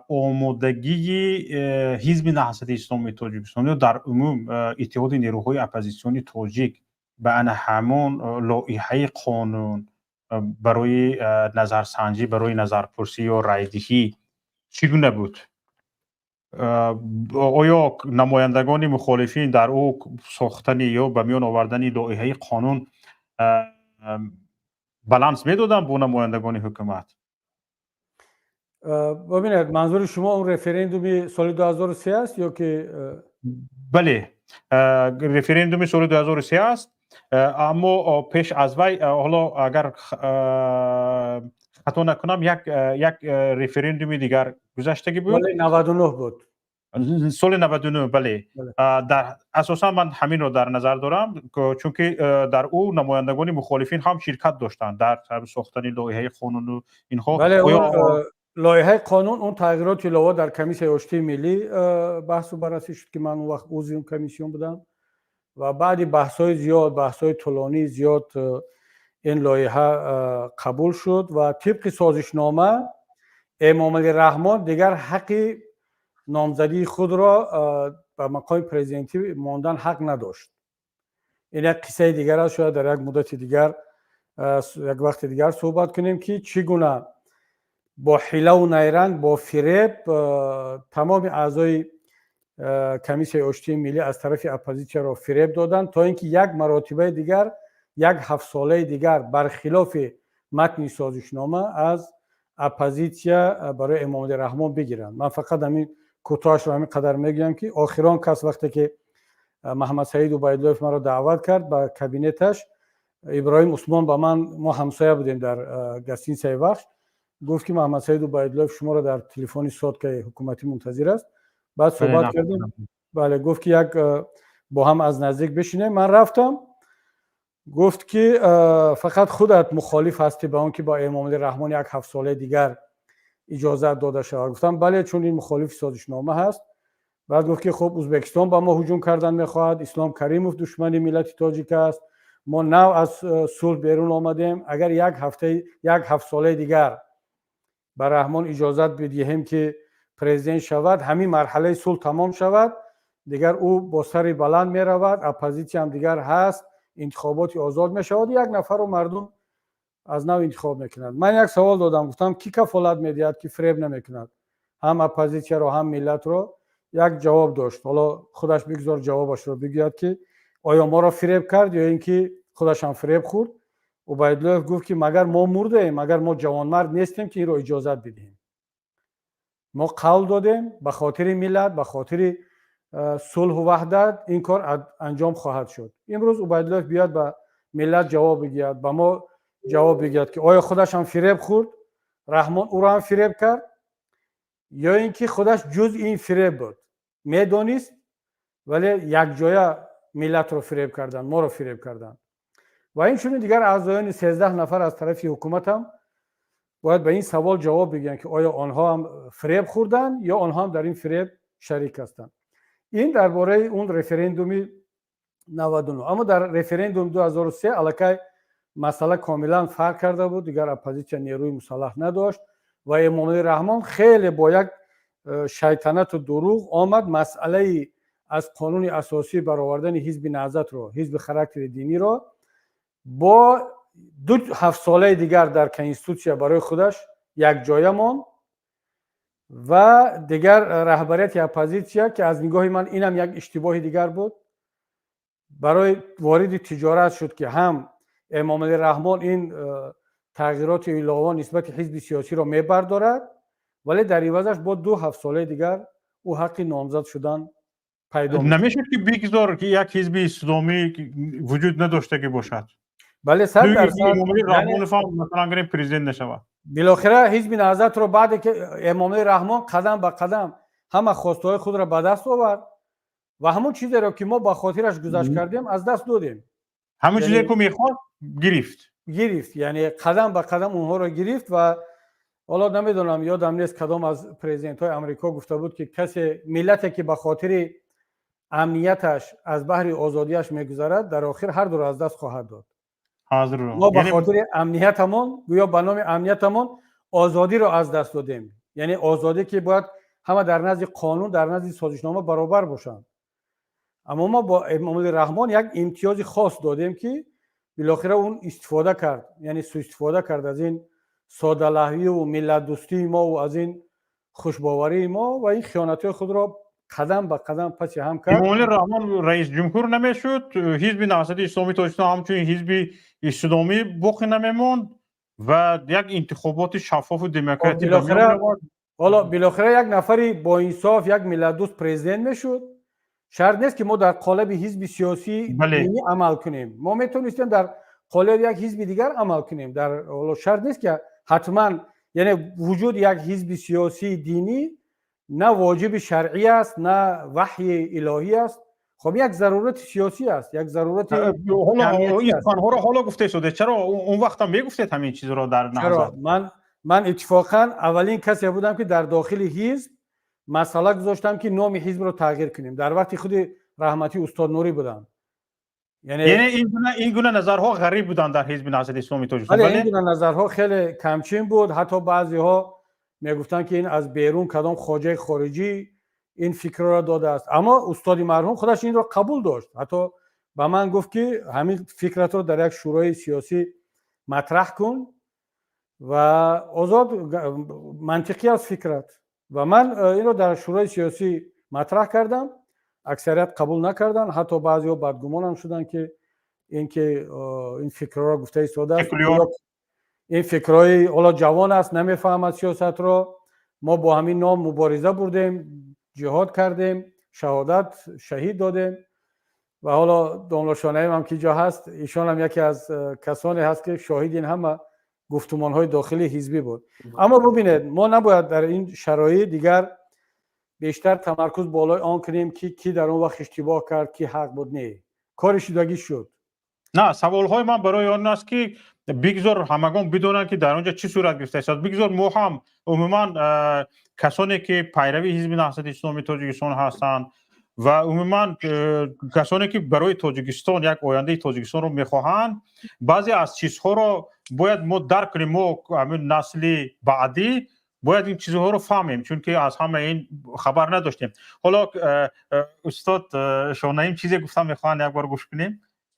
Омодагии ҳизби Наҳзати исломии Тоҷикистон ё дар умум иттиҳоди нерӯҳои оппозитсиони тоҷик ба ана ҳамон лоиҳаи қонун барои назарсанҷӣ, барои назарпурсӣ ё райдиҳӣ чӣ гуна буд? Оё намояндагони мухолифин дар ӯ сохтани ё ба миён овардани лоиҳаи қонун баланс медоданд бо намояндагони ҳукумат? Бибинед, манзури шумо он референдуми соли 2003 аст ё ки? Бале, референдуми соли 2003 аст, аммо пеш аз вай, ҳоло агар хато накунам, як референдуми дигар гузаштагӣ буд. 99 буд. Соли 99, бале. Дар асосан ман ҳаминро дар назар дорам, чунки дар ӯ намояндагони мухолифин ҳам ширкат доштанд дар сохтани лоиҳаи қонуну инҳо. Лоиҳаи қонун, он тағйироти илова дар комиссияи оштии миллӣ баҳсу баррасӣ шуд, ки ман он вақт узви он комиссион будам, ва баъди баҳсҳои зиёд, баҳсҳои тӯлонии зиёд ин лоиҳа қабул шуд. Ва тибқи созишнома Эмомалӣ Раҳмон дигар ҳаққи номзадии худро ба мақоми президентӣ мондан ҳақ надошт. Ин як қиссаи дигар аст, шояд дар як муддати дигар, як вақти дигар суҳбат кунем, ки чӣ гуна бо ҳилаву найранг, бо фиреб тамоми аъзои комиссияи оштии миллӣ аз тарафи оппозитсияро фиреб доданд, то ин ки як маротибаи дигар, як ҳафтсолаи дигар бархилофи матни созишнома аз оппозитсия барои Эмомалӣ Раҳмон бигиранд. Ман фақат ҳамин кӯтоҳашро ҳамин қадар мегӯям, ки охирон кас вақте ки Маҳаммадсаид Убайдуллоев маро даъват кард ба кабинеташ. Иброҳим Усмон ба ман, мо ҳамсоя будем дар гостиницаи Вахш, гуфт, ки Маҳаммадсаид Убайдуллоев шуморо дар телефони соткаи ҳукуматӣ мунтазир аст. Баъд суҳбат кардем. Бале, гуфт, ки як бо ҳам аз наздик бишинем. Ман рафтам, гуфт, ки фақат худат мухолиф ҳастӣ ба он ки ба Эмомалӣ Раҳмон як ҳафтсолаи дигар иҷозат дода шавад. Гуфтам, бале, чун ин мухолифи созишнома ҳаст. Баъд гуфт, ки хуб, Ӯзбекистон ба мо ҳуҷум кардан мехоҳад, Ислом Каримов душмани миллати тоҷик аст, мо нав аз сулҳ берун омадем, агар як ҳафтаи як ҳафтсолаи дигар ба Раҳмон иҷозат бидиҳем, ки президент шавад, ҳамин марҳалаи сулҳ тамом шавад, дигар ӯ бо сари баланд меравад, оппозитсиям дигар ҳаст, интихоботи озод мешавад, як нафарро мардум аз нав интихоб мекунад. Ман як савол додам, гуфтам, кӣ кафолат медиҳад, ки фиреб намекунад ҳам оппозитсияро, ҳам миллатро? Як ҷавоб дошт, ҳоло худаш бигзор ҷавобашро бигӯяд, ки оё моро фиреб кард ё ин ки худашам фиреб хӯрд. Убайдуллоев гуфт, ки магар мо мурдаем, магар мо ҷавонмард нестем, ки инро иҷозат бидиҳем? Мо қавл додем, ба хотири миллат, ба хотири сулҳу ваҳдат ин кор анҷом хоҳад шуд. Имрӯз Убайдуллоев биёяд, ба миллат ҷавоб бигӯяд, ба мо ҷавоб бигӯяд, ки оё худашам фиреб хӯрд, Раҳмон ӯро ҳам фиреб кард, ё ин ки худаш ҷузъи ин фиреб буд, медонист, вале якҷоя миллатро фиреб карданд, моро фиреб карданд. Ва инчунин дигар аъзоёни 13 нафар аз тарафи ҳукуматам бояд ба ин савол ҷавоб бигӯянд, ки оё онҳо ҳам фиреб хӯрданд ё онҳо ҳам дар ин фиреб шарик ҳастанд. Ин дар бораи он референдуми 99. Аммо дар референдум 2003 аллакай масъала комилан фарқ карда буд. Дигар оппозитсия нерӯи мусаллаҳ надошт ва Эмомалӣ Раҳмон хеле бо як шайтанату дурӯғ омад, масъалаи аз қонуни асосӣ баровардани Ҳизби Наҳзатро, ҳизби характери диниро, бо ду ҳафтсолаи дигар дар конститутсия барои худаш якҷоя монд. Ва дигар раҳбарияти оппозитсия, ки аз нигоҳи ман инам як иштибоҳи дигар буд, барои вориди тиҷорат шуд, ки ҳам Эмомалӣ Раҳмон ин тағйироти илова нисбати ҳизби сиёсиро мебардорад, вале дар ивазаш бо ду ҳафтсолаи дигар ӯ ҳаққи номзад шудан пайдо. Намешуд, ки бигзор, ки як ҳизби исломӣ вуҷуд надоштагӣ бошад? Бале, 100%. Эмомалӣ Раҳмонов ҳам, масалан, гирем, президент нашавад. Билохира Ҳизби Наҳзатро баъде ки Эмомалӣ Раҳмон қадам ба қадам ҳама хостаҳои худро ба даст овард ва ҳамон чизеро, ки мо ба хотираш гузашт кардем, аз даст додем. Ҳамон чизе, ки мехост, гирифт. Гирифт, яъне қадам ба қадам онҳоро гирифт. Ва ҳоло намедонам, ёдам нест, кадом аз президентҳои Амрико гуфта буд, ки касе, миллате, ки ба хотири амнияташ аз баҳри озодиаш мегузарад, дар охир ҳар дуро аз даст хоҳад дод. Мо ба хотири амниятамон, гӯё ба номи амниятамон, озодиро аз даст додем. Яъне озодӣ, ки бояд ҳама дар назди қонун, дар назди созишнома баробар бошанд. Аммо мо бо Эмомалӣ Раҳмон як имтиёзи хос додем, ки билохира он истифода кард, яъне суистифода кард аз ин содалаҳвию миллатдӯстии мову аз ин хушбоварии мо ва ин хиёнатҳои худро қадам ба қадам паси ҳам кард. Эмомалӣ Раҳмон раис ҷумҳур намешуд, Ҳизби Наҳзати Исломии Тоҷикистон ҳамчун ҳизби исломӣ боқӣ намемонд ва як интихоботи шаффофу демократӣ. Ҳоло билохира як нафари боинсоф, як миллатдӯст президент мешуд. Шарт нест, ки мо дар қолаби ҳизби сиёсӣ амал кунем. Мо метавонистем дар қолаби як ҳизби дигар амал кунем. Дар ҳоло шарт нест, ки ҳатман, яъне вуҷуди як ҳизби сиёсии динӣ на воҷиби шаръӣ аст, на ваҳйи илоҳӣ аст. Хоб, як зарурати сиёсӣ аст, як зарурати. Ҳоло ҳоло гуфта истоде, чаро он вақтам мегуфтед ҳамин чизро дар Наҳзат? Ман иттифоқан аввалин касе будам, ки дар дохили ҳизб масъала гузоштам, ки номи ҳизбро тағйир кунем. Дар вақти худи раҳматӣ устод Нурӣ будам. Яъне ин гуна назарҳо ғариб буданд дар Ҳизби Наҳзати Исломии Тоҷикистон? Ин гуна назарҳо хеле камчин буд. Ҳатто баъзеҳо мегуфтанд, ки ин аз берун кадом хоҷаи хориҷӣ ин фикрро додааст. Аммо устоди марҳум худаш инро қабул дошт. Ҳатто ба ман гуфт, ки ҳамин фикратро дар як шӯрои сиёсӣ матраҳ кун ва озод, мантиқӣ аст фикрат. Ва ман инро дар шӯрои сиёсӣ матраҳ кардам. Аксарият қабул накарданд, ҳатто баъзеҳо бадгумонам шуданд, ки ин ки ин фикрҳоро гуфта истодааст, ин фикрҳои ҳоло ҷавон аст, намефаҳмад сиёсатро. Мо бо ҳамин ном мубориза бурдем, ҷиҳод кардем, шаҳодат, шаҳид додем. Ва ҳоло домла Шонаим ҳам ки ҷо ҳаст, ишон ҳам яке аз касоне ҳаст, ки шоҳиди ин ҳама гуфтумонҳои дохили ҳизбӣ буд. Аммо бубинед, мо набояд дар ин шароит дигар бештар тамаркуз болои он кунем, ки кӣ дар он вақт иштибоҳ кард, кӣ ҳақ буд. Не, кори шудагӣ шуд. На, саволҳои ман барои он аст, ки бигзор ҳамагон бидонанд, ки дар он ҷо чӣ сурат гирифтааст. Бигзор мо ҳам, умуман касоне ки пайрави Ҳизби Наҳзати Исломии Тоҷикистон ҳастанд ва умуман касоне ки барои Тоҷикистон, як ояндаи Тоҷикистонро мехоҳанд, баъзе аз чизҳоро бояд мо дарк кунем. Мо, ҳамин насли баъдӣ, бояд ин чизҳоро фаҳмем, чунки аз ҳама ин хабар надоштем. Ҳоло устод Шонаим чизе гуфтан мехоҳанд, як бор гӯш кунем.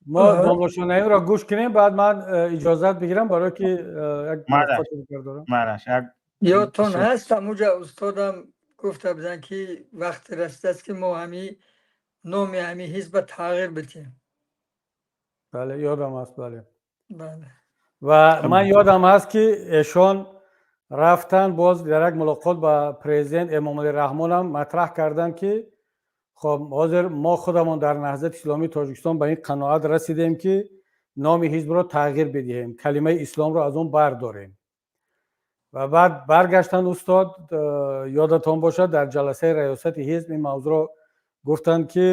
Мо домла Шонаимро гӯш кунем, баъд ман иҷозат бигирам, барое ки як дорам. Ёдтон ҳаст, ҳамуҷа устодам гуфта буданд, ки вақте расидааст, ки мо ҳами номи ҳами ҳизба тағйир бидиҳем? Бале, ёдам аст, бале. Ва ман ёдам ҳаст, ки эшон рафтанд, боз дар як мулоқот ба президент Эмомалӣ Раҳмонам матраҳ карданд, ки хоб, ҳозир мо худамон дар Наҳзати Исломии Тоҷикистон ба ин қаноат расидем, ки номи ҳизбро тағйир бидиҳем, калимаи исломро аз он бардорем. Ва баъд баргаштанд устод, ёдатон бошад, дар ҷаласаи раёсати ҳизб ин мавзӯъро гуфтанд, ки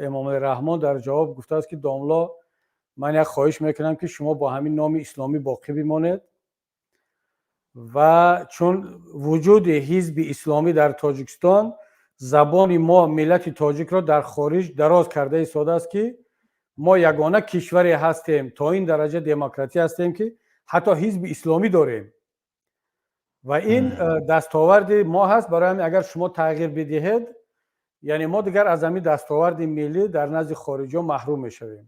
Эмомалӣ Раҳмон дар ҷавоб гуфтааст, ки домло, ман як хоҳиш мекунам, ки шумо бо ҳамин номи исломӣ боқӣ бимонед, ва чун вуҷуди ҳизби исломӣ дар Тоҷикистон забони мо, миллати тоҷикро, дар хориҷ дароз карда истодааст, ки мо ягона кишваре ҳастем, то ин дараҷа демократӣ ҳастем, ки ҳатто ҳизби исломӣ дорем, ва ин дастоварди мо ҳаст. Барои ҳамин, агар шумо тағйир бидиҳед, яъне мо дигар аз ҳамин дастоварди миллӣ дар назди хориҷиҳо маҳрум мешавем.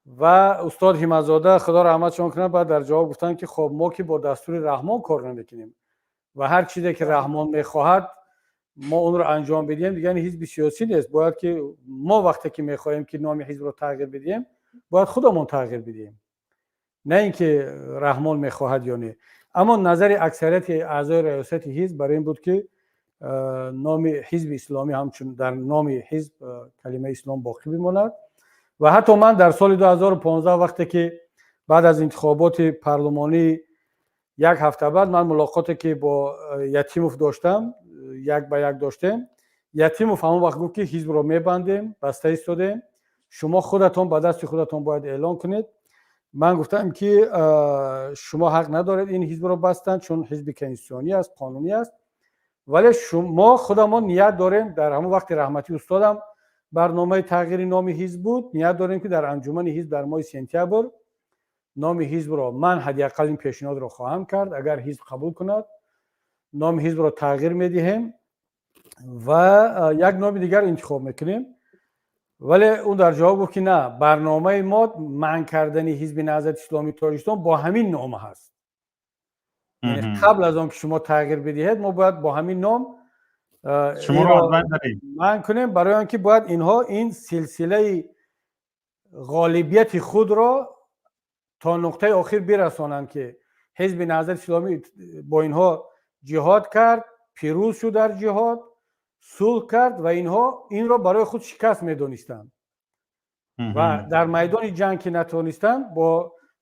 Ва устод Ҳимматзода, Худо раҳматшон кунад, баъд дар ҷавоб гуфтанд, ки хоб, мо ки бо дастури Раҳмон кор намекунем ва ҳар чизе ки Раҳмон мехоҳад, мо онро анҷом бидиҳем, дигар ҳизби сиёсӣ нест. Бояд ки мо вақте ки мехоҳем, ки номи ҳизбро тағйир бидиҳем, бояд худамон тағйир бидиҳем, на ин ки Раҳмон мехоҳад ё не. Аммо назари аксарияти аъзои раёсати ҳизб бар ин буд, ки номи ҳизби исломӣ, ҳамчун дар номи ҳизб калимаи ислом боқӣ бимонад. Ва ҳатто ман дар соли 2015, вақте ки баъд аз интихоботи парлумонӣ, як ҳафта баъд, ман мулоқоте ки бо Ятимов доштам, як ба як доштем, Ятимов ҳамон вақт гуфт, ки ҳизбро мебандем, баста истодем, шумо худатон ба дасти худатон бояд эълон кунед. Ман гуфтам, ки шумо ҳақ надоред ин ҳизбро бастан, чун ҳизби конститутсионӣ аст, қонунӣ аст, вале мо худамон ният дорем, дар ҳамон вақти раҳматӣ устодам барномаи тағйири номи ҳизб буд, ният дорем, ки дар анҷумани ҳизб дар моҳи сентябр номи ҳизбро, ман ҳадди ақал ин пешниҳодро хоҳам кард, агар ҳизб қабул кунад, номи ҳизбро тағйир медиҳем ва як номи дигар интихоб мекунем. Вале ӯ дар ҷавоб гуфт, ки на, барномаи мо манъ кардани Ҳизби Наҳзати Исломии Тоҷикистон бо ҳамин ном ҳаст. Қабл аз он ки шумо тағйир бидиҳед, мо бояд бо ҳамин ном манъ кунем, барои он ки бояд инҳо ин силсилаи ғолибияти худро то нуқтаи охир бирасонанд, ки Ҳизби Наҳзати Исломӣ бо инҳо ҷиҳод кард, пирӯз шуд дар ҷиҳод, сулҳ кард ва инҳо инро барои худ шикаст медонистанд ва дар майдони ҷанг ки натавонистанд, бо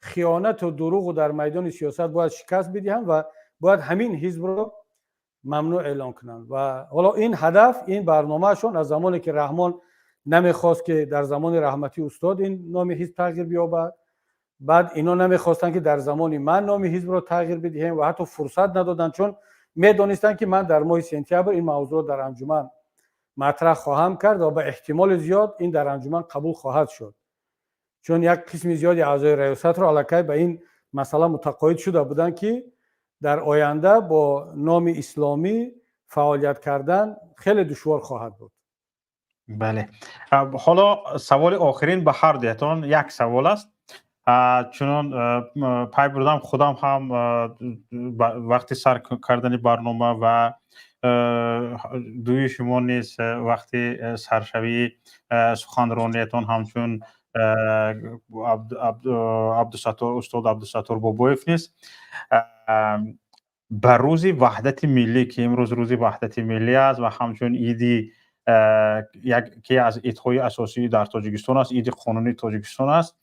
хиёнату дурӯғу дар майдони сиёсат бояд шикаст бидиҳанд ва бояд ҳамин ҳизбро мамнӯъ эълон кунанд. Ва ҳоло ин ҳадаф, ин барномаашон аз замоне ки Раҳмон намехост, ки дар замони раҳматии устод ин номи ҳизб тағйир биёбад, баъд ино намехостанд, ки дар замони ман номи ҳизбро тағйир бидиҳем ва ҳатто фурсат надоданд, чун медонистанд, ки ман дар моҳи сентябр ин мавзӯъро дар анҷуман матраҳ хоҳам кард ва ба эҳтимоли зиёд ин дар анҷуман қабул хоҳад шуд, чун як қисми зиёди аъзои раёсатро аллакай ба ин масъала мутақоид шуда буданд, ки дар оянда бо номи исломӣ фаъолият кардан хеле душвор хоҳад буд. Бале, ҳоло саволи охирин ба ҳар дуятон як савол аст. Чунон пай бурдам, худам ҳам вақти сар кардани барнома ва дуи шумо низ вақти саршавии суханрониятон, ҳамчун Абдусаттор, устод Абдусаттор Бобоев низ ба рӯзи ваҳдати миллӣ, ки имрӯз рӯзи ваҳдати миллӣ аст ва ҳамчун иди Яке аз идҳои асосӣ дар Тоҷикистон аст, иди қонунии Тоҷикистон аст.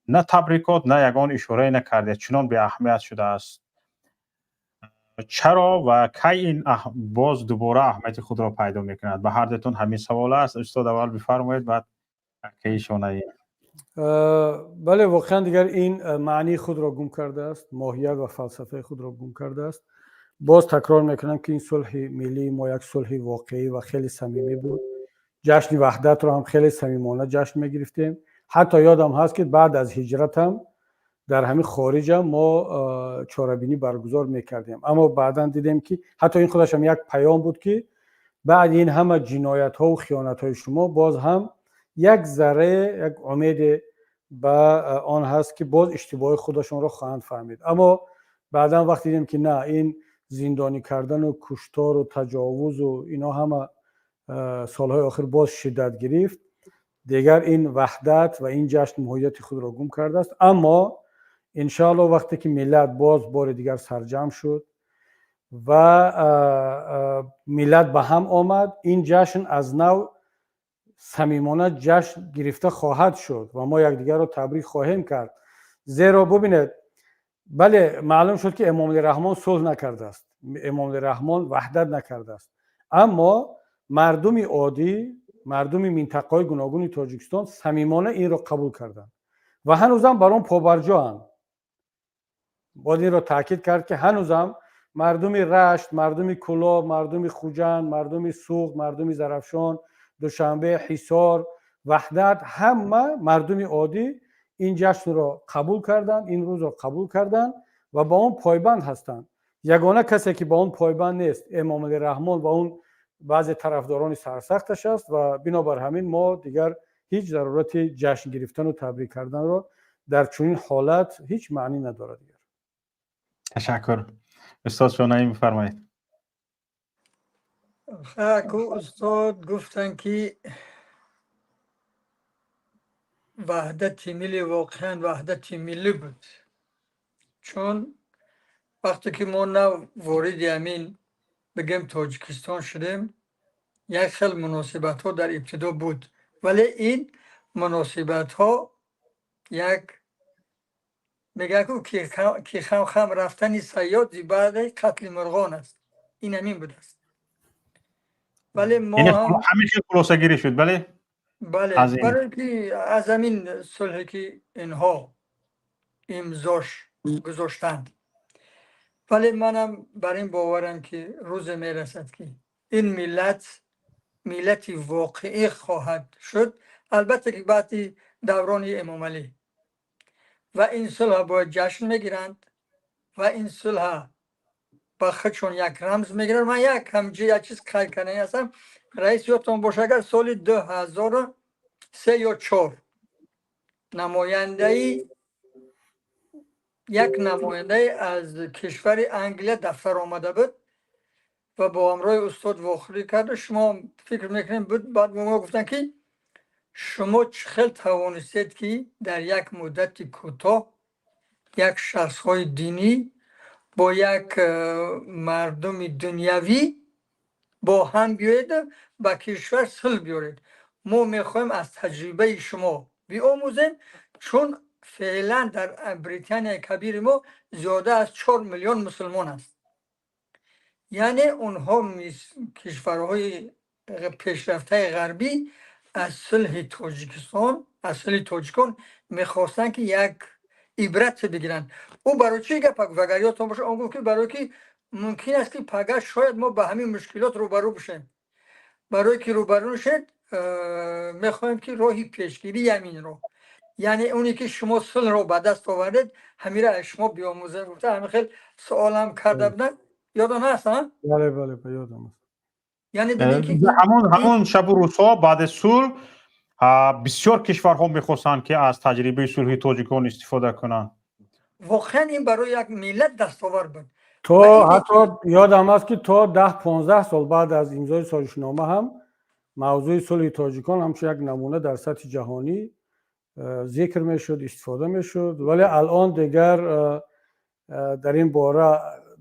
На табрикот, на ягон ишорае накардед, чунон беаҳамият шудааст. Чаро ва кай ин боз дубора аҳамияти худро пайдо мекунад? Ба ҳардуятон ҳамин савол аст. Устод, аввал бифармоед, баъд акаи Шонаӣ. Бале, воқеан дигар ин маънии худро гум кардааст, моҳият ва фалсафаи худро гум кардааст. Боз такрор мекунам, ки ин сулҳи миллии мо як сулҳи воқеӣ ва хеле самимӣ буд. Ҷашни Ваҳдатро ҳам хеле самимона ҷашн мегирифтем. Ҳатто ёдам ҳаст, ки баъд аз ҳиҷратам дар ҳамин хориҷам мо чорабинӣ баргузор мекардем. Аммо баъдан дидем, ки ҳатто ин худашам як паём буд, ки баъди ин ҳама ҷиноятҳову хиёнатҳои шумо боз ҳам як заррае як умеде ба он ҳаст, ки боз иштибоҳи худашонро хоҳанд фаҳмид. Аммо баъдан вақте дидем, ки на, ин зиндонӣ кардану куштору таҷовузу ино ҳама солҳои охир боз шиддат гирифт, дигар ин ваҳдат ва ин ҷашн моҳияти худро гум кардааст. Аммо иншоалло, вақте ки миллат боз бори дигар сарҷамъ шуд ва миллат ба ҳам омад, ин ҷашн аз нав самимона ҷашн гирифта хоҳад шуд ва мо якдигарро табрик хоҳем кард. Зеро бубинед, бале, маълум шуд, ки Эмомалӣ Раҳмон сулҳ накардааст, Эмомалӣ Раҳмон ваҳдат накардааст, аммо мардуми оддӣ, мардуми минтақаҳои гуногуни Тоҷикистон самимона инро қабул карданд ва ҳанӯзам бар он побарҷоанд. Бояд инро таъкид кард, ки ҳанӯзам мардуми Рашт, мардуми Кӯлоб, мардуми Хуҷанд, мардуми Суғд, мардуми Зарафшон, Душанбе, Ҳисор, Ваҳдат, ҳама мардуми оддӣ ин ҷашнро қабул карданд, ин рӯзро қабул карданд ва ба он пойбанд ҳастанд. Ягона касе, ки ба он пойбанд нест, Эмомалӣ Раҳмон ва он баъзе тарафдорони сарсахташ аст. Ва бинобар ҳамин мо дигар ҳеҷ зарурати ҷашн гирифтану табрик карданро дар чунин ҳолат ҳеҷ маънӣ надорад дигар. Ташаккур. Устод Шонаӣ, бифармоед. Ку устод гуфтанд, ки ваҳдати миллӣ воқеан ваҳдати миллӣ буд, чун вақте ки мо нав вориди ҳамин, бигем, Тоҷикистон шудем, як хел муносибатҳо дар ибтидо буд, вале ин муносибатҳо як мегӯяд ку, ки хам хам рафтани сайёд зи баъди қатли мурғон аст, ин ҳамин будааст. Вале мо ҳамин хел хулосагирӣ шуд, бале. Бале, барое ки аз ҳамин сулҳе, ки инҳо имзош гузоштанд. Вале манам бар ин боварам, ки рӯзе мерасад, ки ин миллат миллати воқеӣ хоҳад шуд, албатта ки баъди даврони Эмомалӣ. Ва ин сулҳа бояд ҷашн мегиранд ва ин сулҳа ба худшон як рамз мегиранд. Ман як ҳамҷи як чиз қайд кардани ҳастам, раис, ёдтон боша, агар соли 2003 ё чор намояндаи як намояндаи аз кишвари Англия дафтар омада буд ва бо ҳамроҳи устод вохӯрӣ карду, шумо фикр мекунем буд, баъд ба мо гуфтанд, ки шумо чӣ хел тавонистед, ки дар як муддати кӯтоҳ як шахсҳои динӣ бо як мардуми дунявӣ бо ҳам биёеду ба кишвар сулҳ биёред? Мо мехоҳем аз таҷрибаи шумо биомӯзем, чун феълан дар Британияи Кабири мо зиёда аз 4 миллион мусулмон аст. Яъне онҳо, кишварҳои пешрафтаи ғарбӣ, аз сулҳи Тоҷикистон, аз сулҳи тоҷикон мехостанд, ки як ибрате бигиранд. Ӯ барои чӣ гапа гуфт, агар ёдтон бошад? Он гуфт, ки барое ки мумкин аст, ки пага шояд мо ба ҳамин мушкилот рӯбарӯ бишем, барое ки рӯбарӯ нашед, мехоҳем, ки роҳи пешгирии ҳаминро, яъне оне ки шумо сулҳро ба даст овардед, ҳамира аз шумо биомӯзем, гуфта, ҳамин хел суолам карда буданд. Ёдон ҳаст? Бале, бале, ба ёдам аст. Яъне бибин, ки ҳамон шабу рӯзҳо баъди сулҳ бисёр кишварҳо мехостанд, ки аз таҷрибаи сулҳи тоҷикон истифода кунанд. Воқеан ин барои як миллат дастовар буд. То ҳатто ёдам аст, ки то 10-15 сол баъд аз имзои созишнома ҳам мавзӯи сулҳи тоҷикон ҳамчун як намуна дар сатҳи ҷаҳонӣ зикр мешуд, истифода мешуд. Вале алон дигар дар ин бора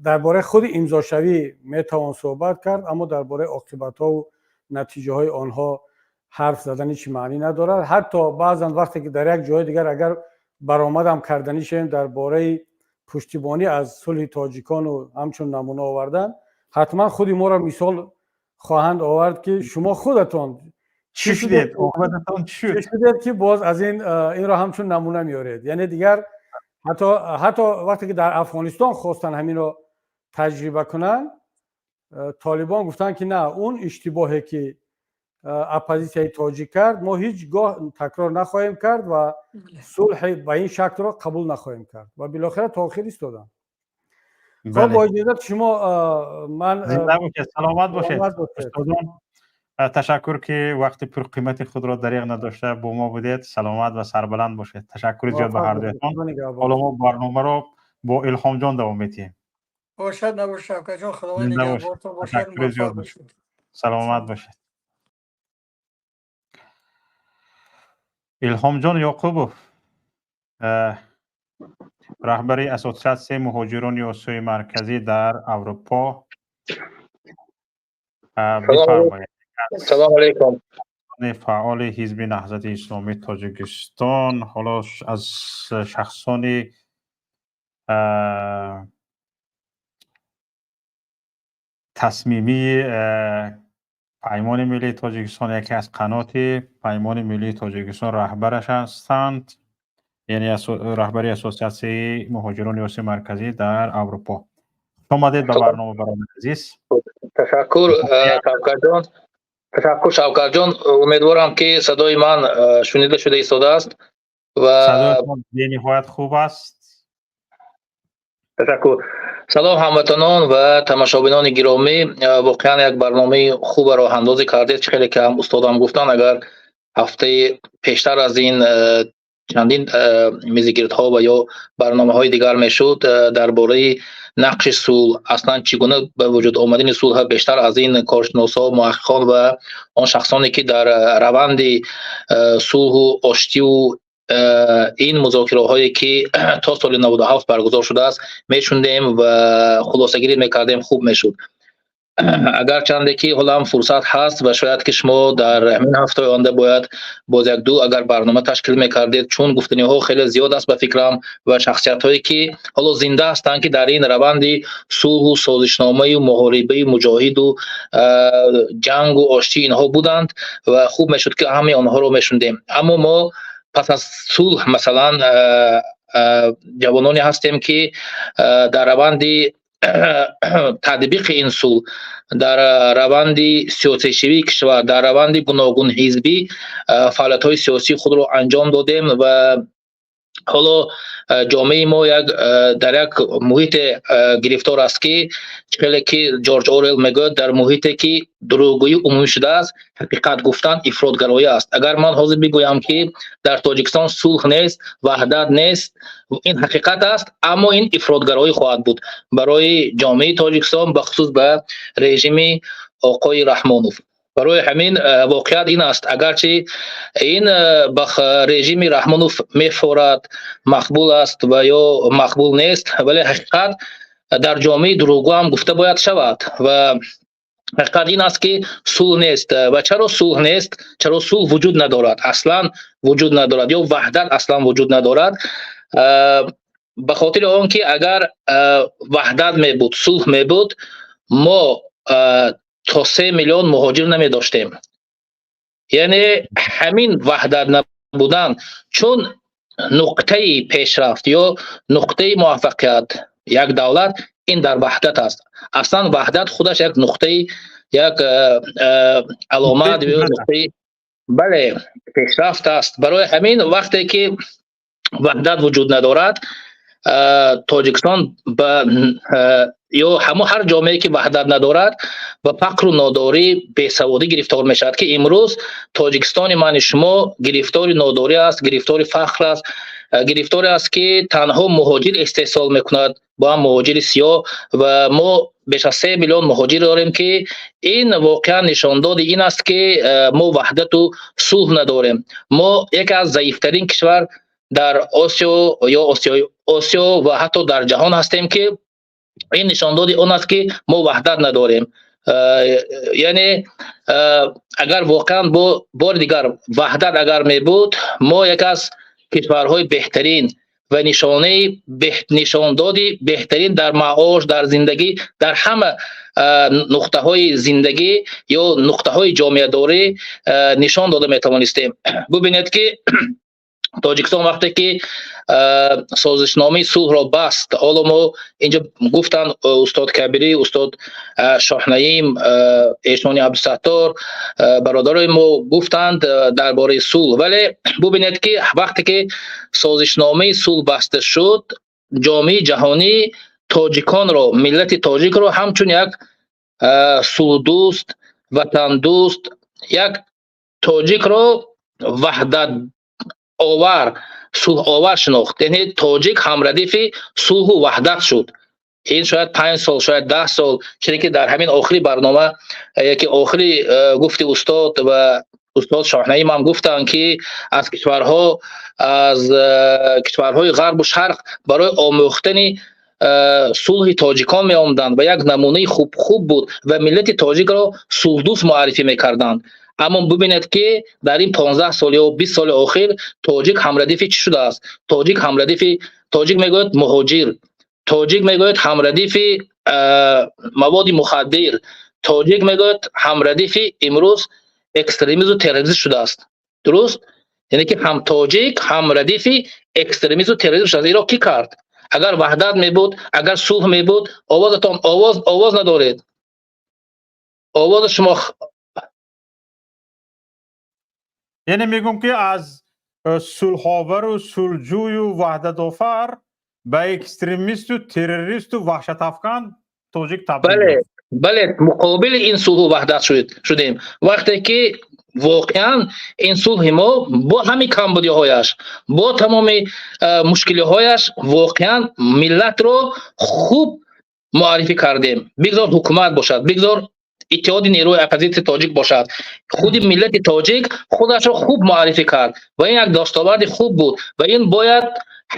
Дар бораи худи имзошавӣ метавон суҳбат кард, аммо дар бораи оқибатҳову натиҷаҳои онҳо ҳарф задан ҳеҷ маънӣ надорад. Ҳатто баъзан вақте ки дар як ҷои дигар агар баромадам карданӣ шавем дар бораи пуштибонӣ аз сулҳи тоҷикону ҳамчун намуна овардан, ҳатман худи моро мисол хоҳанд овард, ки шумо худатон чӣ шудед, оқибататон чӣ шуд, чӣ шудед, ки боз аз ин инро ҳамчун намуна меоред. Яъне дигар ҳатто вақте ки дар Афғонистон хостанд ҳаминро таҷриба кунанд, Толибон гуфтанд, ки на, он иштибоҳе ки оппозитсияи тоҷик кард, мо ҳеҷ гоҳ такрор нахоҳем кард ва сулҳи ба ин шаклро қабул нахоҳем кард, ва билохира то охир истоданд. Хоб, бо иҷозати шумо ман Зинда бошед, саломат бошед, устодон. Ташаккур, ки вақти пурқимати худро дареғ надошта бо мо будед. Саломат ва сарбаланд бошед. Ташаккури зиёд ба ҳардуятон. Ҳоло мо барномаро бо Илҳомҷон давом медиҳем. Бошад, набошад, Шавкатҷон, Худованд нигаҳбортон бошад. Ташаккури зиёд, саломат бошед. Илҳомҷон Ёқубов, раҳбари Ассотсиатсияи муҳоҷирони Осиёи Марказӣ дар Аврупо, бифармоед. Салому алайкум. Фаъоли Ҳизби Наҳзати Исломии Тоҷикистон, ҳоло аз шахсони тасмимии Паймони миллии Тоҷикистон, яке аз қаноти Паймони миллии Тоҷикистон раҳбараш ҳастанд, яъне раҳбари Ассотсиатсияи муҳоҷирони Осиёи Марказӣ дар Аврупо. Хуш омадед ба барнома, бародари азиз. Ташаккур, Шавкатҷон. Ташаккур, Шавкатҷон. Умедворам, ки садои ман шунида шуда истодааст ва Садоятон бениҳоят хуб аст. Ташаккур. Салом, ҳамватанон ва тамошобинони гиромӣ. Воқеан як барномаи хубе роҳандозӣ кардед. Чӣ хеле ки ҳам устодам гуфтанд, агар ҳафтаи пештар аз ин чандин мизигирдҳо ва ё барномаҳои дигар мешуд дар бораи нақши сулҳ, аслан чӣ гуна ба вуҷуд омадани сулҳ, бештар аз ин коршиносҳо, муҳаққиқон ва он шахсоне ки дар раванди сулҳу оштиву ин музокираҳое ки то соли 97 баргузор шудааст мешундем ва хулосагирӣ мекардем, хуб мешуд. Агарчанде ки ҳоло ҳам фурсат ҳаст ва шояд ки шумо дар ҳамин ҳафтаи оянда бояд боз як ду агар барнома ташкил мекардед, чун гуфтаниҳо хеле зиёд аст ба фикрам ва шахсиятҳое ки ҳоло зинда ҳастанд, ки дар ин раванди сулҳу созишномаю муҳорибаи муҷоҳиду ҷангу оштӣ инҳо буданд ва хуб мешуд, ки ҳамаи онҳоро мешундем. Аммо мо пас аз сулҳ, масалан, ҷавононе ҳастем, ки дар раванди татбиқи ин сулҳ, дар раванди сиёсишавии кишвар, дар раванди гуногунҳизбӣ фаъолиятҳои сиёсии худро анҷом додем ва ҳоло ҷомеаи мо як дар як муҳите гирифтор аст, ки хеле ки Ҷорҷ Орел мегӯяд, дар муҳите ки дурӯғгӯӣ умумӣ шудааст, ҳақиқат гуфтан ифротгароӣ аст. Агар ман ҳозир бигӯям, ки дар Тоҷикистон сулҳ нест, ваҳдат нест, ин ҳақиқат аст, аммо ин ифротгароӣ хоҳад буд барои ҷомеаи Тоҷикистон, бахусус ба режими оқои Раҳмонов. Барои ҳамин воқеият ин аст, агарчи ин ба режими Раҳмонов мефорад, мақбул аст ва ё мақбул нест, вале ҳақиқат дар ҷомеаи дурӯғгӯ ҳам гуфта бояд шавад ва ҳақиқат ин аст, ки сулҳ нест. Ва чаро сулҳ нест? Чаро сулҳ вуҷуд надорад, аслан вуҷуд надорад ё ваҳдат аслан вуҷуд надорад? Ба хотири он ки агар ваҳдат мебуд, сулҳ мебуд, мо то 3 миллион муҳоҷир намедоштем. Яъне ҳамин ваҳдат набудан, чун нуқтаи пешрафт ё нуқтаи муваффақият як давлат ин дар ваҳдат аст. Аслан ваҳдат худаш як нуқтаи, як аломат, нуқтаи, бале, пешрафт аст. Барои ҳамин вақте ки ваҳдат вуҷуд надорад, Тоҷикистон ба ё ҳамо ҳар ҷомеае ки ваҳдат надорад, ба фақру нодорӣ, бесаводӣ гирифтор мешавад, ки имрӯз Тоҷикистони мани шумо гирифтори нодорӣ аст, гирифтори фақр аст, гирифторе аст, ки танҳо муҳоҷир истеҳсол мекунад, бо ҳам муҳоҷири сиёҳ. Ва мо беш аз 3 миллион муҳоҷир дорем, ки ин воқеан нишондоди ин аст, ки мо ваҳдату сулҳ надорем. Мо яке аз заифтарин кишвар дар Осиё ё Осиё ва ҳатто дар ҷаҳон ҳастем, ки Ин нишондоди он аст, ки мо ваҳдат надорем. Яъне агар воқеан, бо бори дигар, ваҳдат агар мебуд, мо яке аз кишварҳои беҳтарин ва нишонаи нишондоди беҳтарин дар маош, дар зиндагӣ, дар ҳама нуқтаҳои зиндагӣ ё нуқтаҳои ҷомеадорӣ нишон дода метавонистем. Бубинед, ки Тоҷикистон вақте ки созишномаи сулҳро баст, ҳоло мо инҷо гуфтанд устод Кабирӣ, устод Шоҳнаим, Эшони Абдусаттор, бародарои мо гуфтанд дар бораи сулҳ. Вале бубинед, ки вақте ки созишномаи сулҳ баста шуд, ҷомеаи ҷаҳонӣ тоҷиконро, миллати тоҷикро ҳамчун як сулҳдӯст, ватандӯст, як тоҷикро ваҳдат овар, сулҳовар шинохт. Яъне тоҷик ҳамрадифи сулҳу ваҳдат шуд. Ин шояд 5 сол, шояд 10 сол, чизе ки дар ҳамин охири барнома, яки охири гуфти устод ва устод Шоҳнаим ҳам гуфтанд, ки аз кишварҳои ғарбу шарқ барои омӯхтани сулҳи тоҷикон меомаданд ва як намунаи хуб буд ва миллати тоҷикро сулҳдӯст муаррифӣ мекарданд. Аммо бубинед, ки дар ин 15 сол ё 20 соли охир тоҷик ҳамрадифи чӣ шудааст? Тоҷик ҳамрадифи, тоҷик мегӯяд, муҳоҷир, тоҷик мегӯяд, ҳамрадифи маводи мухаддир, тоҷик мегӯяд, ҳамрадифи имрӯз экстремизму терроризм шудааст. Дуруст, яъне ки ҳам тоҷик ҳамрадифи экстремизму терроризм шудааст. Инро кӣ кард? Агар ваҳдат мебуд, агар сулҳ мебуд, овозатон, овоз надоред, овози шумо. Яъне мегӯм, ки аз сулҳовару сулҳҷӯю ваҳдатофар ба экстремисту террористу ваҳшатафкан тоҷик табдил. Бале, муқобили ин сулҳу ваҳдат шудем. Вақте ки воқеан ин сулҳи мо бо ҳамин камбудиҳояш, бо тамоми мушкилиҳояш воқеан миллатро хуб муаррифӣ кардем. Бигзор ҳукумат бошад, бигзор иттиҳоди нерӯи оппозитсияи тоҷик бошад, худи миллати тоҷик худашро хуб муаррифӣ кард ва ин як дастоварди хуб буд. Ва ин бояд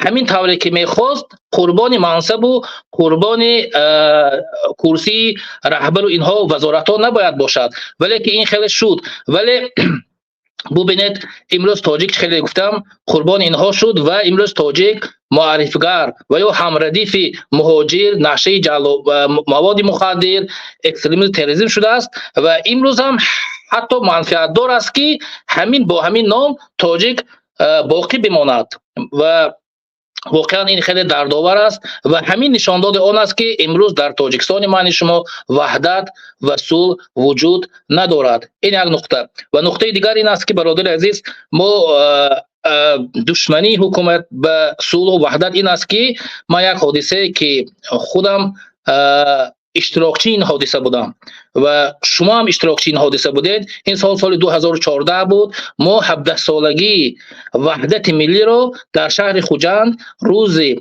ҳамин тавре ки мехост, қурбони мансабу қурбони курсии раҳбару инҳо, вазоратҳо набояд бошад. Вале ки ин хеле шуд. Вале бубинед, имрӯз тоҷик, хеле гуфтам, қурбони инҳо шуд ва имрӯз тоҷик муаррифгар ва ё ҳамрадифи муҳоҷир, нашъаи маводи мухаддир, экстремизм, терроризм шудааст. Ва имрӯз ҳам ҳатто манфиатдор аст, ки ҳамин бо ҳамин ном тоҷик боқӣ бимонад. Ва воқеан ин хеле дардовар аст ва ҳамин нишондоди он аст, ки имрӯз дар Тоҷикистони мани шумо ваҳдат ва сулҳ вуҷуд надорад. Ин як нуқта. Ва нуқтаи дигар ин аст, ки, бародари азиз, мо душмании ҳукумат ба сулҳу ваҳдат ин аст, ки ман як ҳодисае, ки худам иштирокчии ин ҳодиса будам ва шумо ҳам иштирокчии ин ҳодиса будед. Ин сол, соли 2014 буд. Мо 17-солагии ваҳдати миллиро дар шаҳри Хуҷанд рӯзи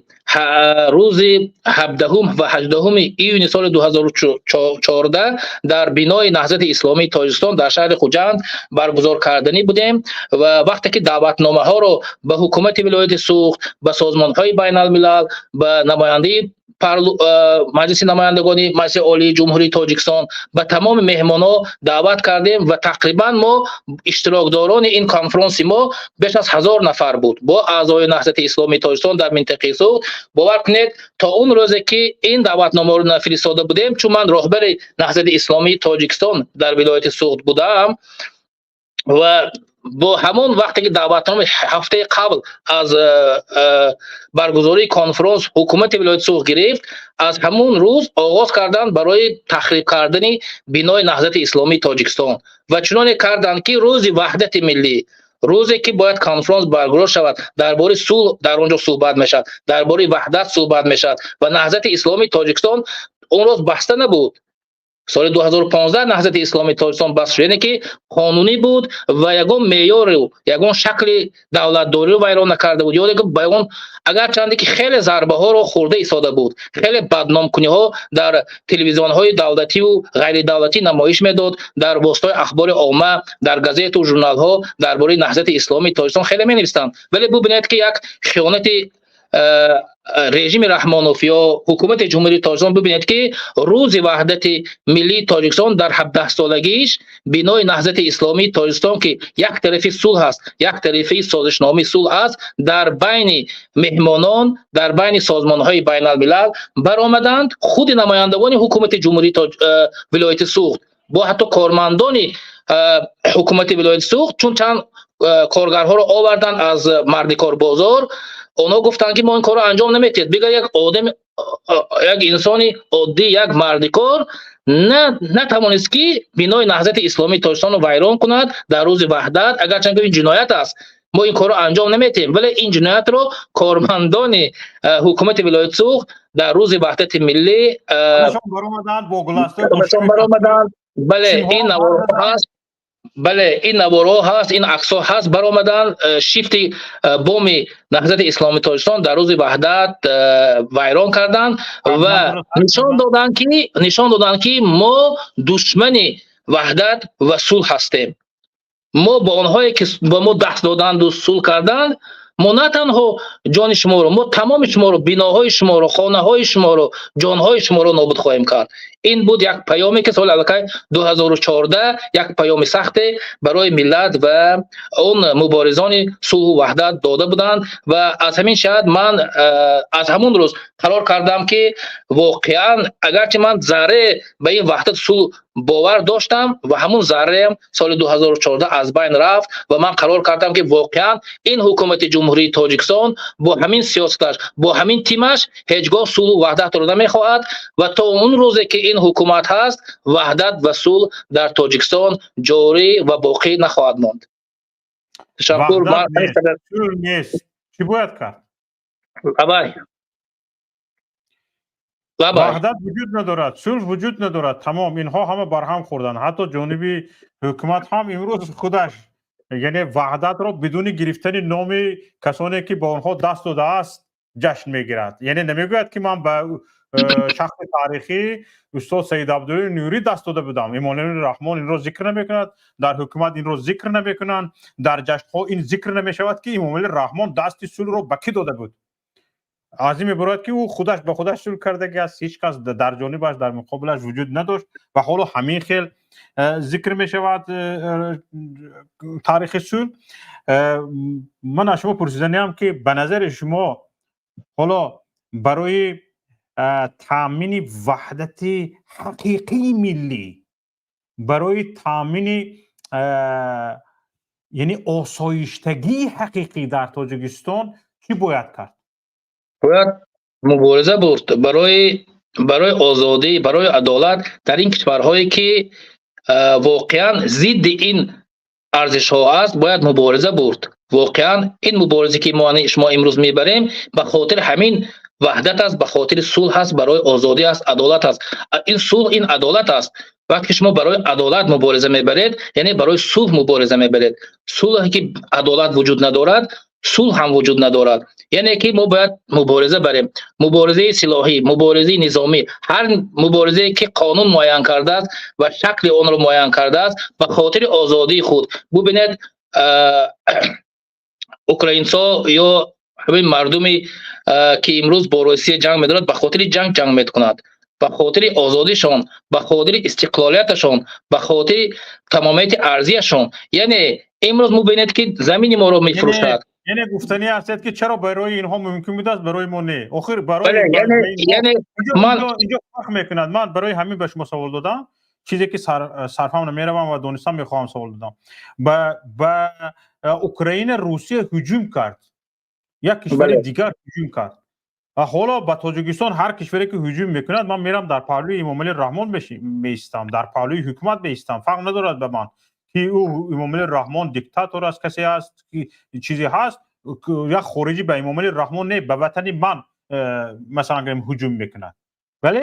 17-ум ва 18-уми июни соли 2014 дар бинои Наҳзати Исломии Тоҷикистон дар шаҳри Хуҷанд баргузор карданӣ будем. Ва вақте ки даъватномаҳоро ба ҳукумати вилояти Суғд, ба созмонҳои байналмилал, ба намояндаи Маҷлиси намояндагони Маҷлиси Олии Ҷумҳурии Тоҷикистон, ба тамоми меҳмонҳо даъват кардем ва тақрибан мо иштирокдорони ин конфронси мо беш аз 1000 нафар буд бо аъзои Наҳзати Исломии Тоҷикистон дар минтақаи Суғд. Бовар кунед, то он рӯзе ки ин даъватномаро нафиристода будем, чун ман роҳбари Наҳзати Исломии Тоҷикистон дар вилояти Суғд будам ва бо ҳамон вақте ки даъватнома ҳафтаи қабл аз баргузории конфронс ҳукумати вилояти Суғд гирифт, аз ҳамон рӯз оғоз карданд барои тахриб кардани бинои Наҳзати Исломии Тоҷикистон. Ва чуноне карданд, ки рӯзи ваҳдати миллӣ, рӯзе ки бояд конфронс баргузор шавад, дар бораи сулҳ дар он ҷо суҳбат мешавад, дар бораи ваҳдат суҳбат мешавад ва Наҳзати Исломии Тоҷикистон он рӯз баста набуд. Соли 2015 Наҳзати Исломии Тоҷикистон баст шуд, яъне ки қонунӣ буд ва ягон меъёру ягон шакли давлатдориро вайрон накарда буд ё ба ягон, агарчанде ки хеле зарбаҳоро хӯрда истода буд, хеле бадномкуниҳо дар телевизионҳои давлативу ғайридавлатӣ намоиш медод, дар воситаҳои ахбори омма, дар газету журналҳо дар бораи Наҳзати Исломии Тоҷикистон хеле менависанд. Вале бубинед, ки як хиёнати Режими Раҳмонов ё ҳукумати Ҷумҳурии Тоҷикистон бибинед, ки рӯзи ваҳдати миллии Тоҷикистон дар 17-солагииш бинои Наҳзати Исломии Тоҷикистон, ки як тарафи сулҳ аст, як тарафи созишномаи сулҳ аст, дар байни меҳмонон, дар байни созмонҳои байналмилал баромаданд. Худи намояндагони ҳукумати ҷумҳурии вилояти Суғд бо ҳатто кормандони ҳукумати вилояти Суғд, чун чанд коргарҳоро оварданд аз мардикорбозор, онҳо гуфтанд, ки мо ин корро анҷом наметиҳед. Бигар, як одами, як инсони оддӣ, як мардикор натавонист, ки бинои Наҳзати Исломии Тоҷикистонро вайрон кунад дар рӯзи ваҳдат, агарчанд ин ҷиноят аст, мо ин корро анҷом наметиҳем. Вале ин ҷиноятро кормандони ҳукумати вилояти Суғд дар рӯзи ваҳдати миллӣ баромаданд. Бале, ин наворҳо ҳаст, бале, ин наворҳо ҳаст, ин аксҳо ҳаст. Баромаданд, шифти боми Наҳзати Исломии Тоҷикистон дар рӯзи ваҳдат вайрон карданд ва нишон доданд, ки мо душмани ваҳдат ва сулҳ ҳастем. Мо бо онҳое, ки ба мо даст доданду сулҳ карданд, мо на танҳо ҷони шуморо, мо тамоми шуморо, биноҳои шуморо, хонаҳои шуморо, ҷонҳои шуморо нобуд хоҳем кард. Ин буд як паёме, ки соли аллакай 2014 як паёми сахте барои миллат ва он муборизони сулҳу ваҳдат дода буданд. Ва аз ҳамин шаҳат ман аз ҳамон рӯз қарор кардам, ки воқеан агарчи ман зарре ба ин ваҳдату сулҳ бовар доштам ва ҳамун зарреам соли 2014 аз байн рафт ва ман қарор кардам, ки воқеан ин ҳукумати Ҷумҳурии Тоҷикистон бо ҳамин сиёсаташ, бо ҳамин тимаш ҳеҷ гоҳ сулҳу ваҳдатро намехоҳад ва то он рӯзе, ки ин ҳукумат ҳаст, ваҳдат ва сулҳ дар Тоҷикистон ҷорӣ ва боқӣ нахоҳад монд. Ташаккур. Нест, чӣ бояд кард? Лабай. Ваҳдат вуҷуд надорад, сулҳ вуҷуд надорад, тамом инҳо ҳама барҳам хӯрданд. Ҳатто ҷониби ҳукумат ҳам имрӯз худаш, яъне ваҳдатро бидуни гирифтани номи касоне, ки ба онҳо даст додааст, ҷашн мегирад. Яъне намегӯяд, ки ман ба шахси таърихӣ устод Саид Абдуллои Нурӣ даст дода будам. Эмомалӣ Раҳмон инро зикр намекунад, дар ҳукумат инро зикр намекунанд, дар ҷашнҳо ин зикр намешавад, ки Эмомалӣ Раҳмон дасти сулҳро ба кӣ дода буд. Аз ин мебарояд, ки ӯ худаш ба худаш сулҳ кардаги аст, ҳеҷ кас дар ҷонибаш, дар муқобилаш вуҷуд надошт ва ҳоло ҳамин хел зикр мешавад таърихи сулҳ. Ман аз шумо пурсиданиам, ки ба назари шумо ҳоло барои таъмини ваҳдати ҳақиқии миллӣ, барои таъмини, яъне осоиштагии ҳақиқӣ дар Тоҷикистон чӣ бояд кард? Бояд мубориза бурд барои озодӣ, барои адолат дар ин кишварҳое, ки воқеан зидди ин арзишҳо аст, бояд мубориза бурд. Воқеан ин мубориза, ки мо шумо имрӯз мебарем, ба хотири ҳамин ваҳдат аст, ба хотири сулҳ аст, барои озодӣ аст, адолат аст. Ин сулҳ, ин адолат аст. Вақте ки шумо барои адолат мубориза мебаред, яъне барои сулҳ мубориза мебаред. Сулҳе, ки адолат вуҷуд надорад, сулҳ ҳам вуҷуд надорад. Яъне ки мо бояд мубориза барем, муборизаи силоҳӣ, муборизаи низомӣ, ҳар муборизае, ки қонун муайян кардааст ва шакли онро муайян кардааст, ба хотири озодии худ. Бубинед, украинсо ё ҳамин мардуме, ки имрӯз бо Русия ҷанг медорад, ба хотири ҷанг ҷанг мекунад, ба хотири озодишон, ба хотири истиқлолияташон, ба хотири тамомияти арзияшон. Яъне имрӯз мубинед, ки замини моро мефурӯшад. Яъне гуфтанӣ ҳастед, ки чаро барои инҳо мумкин будааст, барои мо не? Охир барои яъне ман инҷо фарқ мекунад. Ман барои ҳамин ба шумо савол додам, чизе ки сарфаҳм намеравам ва донистам мехоҳам, савол додам. Ба Украина Русия ҳуҷум кард, як кишвари дигар ҳуҷум кард ва ҳоло ба Тоҷикистон ҳар кишваре, ки ҳуҷум мекунад, ман мерам дар паҳлӯи Эмомалӣ Раҳмон меистам, дар паҳлӯи ҳукумат меистам. Фарқ надорад ба ман, ки ӯ Эмомалӣ Раҳмон диктатор аст, касе аст, ки чизе ҳаст, як хориҷӣ ба Эмомалӣ Раҳмон не, ба ватани ман масалан гирем ҳуҷум мекунад. Бале,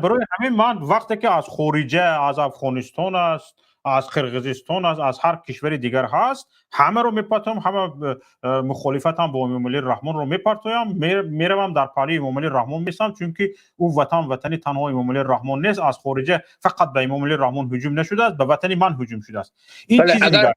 барои ҳамин ман вақте ки аз хориҷа, аз Афғонистон аст, аз Қирғизистон аст, аз ҳар кишвари дигар ҳаст, ҳамаро мепартоям, ҳама мухолифатам бо Эмомалӣ Раҳмонро мепартоям, меравам дар паҳлӯи Эмомалӣ Раҳмон месам, чунки ӯ ватан ватани танҳо Эмомалӣ Раҳмон нест. Аз хориҷа фақат ба Эмомалӣ Раҳмон ҳуҷум нашудааст, ба ватани ман ҳуҷум шудааст. Ин чизи дигар.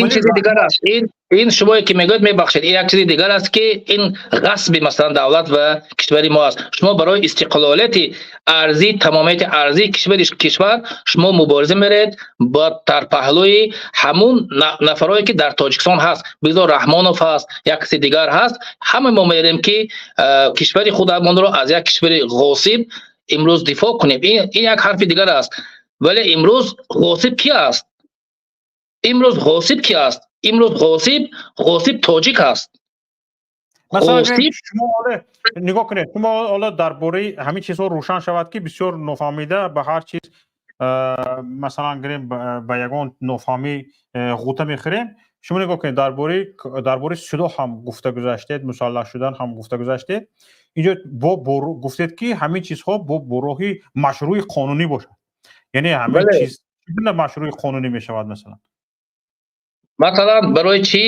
Ин чизи дигар аст. Ин Ин шумое ки мегӯед, мебахшед, ин як чизи дигар аст, ки ин ғасби, масалан, давлат ва кишвари мо аст. Шумо барои истиқлолияти арзӣ, тамомияти арзии кишвар шумо мубориза меред бо дар паҳлӯи ҳамун нафарое, ки дар Тоҷикистон ҳаст. Бигзор Раҳмонов ҳаст, як каси дигар ҳаст, ҳама мо мерем, ки кишвари худамонро аз як кишвари ғосиб имрӯз дифоъ кунем. Ин як ҳарфи дигар аст. Вале имрӯз ғосиб ки аст? Имрӯз ғосиб ки аст? Имрӯз ғосиб тоҷик аст. Масалан, шумо ҳоло нигоҳ кунед, шумо ҳоло дар бораи ҳамин чизҳо рӯшан шавад, ки бисёр нофаҳмида ба ҳар чиз, масалан гирем, ба ягон нофаҳмӣ ғӯта мехӯрем. Шумо нигоҳ кунед, дар бораи силоҳ ҳам гуфта гузаштед, мусаллаҳ шудан ҳам гуфта гузаштед. Инҷо бо гуфтед, ки ҳамин чизҳо бо роҳи машрӯи қонунӣ бошад. Яъне ҳамин чиз чӣ гуна машрӯи қонунӣ мешавад, масалан? Масалан, барои чӣ,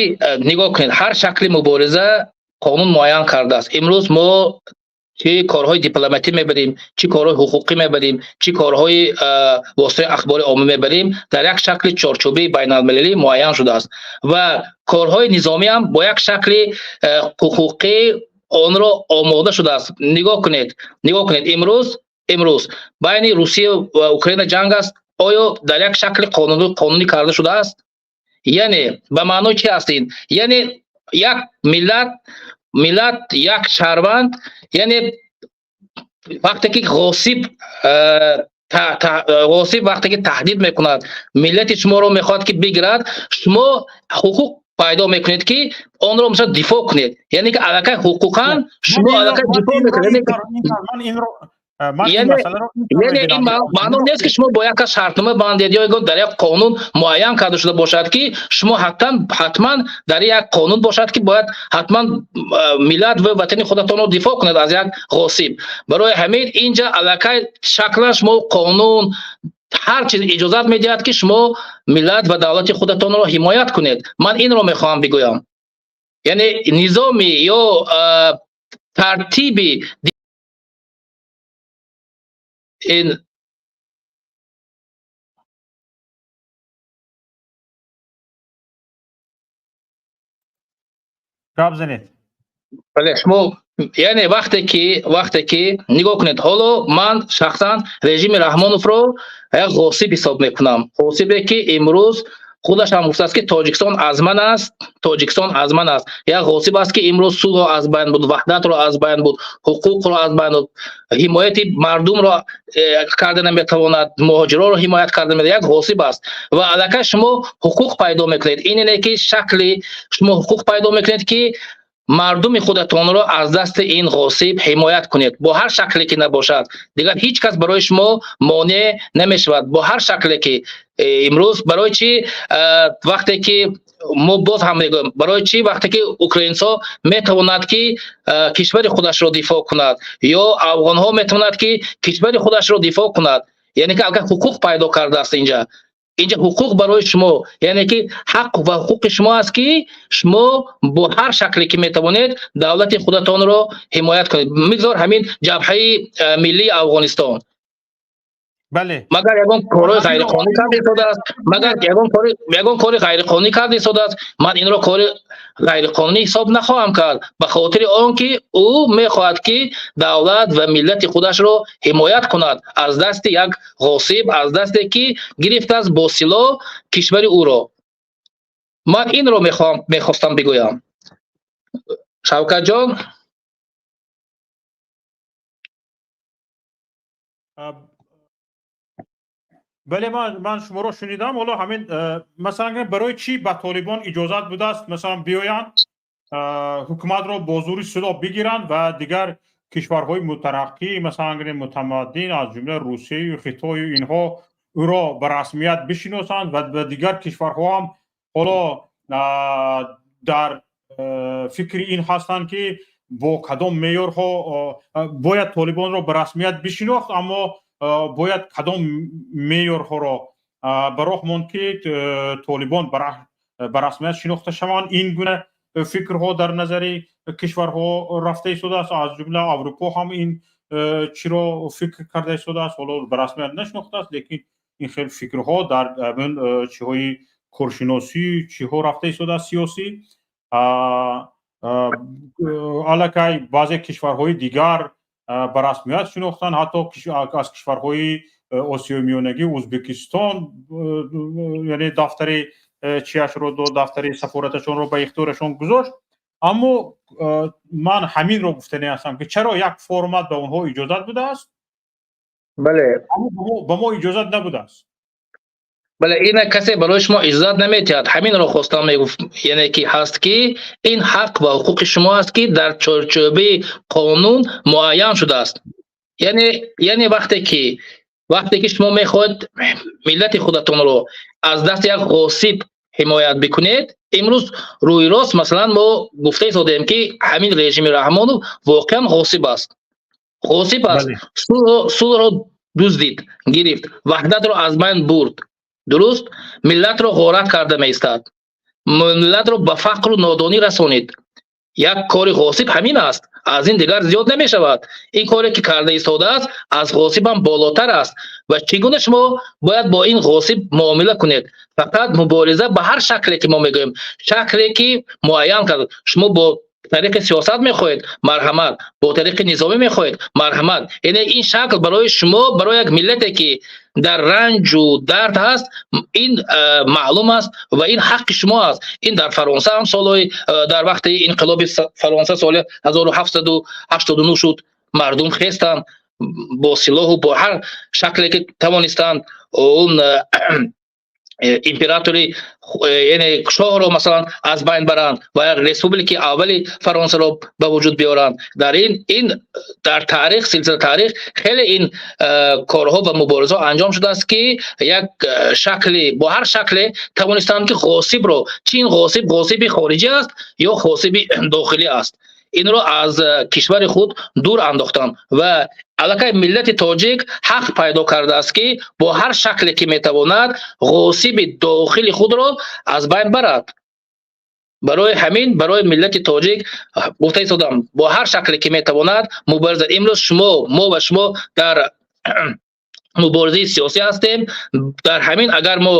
нигоҳ кунед, ҳар шакли мубориза қонун муайян кардааст. Имрӯз мо чӣ корҳои дипломатӣ мебарем, чӣ корҳои ҳуқуқӣ мебарем, чӣ корҳои воситаи ахбори омма мебарем, дар як шакли чорчӯбии байналмилалӣ муайян шудааст ва корҳои низомӣ ҳам бо як шакли ҳуқуқӣ онро омода шудааст. Нигоҳ кунед, нигоҳ кунед, имрӯз байни Русия ва Украина ҷанг аст. Оё дар як шакли қонунӣ карда шудааст? Яъне ба маънои чи аст ин? Яъне як миллат, як шаҳрванд, яъне вақте ки ғосиб вақте ки таҳдид мекунад, миллати шуморо мехоҳад ки бигирад, шумо ҳуқуқ пайдо мекунед, ки онро, масалан, дифоъ кунед. Яъне ки аллакай ҳуқуқан шумо аллакай дифоъ мекунед. Яъне ин маъно нест, ки шумо бо як кас шартнома бандед ё дар як қонун муайян карда шуда бошад, ки шумо ҳатман дар як қонун бошад, ки бояд ҳатман миллат ва ватани худатонро дифоъ кунед аз як ғосиб. Барои ҳамин инҷа аллакай шаклан шумо қонун, ҳар чиз иҷозат медиҳад, ки шумо миллат ва давлати худатонро ҳимоят кунед. Ман инро мехоҳам бигӯям. Яъне низоми ё тартиби ин Гап занед. Бале, шумо, яъне вақте ки нигоҳ кунед, ҳоло ман шахсан режими Раҳмоновро як ғосиб ҳисоб мекунам, ғосибе, ки имрӯз худаш ҳам гуфтааст, ки Тоҷикистон аз ман аст, Тоҷикистон аз ман аст. Як ғосиб аст, ки имрӯз сулҳро аз байн буд, ваҳдатро аз байн буд, ҳуқуқро аз байн буд, ҳимояти мардумро карда наметавонад, муҳоҷироро ҳимоят карда наметавонад. Як ғосиб аст ва аллакай шумо ҳуқуқ пайдо мекунед. Ин ине ки шакли шумо ҳуқуқ пайдо мекунед, ки мардуми худатонро аз дасти ин ғосиб ҳимоят кунед, бо ҳар шакле ки набошад. Дигар ҳеҷ кас барои шумо монеъ намешавад, бо ҳар шакле ки имрӯз. Барои чӣ, вақте ки мо боз ҳам мегӯем, барои чӣ вақте ки украинсҳо метавонад, ки кишвари худашро дифоъ кунад, ё афғонҳо метавонад, ки кишвари худашро дифоъ кунад? Яъне ки агар ҳуқуқ пайдо кардааст, инҷа ҳуқуқ барои шумо, яъне ки ҳақ ва ҳуқуқи шумо аст, ки шумо бо ҳар шакле ки метавонед, давлати худатонро ҳимоят кунед. Мигзор ҳамин Ҷабҳаи Миллии Афғонистон. Магар ягон корҳои ғайриқонунӣ карда истодааст? Магар ягон кори ғайриқонунӣ карда истодааст? Ман инро кори ғайриқонунӣ ҳисоб нахоҳам кард, ба хотири он ки ӯ мехоҳад, ки давлат ва миллати худашро ҳимоят кунад аз дасти як ғосиб, аз дасте ки гирифтааст бо силоҳ кишвари ӯро. Ман инро мехостам бигӯям, Шавкатҷон. Бале, ман шуморо шунидам. Ҳоло ҳамин, масалан, барои чӣ ба толибон иҷозат будааст, масалан, биёянд, ҳукуматро бо зӯри силоҳ бигиранд ва дигар кишварҳои мутараққӣ, масалан гирем, мутамаддин, аз ҷумла Русияю Хитою инҳо ӯро ба расмият бишиносанд ва ба дигар кишварҳо ҳам ҳоло дар фикри ин ҳастанд, ки бо кадом меъёрҳо бояд толибонро ба расмият бишинохт, аммо бояд кадом меъёрҳоро ба роҳ монд, ки толибон ба расмият шинохта шаванд. Ин гуна фикрҳо дар назари кишварҳо рафта истодааст, аз ҷумла Аврупо ҳам ин чиро фикр карда истодааст. Ҳоло ба расмият нашинохтааст, лекин ин хел фикрҳо дар чиҳои Коршиносӣ чиҳо рафта истодааст, сиёсӣ. Аллакай баъзе кишварҳои дигар ба расмият шинохтанд, ҳатто аз кишварҳои Осиёи Миёнагӣ Ӯзбекистон, яъне дафтари чиашро дод, дафтари сафораташонро ба ихтиёрашон гузошт. Аммо ман ҳаминро гуфтанӣ ҳастам, ки чаро як формат ба онҳо иҷозат будааст, аммо ба мо иҷозат набудааст? Бале, ина касе барои шумо иҷозат наметиҳад. Ҳаминро хостам мегуфт, яъне ки ҳаст, ки ин ҳақ ва ҳуқуқи шумо аст, ки дар чорчӯбаи қонун муайян шудааст. Яъне вақте ки шумо мехоҳед миллати худатонро аз дасти як ғосиб ҳимоят бикунед, имрӯз рӯи рост, масалан, мо гуфта истодем, ки ҳамин режими Раҳмонов воқеан ғосиб аст, ғосиб аст. Сулҳро дуздид, гирифт, ваҳдатро аз байн бурд, дуруст, миллатро ғорат карда меистад, миллатро ба фақру нодонӣ расонид. Як кори ғосиб ҳамин аст, аз ин дигар зиёд намешавад. Ин коре ки карда истодааст, аз ғосибам болотар аст. Ва чӣ гуна шумо бояд бо ин ғосиб муомила кунед? Фақат мубориза ба ҳар шакле ки мо мегӯем, шакле ки муайян кард. Шумо бо тариқи сиёсат мехоҳед, марҳамат, бо тариқи низомӣ мехоҳед, марҳамат. Яъне ин шакл барои шумо, барои як миллате ки дар ранҷу дард ҳаст, ин маълум аст ва ин ҳаққи шумо аст. Ин дар Фаронса ҳам солҳои дар вақти инқилоби Фаронса соли 1789 шуд, мардум хестанд, бо силоҳу бо ҳар шакле ки тавонистанд, он императори, яъне шоҳро, масалан, аз байн баранд ва як республики аввали Фаронсаро ба вуҷуд биёранд. Дар ин дар таърих, силсила таърих хеле ин корҳо ва муборизаҳо анҷом шудааст, ки як шакли бо ҳар шакле тавонистанд, ки ғосибро, чи ин ғосиб ғосиби хориҷӣ аст ё ғосиби дохилӣ аст, инро аз кишвари худ дур андохтанд. Ва аллакай миллати тоҷик ҳақ пайдо кардааст, ки бо ҳар шакле ки метавонад, ғосиби дохили худро аз байн барад. Барои ҳамин барои миллати тоҷик гуфта истодам, бо ҳар шакле ки метавонад мубориза. Имрӯз шумо, мо ва шумо дар муборизаи сиёсӣ ҳастем. Дар ҳамин агар мо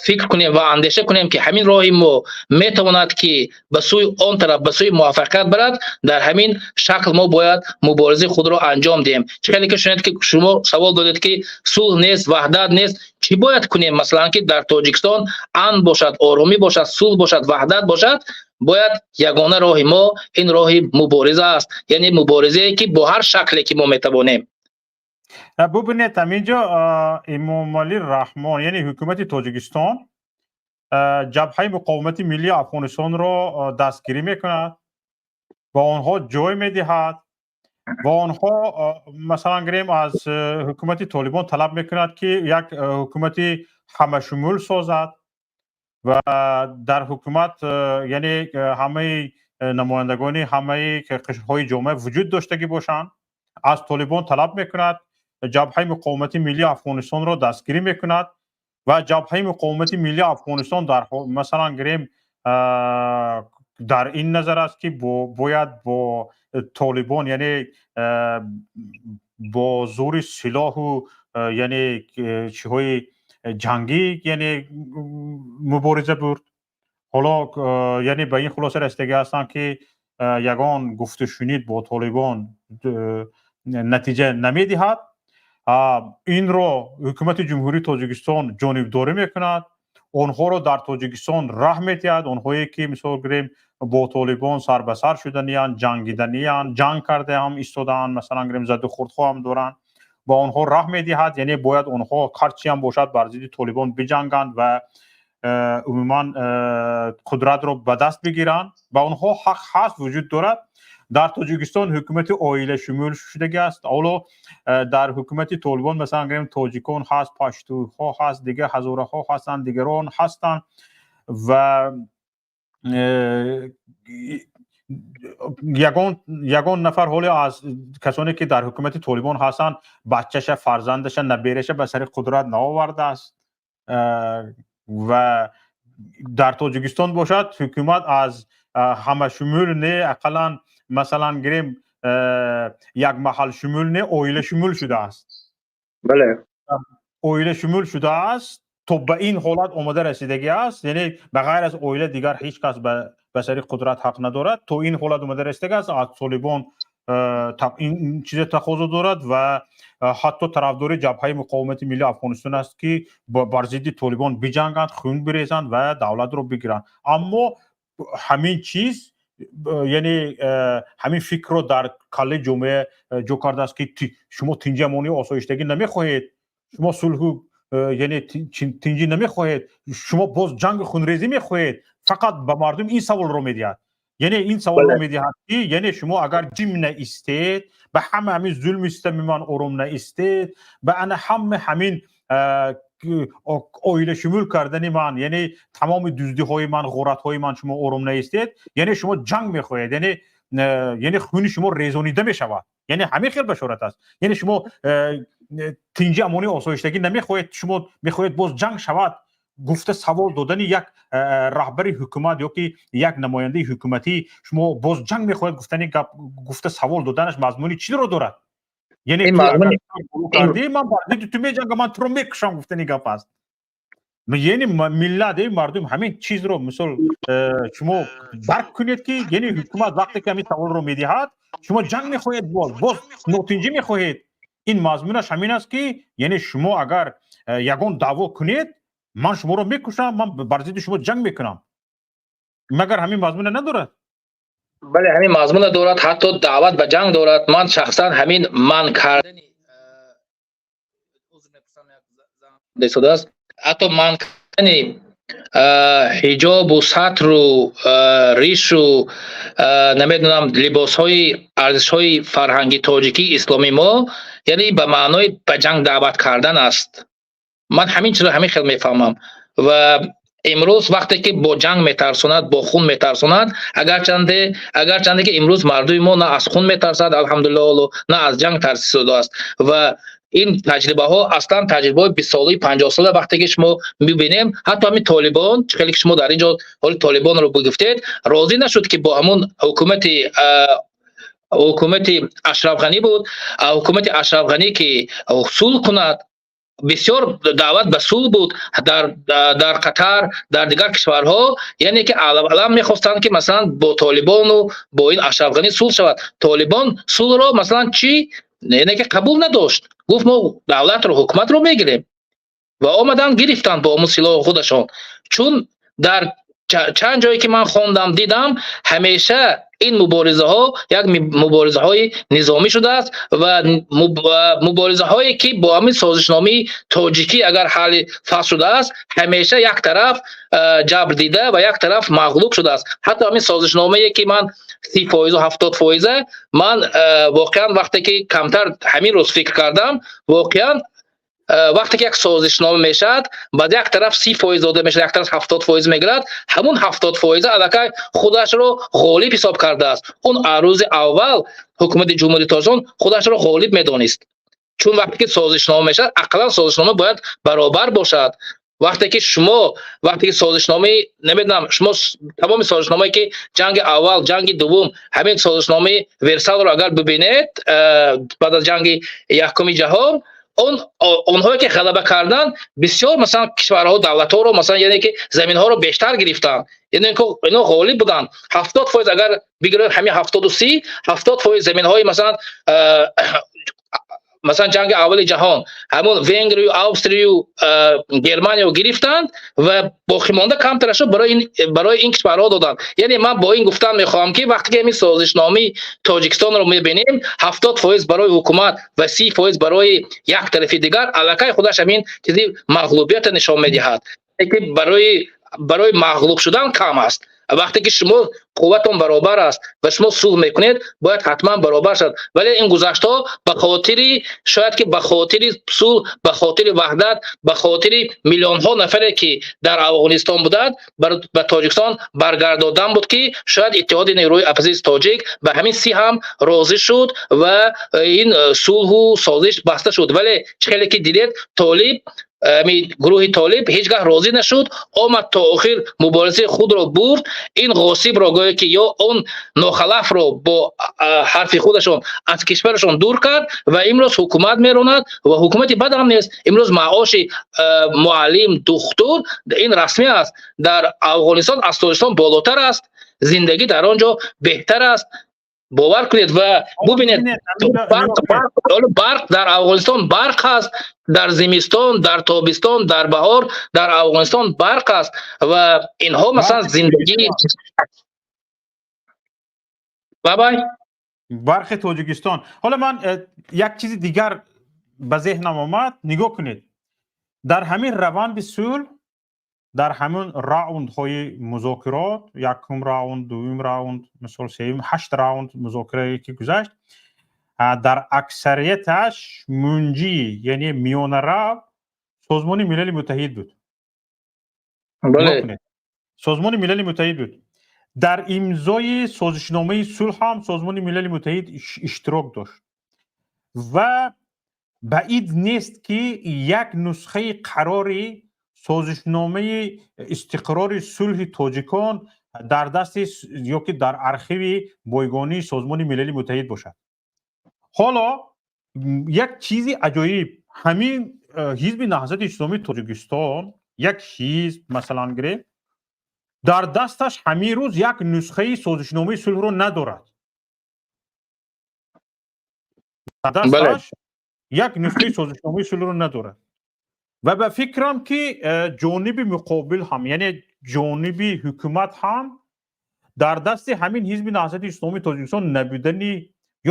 фикр кунем ва андеша кунем, ки ҳамин роҳи мо метавонад, ки ба сӯи он тараф, ба сӯи муваффақият барад, дар ҳамин шакл мо бояд муборизаи худро анҷом диҳем. Чӣ хеле ки шунед, ки шумо савол додед, ки сулҳ нест, ваҳдат нест, чӣ бояд кунем, масалан, ки дар Тоҷикистон амн бошад, оромӣ бошад, сулҳ бошад, ваҳдат бошад? Бояд ягона роҳи мо ин роҳи мубориза аст, яъне муборизае ки бо ҳар шакле ки мо метавонем. Бубинед, ҳаминҷо Эмомалӣ Раҳмон, яъне ҳукумати Тоҷикистон, Ҷабҳаи муқовимати миллии Афғонистонро дастгирӣ мекунад, ба онҳо ҷой медиҳад ва онҳо, масалан гирем, аз ҳукумати Толибон талаб мекунад, ки як ҳукумати ҳамашумул созад ва дар ҳукумат, яъне ҳамаи намояндагони ҳамаи қишрҳои ҷомеа вуҷуд доштагӣ бошанд. Аз Толибон талаб мекунад, Ҷабҳаи муқовимати миллии Афғонистонро дастгирӣ мекунад ва Ҷабҳаи муқовимати миллии Афғонистон дар, масалан гирем, дар ин назар аст, ки бояд бо Толибон, яъне бо зӯри силоҳу, яъне чиҳои ҷангӣ, яъне мубориза бурд. Ҳоло, яъне ба ин хулоса расидагӣ ҳастанд, ки ягон гуфтушунид бо Толибон натиҷа намедиҳад. Инро ҳукумати Ҷумҳурии Тоҷикистон ҷонибдорӣ мекунад, онҳоро дар Тоҷикистон раҳ медиҳад. Онҳое ки, мисол гирем, бо Толибон сар ба сар шуданиянд, ҷангиданиянд, ҷанг кардаам истодаанд, масалан гирем, задухӯрдҳо ҳам доранд, ба онҳо раҳ медиҳад. Яъне бояд онҳо ҳарчиам бошад бар зидди Толибон биҷанганд ва умуман қудратро ба даст бигиранд. Ба онҳо ҳақ ҳаст, вуҷуд дорад. Дар Тоҷикистон ҳукумати оилашумул шудагӣ аст. Ҳоло дар ҳукумати Толибон, масалан гирем, тоҷикон ҳаст, паштуҳо ҳаст, дигар ҳазораҳо ҳастанд, дигарон ҳастанд ва ягон нафар ҳоле аз касоне ки дар ҳукумати Толибон ҳастанд, бачаша, фарзандаша, набераша ба сари қудрат наовардааст. Ва дар Тоҷикистон бошад, ҳукумат аз ҳамашумул не, ақаллан, масалан гирем, як маҳалшумул не, оилашумул шудааст. Бале. Оилашумул шудааст. То ба ин ҳолат омода расидагӣ аст, яъне ба ғайр аз оила дигар ҳеҷ кас ба сари қудрат ҳақ надорад. То ин ҳолат омода расидагӣ аст, аз Толибон ин чизе тақозо дорад ва ҳатто тарафдори Ҷабҳаи муқовимати миллии Афғонистон аст, ки бар зидди Толибон биҷанганд, хун бирезанд ва давлатро бигиранд. Аммо ҳамин чиз, яъне ҳамин фикрро дар каллаи ҷомеа ҷо кардааст, ки шумо тинҷи, амонию осоиштагӣ намехоҳед, шумо сулҳу, яъне тинҷӣ намехоҳед, шумо боз ҷангу хунрезӣ мехоҳед. Фақат ба мардум ин саволро медиҳад, яъне ин саволро медиҳад, ки яъне шумо агар ҷим наистед, ба ҳама ҳамин зулми системи ман ором наистед, ба ана ҳама ҳамин оилашумул кардани ман, яъне тамоми дуздиҳои ман, ғоратҳои ман шумо ором наистед, яъне шумо ҷанг мехоҳед, яъне хуни шумо резонида мешавад. Яъне ҳамин хел башорат аст. Яъне шумо тинҷи, амонию осоиштагӣ намехоҳед, шумо мехоҳед боз ҷанг шавад, гуфта савол додани як раҳбари ҳукумат ё ки як намояндаи ҳукуматӣ, шумо боз ҷанг мехоҳед, гуфтани гап, гуфта савол доданаш мазмуни чиро дорад? Яъне кардӣ, ман бар зидди ту меҷангам, ман туро мекушам, гуфтани гап аст. Яъне миллат, мардум ҳамин чизро, мисол, шумо дарк кунед, ки яъне ҳукумат вақте ки ҳамин саволро медиҳад, шумо ҷанг мехоҳед, боз нотинҷӣ мехоҳед, ин мазмунаш ҳамин аст, ки яъне шумо агар ягон даъво кунед, ман шуморо мекушам, ман бар зидди шумо ҷанг мекунам. Магар ҳамин мазмуна надорад? Бале, ҳамин мазмуна дорад, ҳатто даъват ба ҷанг дорад. Ман шахсан ҳамин манъ кардани истодааст, ҳатто манъ кардани ҳиҷобу сатру ришу, намедонам, либосҳои арзишҳои фарҳанги тоҷикӣ, исломии мо, яъне ба маънои ба ҷанг даъват кардан аст. Ман ҳамин чизро ҳамин хел мефаҳмам. Ва имрӯз вақте ки бо ҷанг метарсонад, бо хун метарсонад, агарчанде ки имрӯз мардуми мо на аз хун метарсад, алҳамдулиллоҳ, на аз ҷанг тарсидааст. Ва ин таҷрибаҳо аслан таҷрибаҳои 20-солаи, 50-сола вақте ки шумо мебинем, ҳатто ҳамин Толибон, чӣ хеле ки шумо дар ин ҷо ҳоли Толибонро бигуфтед, розӣ нашуд, ки бо ҳамун ҳукумати Ашраф Ғанӣ буд, ҳукумати Ашраф Ғанӣ ки сулҳ кунад. Бисёр даъват ба сулҳ буд дар Қатар, дар дигар кишварҳо, яъне ки алам мехостанд, ки масалан бо Толибону бо ин Ашраф Ғанӣ сулҳ шавад. Толибон сулҳро, масалан, чӣ, яъне ки қабул надошт, гуфт: «Мо давлатро, ҳукуматро мегирем». Ва омаданд, гирифтанд бо ҳамун силоҳи худашон. Чун дар чанд ҷое ки ман хондам, дидам, ҳамеша ин муборизаҳо як муборизаҳои низомӣ шудааст ва муборизаҳое ки бо ҳамин созишномаи тоҷикӣ агар ҳалли фасл шудааст, ҳамеша як тараф ҷабр дида ва як тараф мағлуб шудааст. Ҳатто ҳамин созишномае ки ман 30 фоизу 70 фоиза, ман воқеан вақте ки камтар ҳамин рӯз фикр кардам, воқеан вақте ки як созишнома мешавад, баъд як тараф 30% дода мешавад, як тараф 70% мегирад, ҳамун 70 фоиза аллакай худашро ғолиб ҳисоб кардааст. Он рӯзи аввал ҳукумати Ҷумҳурии Тоҷикистон худашро ғолиб медонист. Чун вақте ки созишнома мешавад, ақаллан созишнома бояд баробар бошад. Вақте ки шумо, вақте ки созишномаи, намедонам, шумо тамоми созишномае ки ҷанги аввал, ҷанги дуввум, ҳамин созишномаи Версалро агар бибинед, баъд аз ҷанги якуми ҷаҳон, он онҳое ки ғалаба карданд, бисёр, масалан, кишварҳо, давлатҳоро, масалан, яъне ки заминҳоро бештар гирифтанд, яъне ино ғолиб буданд. 70% агар бигирем, ҳамин 70-у 30, 70% заминҳои, масалан, ҷанги аввали ҷаҳон, ҳамун Венгрию, Австрию, Германияро гирифтанд ва боқимонда камтарашро барои ин кишварҳо доданд. Яъне ман бо ин гуфтан мехоҳам, ки вақте ки ҳамин созишномаи Тоҷикистонро мебинем, 70% барои ҳукумат ва 30% барои як тарафи дигар, аллакай худаш ҳамин чизи мағлубиятро нишон медиҳад, ки барои мағлуб шудан кам аст. Вақте ки шумо қувватон баробар аст ва шумо сулҳ мекунед, бояд ҳатман баробар шавад. Вале ин гузаштҳо ба хотири, шояд ки ба хотири сулҳ, ба хотири ваҳдат, ба хотири миллионҳо нафаре ки дар Афғонистон буданд, ба Тоҷикистон баргардодан буд, ки шояд Иттиҳоди нерӯи оппозитсияи тоҷик ба ҳамин 30 ҳам розӣ шуд ва ин сулҳу созиш баста шуд. Вале чӣ хеле ки дидед, Толиб Гурӯҳи Толиб ҳеҷ гаҳ розӣ нашуд, омад, то охир муборизаи худро бурд. Ин ғосибро, гӯё ки ё он нохалафро, бо ҳарфи худашон аз кишварашон дур кард ва имрӯз ҳукумат меронад ва ҳукумати бад ҳам нест. Имрӯз маоши муаллим, духтур ин расмӣ аст, дар Афғонистон аз Тоҷикистон болотар аст, зиндагӣ дар он ҷо беҳтар аст, бовар кунед ва бубинед. Барқ дар Афғонистон барқ ҳаст, дар зимистон, дар тобистон, дар баҳор дар Афғонистон барқ аст. Ва инҳо, масалан, зиндагӣ бабай. Барқи Тоҷикистон. Ҳоло ман як чизи дигар ба зеҳнам омад. Нигоҳ кунед, дар ҳамин раванди сулҳ, дар ҳамин раундҳои музокирот, якум раунд, дуюм раунд, мисол, сеюм, ҳашт раунд музокирае ки гузашт, дар аксарияташ мунҷӣ, яъне миёнарав, Созмони Милали Муттаҳид буд. Созмони Милали Муттаҳид буд. Дар имзои созишномаи сулҳ ҳам Созмони Милали Муттаҳид иштирок дошт ва баид нест, ки як нусхаи қарори созишномаи истиқрори сулҳи тоҷикон дар дасти ё ки дар архиви бойгонии Созмони Милали Муттаҳид бошад. Ҳоло як чизи аҷоиб: ҳамин Ҳизби Наҳзати Исломии Тоҷикистон, як ҳизб, масалан гирем, дар дасташ ҳамин рӯз як нусхаи созишномаи сулҳро надорад. Дар дасташ як нусхаи созишномаи сулҳро надорад. Ва ба фикрам, ки ҷониби муқобил ҳам, яъне ҷониби ҳукумат ҳам, дар дасти ҳамин Ҳизби Наҳзати Исломии Тоҷикистон набудани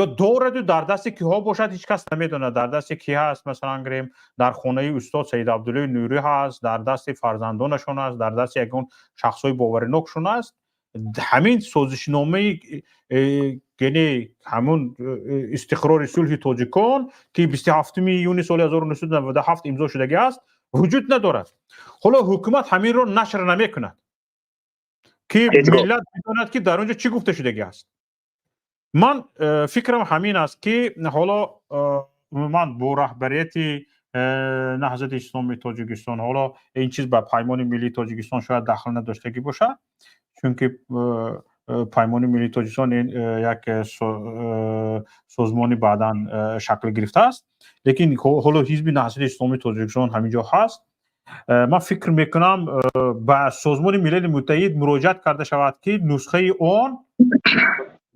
ё дораду дар дасти киҳо бошад, ҳеҷ кас намедонад, дар дасти ки ҳаст. Масалан гирем, дар хонаи устод Саид Абдуллои Нурӣ ҳаст, дар дасти фарзандонашон аст, дар дасти ягон шахсҳои боваринокшон аст. Ҳамин созишномаи, яъне ҳамун истиқрори сулҳи тоҷикон, ки 27 июни соли 1997 имзо шудагӣ аст, вуҷуд надорад. Ҳоло ҳукумат ҳаминро нашр намекунад, ки миллат бидонад, ки дар он ҷо чӣ гуфта шудагӣ аст. Ман фикрам ҳамин аст, ки ҳоло умуман бо раҳбарияти Наҳзати Исломии Тоҷикистон, ҳоло ин чиз ба Паймони Миллии Тоҷикистон шояд дахл надоштагӣ бошад, чунки Паймони Миллии Тоҷикистон ин як созмони баъдан шакл гирифтааст, лекин ҳоло Ҳизби Наҳзати Исломии Тоҷикистон ҳамин ҷо ҳаст. Ман фикр мекунам, ба Созмони Милали Муттаҳид муроҷиат карда шавад, ки нусхаи он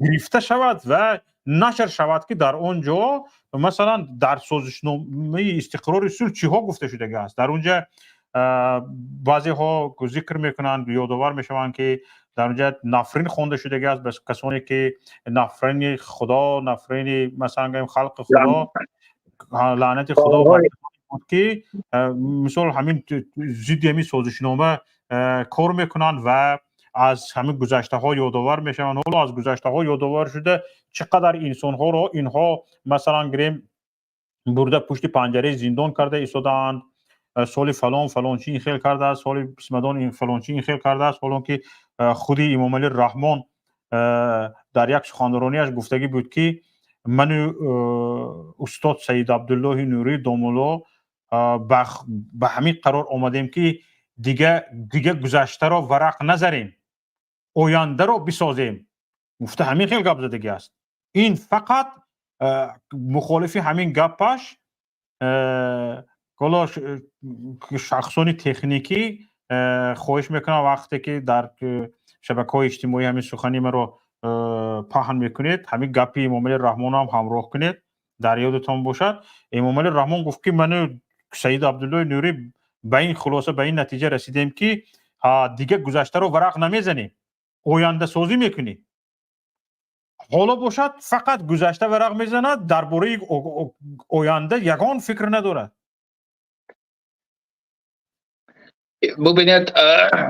гирифта шавад ва нашр шавад, ки дар он ҷо, масалан, дар созишномаи истиқрори сулҳ чиҳо гуфта шудагӣ аст. Дар он ҷо баъзеҳо зикр мекунанд, ёдовар мешаванд, ки дар он ҷо нафрин хонда шудагӣ аст ба касоне ки нафрини Худо, нафрини, масалан гӯем, халқи Худо, лаънати Худо, ки мисол ҳамин зидди ҳамин созишнома кор мекунанд ва аз ҳамин гузаштаҳо ёдовар мешаванд. Ҳоло аз гузаштаҳо ёдовар шуда, чӣ қадар инсонҳоро инҳо, масалан гирем, бурда пушти панҷараи зиндон карда истодаанд. Соли фалон фалончи ин хел кардааст, соли бисмадон фалончи ин хел кардааст, ҳолон ки худи Эмомалӣ Раҳмон дар як суханронияш гуфтагӣ буд, ки ману устод Саид Абдуллоҳи Нурӣ домулло ба ҳамин қарор омадем, ки дига гузаштаро варақ назарем, ояндаро бисозем, гуфта, ҳамин хел гап задагӣ аст. Ин фақат мухолифи ҳамин гапаш ҳоло шахсони техникӣ, хоҳиш мекунам, вақте ки дар шабакаҳои иҷтимоӣ ҳамин сухани маро паҳн мекунед, ҳамин гапи Эмомалӣ Раҳмонам ҳамроҳ кунед, дар ёдатон бошад. Эмомалӣ Раҳмон гуфт, ки ману Саид Абдуллои Нурӣ ба ин хулоса, ба ин натиҷа расидем, ки дига гузаштаро варақ намезанем, ояндасозӣ мекунем. Ҳоло бошад, фақат гузашта варақ мезанад, дар бораи оянда ягон фикр надорад. Бубинед,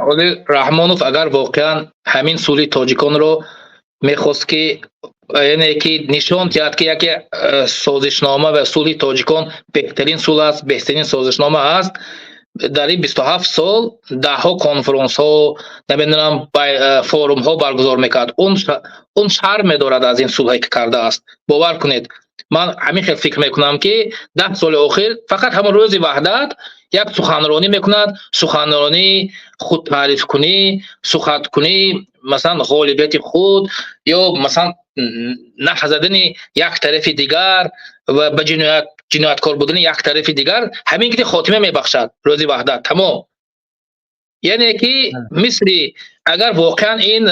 оли Раҳмонов агар воқеан ҳамин сулҳи тоҷиконро мехост, ки яъне ки нишон диҳад, ки яке созишнома ва сулҳи тоҷикон беҳтарин сулҳ аст, беҳтарин созишнома аст, дар ин 27 сол даҳҳо конфронсҳо, намедонам, форумҳо баргузор мекард. Он шарм медорад аз ин сулҳе, ки кардааст. Бовар кунед, ман ҳамин хел фикр мекунам, ки 10 соли охир фақат ҳамон рӯзи Ваҳдат Як суханронӣ мекунад, суханронии худтаърифкунӣ, сухаткунӣ, масалан, ғолибияти худ ё, масалан, наҳзадани як тарафи дигар ва ба ҷинояткор будани як тарафи дигар. Ҳамин ки хотима мебахшад рӯзи Ваҳдат, тамом. Яъне ки мисли агар воқеан ин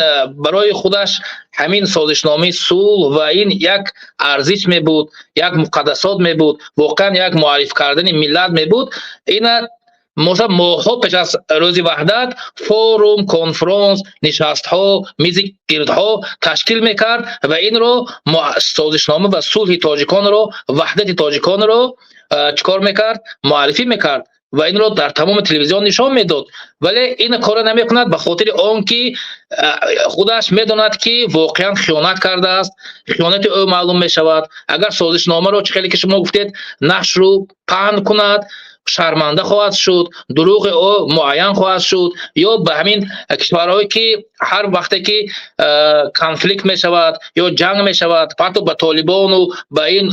барои худаш ҳамин созишномаи сулҳ ва ин як арзиш мебуд, як муқаддасот мебуд, воқеан як муарриф кардани миллат мебуд, ина масалан моҳҳо пеш аз рӯзи Ваҳдат форум, конфронс, нишастҳо, мизи гирдҳо ташкил мекард ва инро, созишнома ва сулҳи тоҷиконро, ваҳдати тоҷиконро чӣ кор мекард? Муаррифӣ мекард ва инро дар тамоми телевизион нишон медод. Вале ин корро намекунад, ба хотири он ки худаш медонад, ки воқеан хиёнат кардааст. Хиёнати ӯ маълум мешавад, агар созишномаро, чӣ хеле ки шумо гуфтед, нашру паҳн кунад, шарманда хоҳад шуд, дурӯғи ӯ муайян хоҳад шуд. Ё ба ҳамин кишварҳое ки ҳар вақте ки конфликт мешавад ё ҷанг мешавад, ҳатто ба толибону ба ин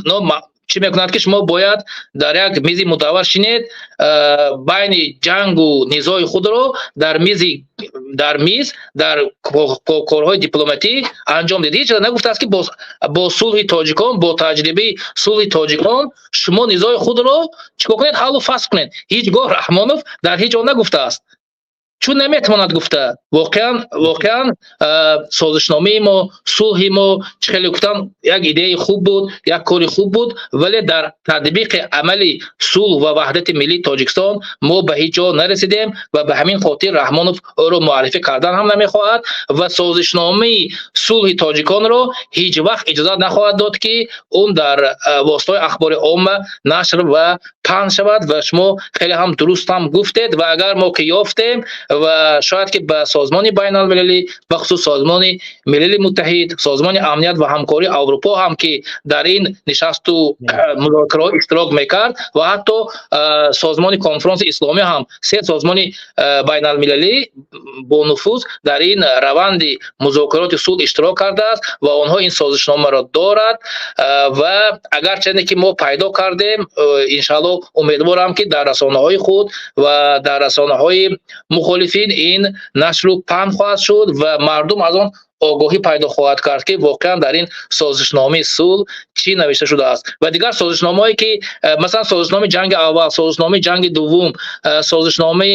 чӣ мекунад, ки шумо бояд дар як мизи мудаввар шинед, байни ҷангу низои худро дар миз, дар корҳои дипломатӣ анҷом диҳед. Ҳеҷ нагуфтааст, ки бо сулҳи тоҷикон, бо таҷрибаи сулҳи тоҷикон шумо низои худро чӣ кор кунед, ҳаллу фасл кунед. Ҳеҷ гоҳ Раҳмонов дар ҳеҷ ҷо нагуфтааст, чун наметавонад гуфта. Воқеан созишномаи мо, сулҳи мо, чӣ хеле гуфтан, як идеяи хуб буд, як кори хуб буд, вале дар татбиқи амали сулҳ ва ваҳдати миллии Тоҷикистон мо ба ҳеҷ ҷо нарасидем ва ба ҳамин хотир Раҳмонов ӯро муаррифӣ кардан ҳам намехоҳад ва созишномаи сулҳи тоҷиконро ҳеҷ вақт иҷозат нахоҳад дод, ки он дар воситаҳои ахбори омма нашр ва паҳн шавад. Ва шумо хеле ҳам дуруст ҳам гуфтед. Ва агар мо ки ёфтем ва шояд ки ба Созмони Байналмилалӣ, бахусус Созмони Милали Муттаҳид, Созмони Амният ва Ҳамкории Аврупо ҳам, ки дар ин нишасту музокираҳо иштирок мекард, ва ҳатто Созмони Конфронси Исломӣ ҳам, се созмони байналмилалӣ бонуфуз дар ин раванди музокироти сулҳ иштирок кардааст ва онҳо ин созишномаро дорад. Ва агарчанде ки мо пайдо кардем, иншаалло, умедворам, ки дар расонаҳои худ ва дар расонаҳои мухолифин ин нашру паҳн хоҳад шуд ва мардум аз он огоҳӣ пайдо хоҳад кард, ки воқеан дар ин созишномаи сулҳ чӣ навишта шудааст ва дигар созишномаҳое ки, масалан, созишномаи ҷанги аввал, созишномаи ҷанги дуввум, созишномаи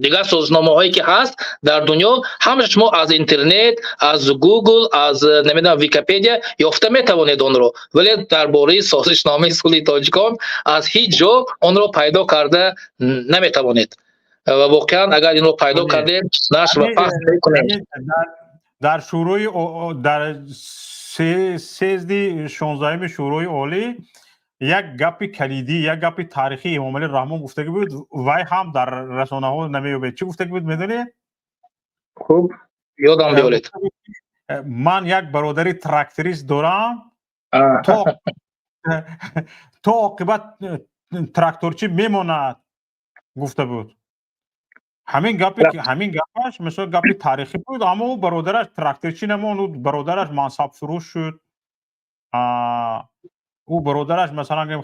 дигар созишномаҳое ки ҳаст дар дунё, ҳамаша шумо аз интернет, аз Гугл, аз, намедонам, Википедия ёфта метавонед онро. Вале дар бораи созишномаи сулҳи тоҷикон аз ҳеҷ ҷо онро пайдо карда наметавонед. Ва воқеан агар инро пайдо кардем, нашр ва паҳн мекунем. Дар шӯрои, дар съезди 16-уми Шӯрои Олӣ як гапи калидӣ, як гапи таърихӣ Эмомалӣ Раҳмон гуфтагӣ буд. Вай ҳам дар расонаҳо намеёбед. Чӣ гуфтагӣ буд, медонед? Хуб, ёдам биёред. Ман як бародари тракторист дорам, то оқибат тракторчӣ мемонад, гуфта буд. Ҳамин гапи, ҳамин гапаш, мисол, гапи таърихӣ буд. Аммо ӯ бародараш тракторчӣ намонд, ӯ бародараш мансабфурӯш шуд, ӯ бародараш, масалан гирем,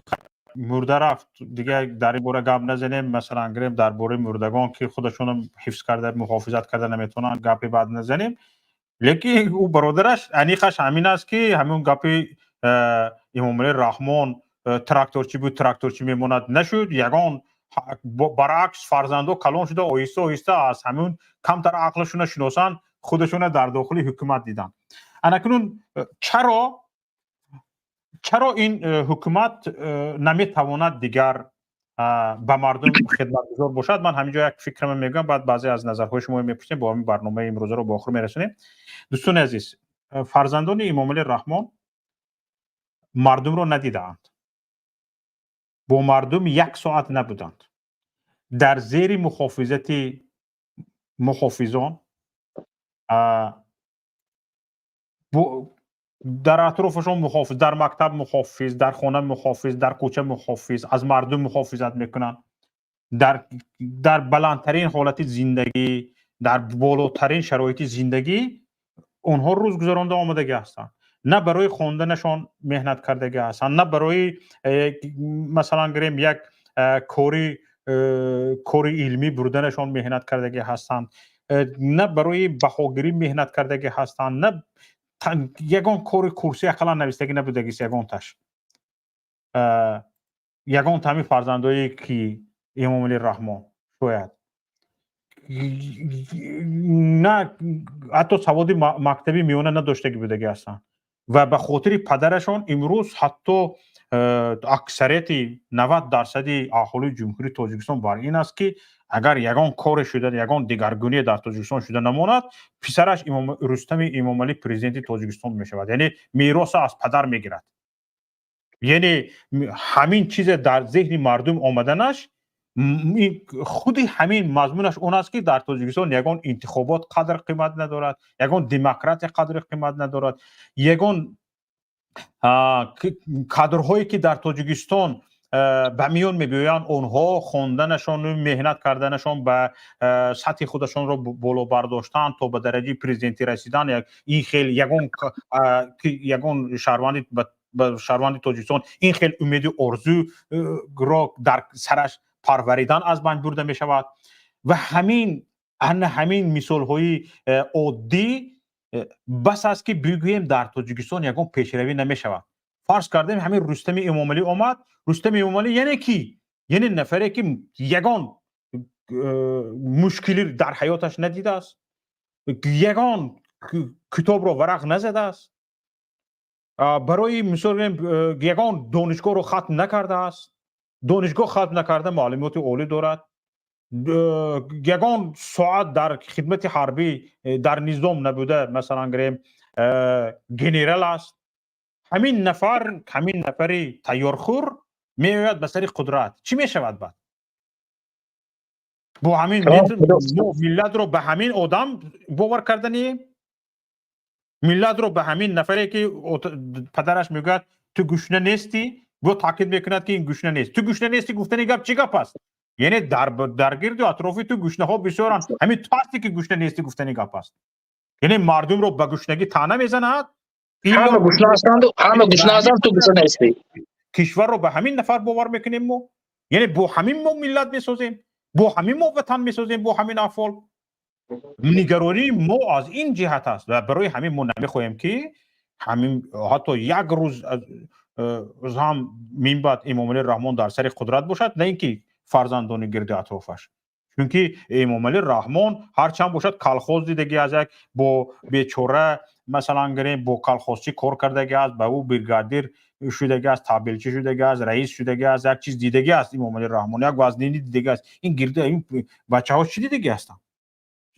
мурда рафт. Дига дар ин бора гап назанем. Масалан гирем, дар бораи мурдагон, ки худашонро ҳифз карда, муҳофизат карда наметавонанд, гапи бад назанем. Лекин ӯ бародараш, аниқаш ҳамин аст, ки ҳамин гапи Эмомалӣ Раҳмон, тракторчӣ буд, тракторчӣ мемонад, нашуд. Ягон баръакс, фарзандо калон шуда, оҳиста оҳиста аз ҳамун камтар ақлашона шиносанд, худашона дар дохили ҳукумат диданд. Анакунун чаро ин ҳукумат наметавонад дигар ба мардум хидматгузор бошад? Ман ҳамин ҷо як фикрама мегӯям, баъд баъзе аз назарҳои шумо мепурсем, бо ҳамин барномаи имрӯзаро ба охир мерасонем. Дӯстони азиз, фарзандони Эмомалӣ Раҳмон мардумро надидаанд, бо мардум як соат набуданд, дар зери мухофизати мухофизон, дар атрофашон мухофиз, дар мактаб мухофиз, дар хона мухофиз, дар кӯча мухофиз, аз мардум мухофизат мекунанд. Дар баландтарин ҳолати зиндагӣ, дар болотарин шароити зиндагӣ онҳо рӯз гузаронда омадагӣ ҳастанд. На барои хонданашон меҳнат кардагӣ ҳастанд, на барои, масалан гирем, як Кори илмӣ бурданашон меҳнат кардагӣ ҳастанд, на барои баҳогирӣ меҳнат кардагӣ ҳастанд, на ягон кори курсӣ ақаллан навистагӣ набудагист ягонташ, ягон ҳамин фарзандое ки Эмомалӣ Раҳмон шояд на ҳатто саводи мактаби миёна надоштагӣ будагӣ ҳастанд ва ба хотири падарашон имрӯз ҳатто аксарияти 90 дарсади аҳолии Ҷумҳурии Тоҷикистон бар ин аст, ки агар ягон коре шуда, ягон дигаргуние дар Тоҷикистон шуда намонад, писараш Рустами Эмомалӣ президенти Тоҷикистон мешавад, яъне мероса аз падар мегирад. Яъне ҳамин чизе дар зеҳни мардум омаданаш, худи ҳамин мазмунаш он аст, ки дар Тоҷикистон ягон интихобот қадр қимат надорад, ягон демократия қадр қимат надорад, ягон кадрҳое ки дар Тоҷикистон ба миён мебиёянд, онҳо хонданашону меҳнат карданашон ба сатҳи худашонро боло бардоштан то ба дараҷаи президентӣ расидан, ин хел ягон шаҳрванди ба шаҳрванди Тоҷикистон ин хел умеду орзуро дар сараш парваридан аз байн бурда мешавад. Ва ҳамин ана ҳамин мисолҳои оддӣ бас аст, ки бигӯем, дар Тоҷикистон ягон пешравӣ намешавад. Фарз кардем, ҳамин Рустами Эмомалӣ омад. Рустами Эмомалӣ яъне ки, яъне нафаре ки ягон мушкилӣ дар ҳаёташ надидааст, ягон китобро варақ назадааст, барои мисол, ягон донишгоҳро хатм накардааст, донишгоҳ хатм накарда маълумоти олӣ дорад, ягон соат дар хидмати ҳарбӣ, дар низом набуда, масалан гирем, генерал аст. Ҳамин нафар, ҳамин нафари тайёрхӯр меояд ба сари қудрат. Чӣ мешавад баъд бо ҳамин? Мо миллатро ба ҳамин одам бовар карданием? Миллатро ба ҳамин нафаре ки падараш мегӯяд: «Ту гушна нестӣ», бо таъкид мекунад, ки ин гушна нест, «Ту гушна нестӣ» гуфтани гап чӣ гап аст? Яъне дар гирду атрофи ту гушнаҳо бисёранд, ҳамин ту ҳастӣ ки гушна нестӣ гуфтани гап аст. Яъне мардумро ба гушнагӣ таъна мезанад. Ҳама гушна ҳастанду, ҳама гушна ҳастанд, ту гушна нестӣ. Кишварро ба ҳамин нафар бовар мекунем мо? Яъне бо ҳамин мо миллат месозем, бо ҳамин мо ватан месозем, бо ҳамин аҳвол? Нигаронии мо аз ин ҷиҳат аст ва барои ҳамин мо намехоҳем, ки ҳамин ҳатто як рӯз ҳам минбаъд Эмомалӣ Раҳмон дар сари қудрат бошад, на ин ки фарзандони гирди атрофаш. Чунки Эмомалӣ Раҳмон ҳарчанд бошад, колхоз дидагӣ аз як бо бечора, масалан гирем, бо колхозчӣ кор кардагӣ аст, ба ӯ бригадир шудагӣ аст, табелчӣ шудагӣ аст, раис шудагӣ аст, як чиз дидагӣ аст Эмомалӣ Раҳмон, як вазнинӣ дидагӣ аст. Ин гирди ин бачаҳо чӣ дидагӣ ҳастанд?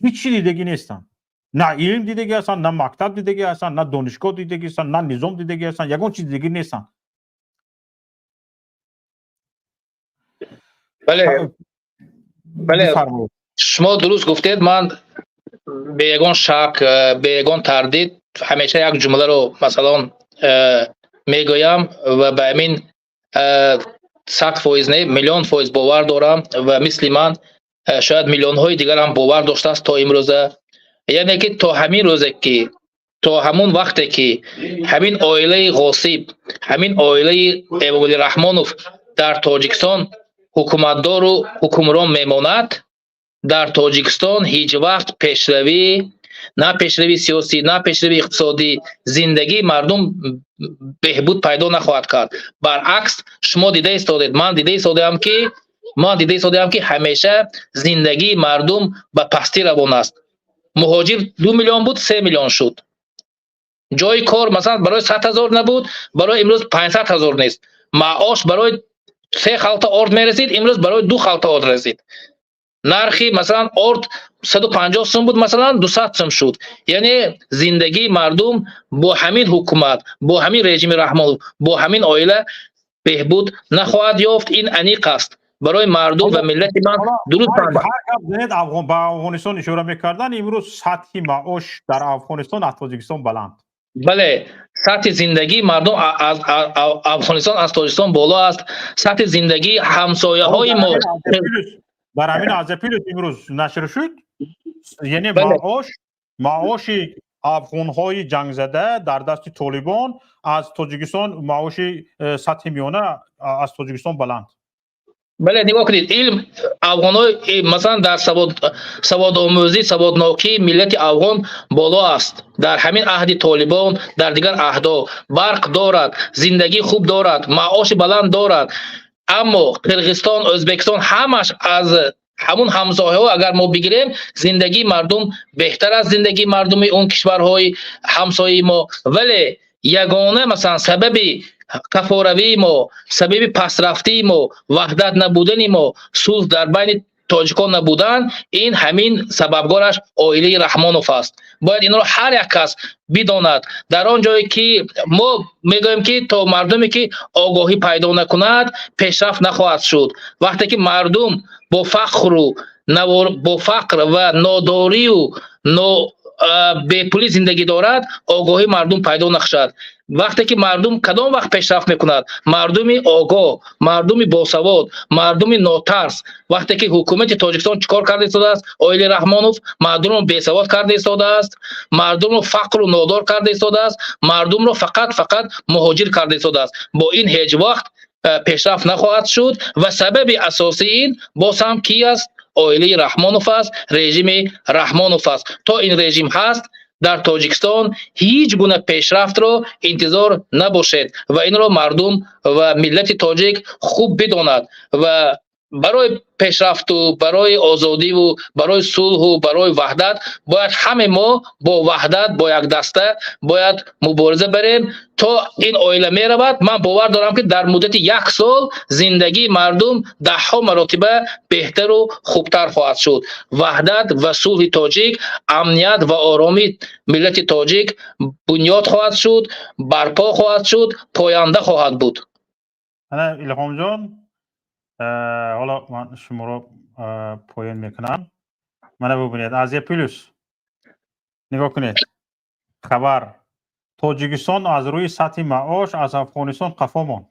Ҳеҷ чӣ дидагӣ нестанд. На илм дидагӣ ҳастанд, на мактаб дидагӣ ҳастанд, на донишгоҳ дидагӣ ҳастанд, на низом дидагӣ ҳастанд, ягон чиз дидагӣ нестанд. Бале, шумо дуруст гуфтед. Ман бе ягон шак, бе ягон тардид ҳамеша як ҷумларо, масалан, мегӯям ва ба ҳамин 100% не, миллион фоиз бовар дорам ва мисли ман шояд миллионҳои дигар ҳам бовар доштааст то имрӯза. Яъне ки то ҳамин рӯзе ки, то ҳамон вақте ки ҳамин оилаи ғосиб, ҳамин оилаи Эмомалӣ Раҳмонов дар Тоҷикистон ҳукуматдору ҳукмрон мемонад, дар Тоҷикистон ҳеҷ вақт пешравӣ, на пешравии сиёсӣ, на пешравии иқтисодӣ, зиндагии мардум беҳбуд пайдо нахоҳад кард. Баръакс, шумо дида истодед, ман дида истодаам, ки ҳамеша зиндагии мардум ба пастӣ равон аст. Муҳоҷир 2 миллион буд, 3 миллион шуд. Ҷои кор, масалан, барои 100 000 набуд, барои имрӯз 500 000 нест. Маош барои се халта орд мерасид, имрӯз барои ду халта орд расид. Нархи, масалан, орд 150 сум буд, масалан, 200 сум шуд. Яъне зиндагии мардум бо ҳамин ҳукумат, бо ҳамин режими Раҳмонов, бо ҳамин оила беҳбуд нахоҳад ёфт. Ин аниқ аст барои мардум ва миллати ман. Дуруст. Ҳар гап занед, ба Афғонистон ишора мекардан. Имрӯз сатҳи маош дар Афғонистон аз Тоҷикистон баланд. Бале, сатҳи зиндагии мардум аз Афғонистон аз Тоҷикистон боло аст. Сатҳи зиндагии ҳамсояҳои мо. Дар ҳамин Азия Плюс имрӯз нашр шуд, яъне маоши афғонҳои ҷангзада дар дасти Толибон аз Тоҷикистон, маоши сатҳи миёна аз Тоҷикистон баланд. Бале, нигоҳ кунед, илм афғонҳо, масалан, дар саводомӯзӣ, саводнокии миллати афғон боло аст. Дар ҳамин аҳди Толибон, дар дигар аҳдҳо барқ дорад, зиндагӣ хуб дорад, маоши баланд дорад. Аммо Қирғизистон, Ӯзбекистон, ҳамаш аз ҳамун ҳамсояҳо агар мо бигирем, зиндагии мардум беҳтар аз зиндагии мардуми он кишварҳои ҳамсояи мо. Вале ягона, масалан, сабаби қафоравии мо, сабаби пасрафтии мо, ваҳдат набудани мо, сулҳ дар байни тоҷикон набудан, ин ҳамин сабабгораш оилаи Раҳмонов аст. Бояд инро ҳар як кас бидонад. Дар он ҷое ки мо мегӯем, ки то мардуме ки огоҳӣ пайдо накунад, пешрафт нахоҳад шуд. Вақте ки мардум бо фақр ва нодорию бепулӣ зиндагӣ дорад, огоҳии мардум пайдо нахшад. Вақте ки мардум кадом вақт пешрафт мекунад? Мардуми огоҳ, мардуми босавод, мардуми нотарс. Вақте ки ҳукумати Тоҷикистон чӣ кор карда истодааст? Оилаи Раҳмонов мардумро бесавод карда истодааст, мардумро фақру нодор карда истодааст, мардумро фақат муҳоҷир карда истодааст. Бо ин ҳеҷ вақт пешрафт нахоҳад шуд. Ва сабаби асосии ин боз ҳам ки аст? Оилаи Раҳмонов аст, режими Раҳмонов аст. То ин режим ҳаст, дар Тоҷикистон ҳеҷ гуна пешрафтро интизор набошед. Ва инро мардум ва миллати тоҷик хуб бидонад. Ва барои пешрафту барои озодиву барои сулҳу барои ваҳдат бояд ҳаме мо бо ваҳдат, бо якдаста бояд мубориза барем. То ин оила меравад, ман бовар дорам, ки дар муддати як сол зиндагии мардум даҳҳо маротиба беҳтару хубтар хоҳад шуд. Ваҳдат ва сулҳи тоҷик, амният ва оромии миллати тоҷик бунёд хоҳад шуд, барпо хоҳад шуд, поянда хоҳад буд. Ана, Илҳомҷон, ҳоло ман шуморо поён мекунам. Мана, бубинед, Азия Плюс, нигоҳ кунед, хабар: Тоҷикистон аз рӯи сатҳи маош аз Афғонистон қафо монд.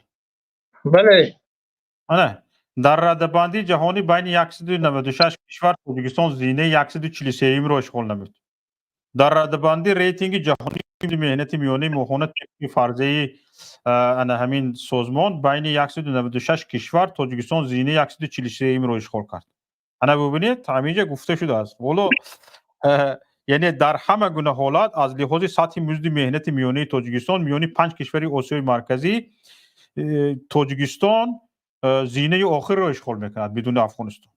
Ана, дар радабандии ҷаҳонӣ байни 196 кишвар Тоҷикистон зинаи 143-умро ишғол намуд. Дар радабандии рейтинги ҷаҳонии меҳнати миёнаи моҳона тибқи фарзияи ана ҳамин созмон байни 196 кишвар Тоҷикистон зинаи 143-умро ишғол кард. Ана, бубинед, ҳаминҷа гуфта шудааст. Ҳоло, яъне, дар ҳама гуна ҳолат аз лиҳози сатҳи музди меҳнати миёнаи Тоҷикистон миёни панҷ кишвари Осиёи Марказӣ Тоҷикистон зинаи охирро ишғол мекунад, бидуни Афғонистон.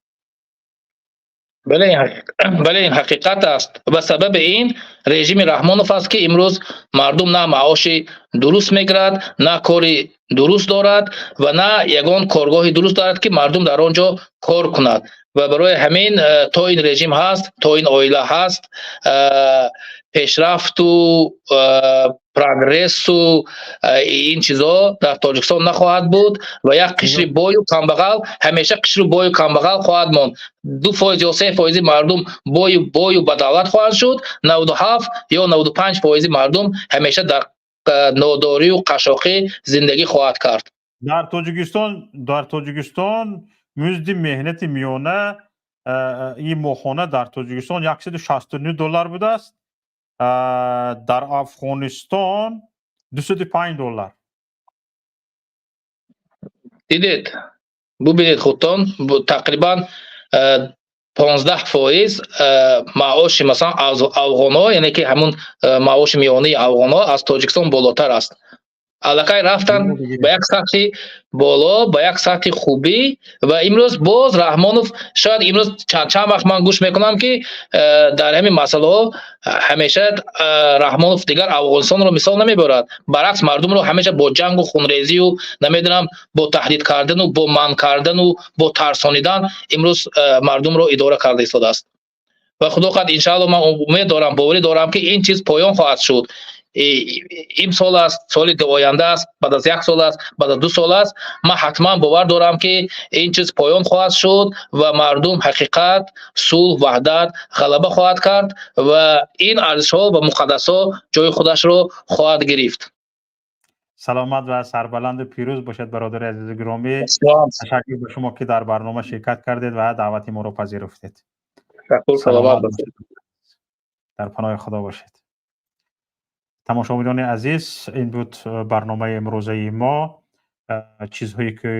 Бале, ин ҳақиқат аст. Ва сабаби ин режими Раҳмонов аст, ки имрӯз мардум на маоши дуруст мегирад, на кори дуруст дорад ва на ягон коргоҳи дуруст дорад, ки мардум дар он ҷо кор кунад. Ва барои ҳамин то ин режим ҳаст, то ин оила ҳаст, пешрафту прогрессу ин чизҳо дар Тоҷикистон нахоҳад буд. Ва як қишри бою камбағал ҳамеша қишри бою камбағал хоҳад монд. 2% ё 3 фоизи мардум бою ба давлат хоҳанд шуд, 97 ё 95 фоизи мардум ҳамеша дар нодорию қашшоқӣ зиндагӣ хоҳад кард. Дар Тоҷикистон музди меҳнати миёна и моҳона дар Тоҷикистон 169 доллар будааст, дар Афғонистон 205 доллар. Дидед, бубинед худтон, тақрибан 15% маоши, масалан, аз афғонҳо, яъне ки ҳамун маоши миёнаи афғонҳо аз Тоҷикистон болотар аст. Аллакай рафтанд ба як сатҳи боло, ба як сатҳи хубӣ. Ва имрӯз боз Раҳмонов, шояд имрӯз чанд вақт ман гӯш мекунам, ки дар ҳамин масъалаҳо ҳамеша Раҳмонов дигар Афғонистонро мисол намебарад. Баръакс, мардумро ҳамеша бо ҷангу хунрезию, намедонам, бо таҳдид кардану бо манъ кардану бо тарсонидан имрӯз мардумро идора карда истодааст. Ва худо хоҳад, иншаалло, ман умед дорам, боварӣ дорам, ки ин чиз поён хоҳад шуд. Имсол аст, соли оянда аст, баъд аз як сол аст, баъд аз 2 сол аст, ман ҳатман бовар дорам, ки ин чиз поён хоҳад шуд ва мардум, ҳақиқат, сулҳ, ваҳдат ғалаба хоҳад кард ва ин арзишҳо ва муқаддасҳо ҷои худашро хоҳад гирифт. Саломат ва сарбаланду пирӯз бошед, бародари азизу гиромӣ. Ташаккур ба шумо, ки дар барнома ширкат кардед ва даъвати моро пазируфтед. Саломат бошед. Дар паноҳи Худо бошед. Тамошобинони азиз, ин буд барномаи имрӯзаи мо. Чизҳое ки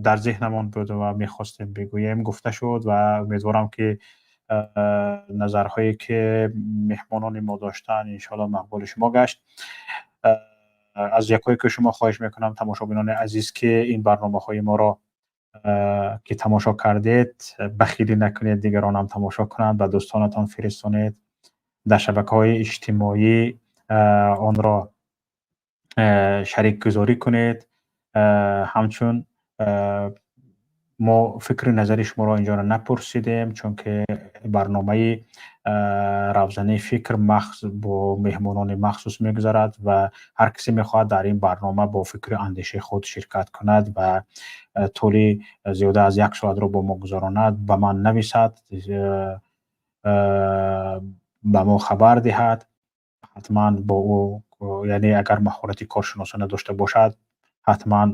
дар зеҳнамон буд ва мехостем бигӯем, гуфта шуд ва умедворам, ки назарҳое ки меҳмонони мо доштанд, иншоалло мақбули шумо гашт. Аз якое ки шумо хоҳиш мекунам, тамошобинони азиз, ки ин барномаҳои моро ки тамошо кардед, бахилӣ накунед, дигаронам тамошо кунанд, ба дӯстонатон фиристонед, дар шабакаҳои иҷтимоӣ онро шарикгузорӣ кунед. Ҳамчун мо фикри назари шуморо инҷоро напурсидем, чунки барномаи Равзанаи фикр бо меҳмонони махсус мегузарад ва ҳар касе мехоҳад дар ин барнома бо фикру андешаи худ ширкат кунад ва тӯли зиёда аз як соатро бо мо гузаронад, ба ман нависад, ба мо хабар диҳад. Ҳатман бо ӯ, яъне агар маҳорати коршиносона дошта бошад, ҳатман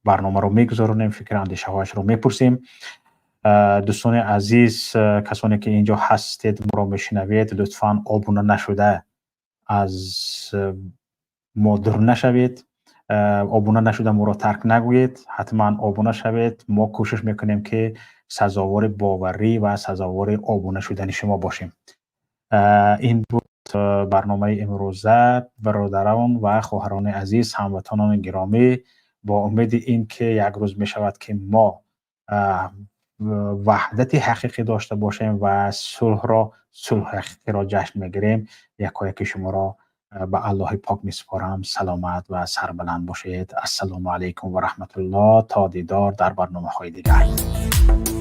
барномаро мегузаронем, фикри андешаҳояшро мепурсем. Дӯстони азиз, касоне ки инҷо ҳастед, моро мешунавед, лутфан обуна нашуда аз мо дур нашавед, обуна нашуда моро тарк нагӯед, ҳатман обуна шавед. Мо кӯшиш мекунем, ки сазовори боварӣ ва сазовори обуна шудани шумо бошем. Ин буд барномаи имрӯза. Бародарон ва хоҳарони азиз, ҳамватанони гиромӣ, бо умеди ин ки як рӯз мешавад, ки мо ваҳдати ҳақиқӣ дошта бошем ва сулҳро, сулҳи ҳақиқиро ҷашн мегирем, якояки шуморо ба Аллоҳи пок месупорам. Саломат ва сарбаланд бошед. Ассалому алайкум ва раҳматуллоҳ. То дидор дар барномаҳои дигар.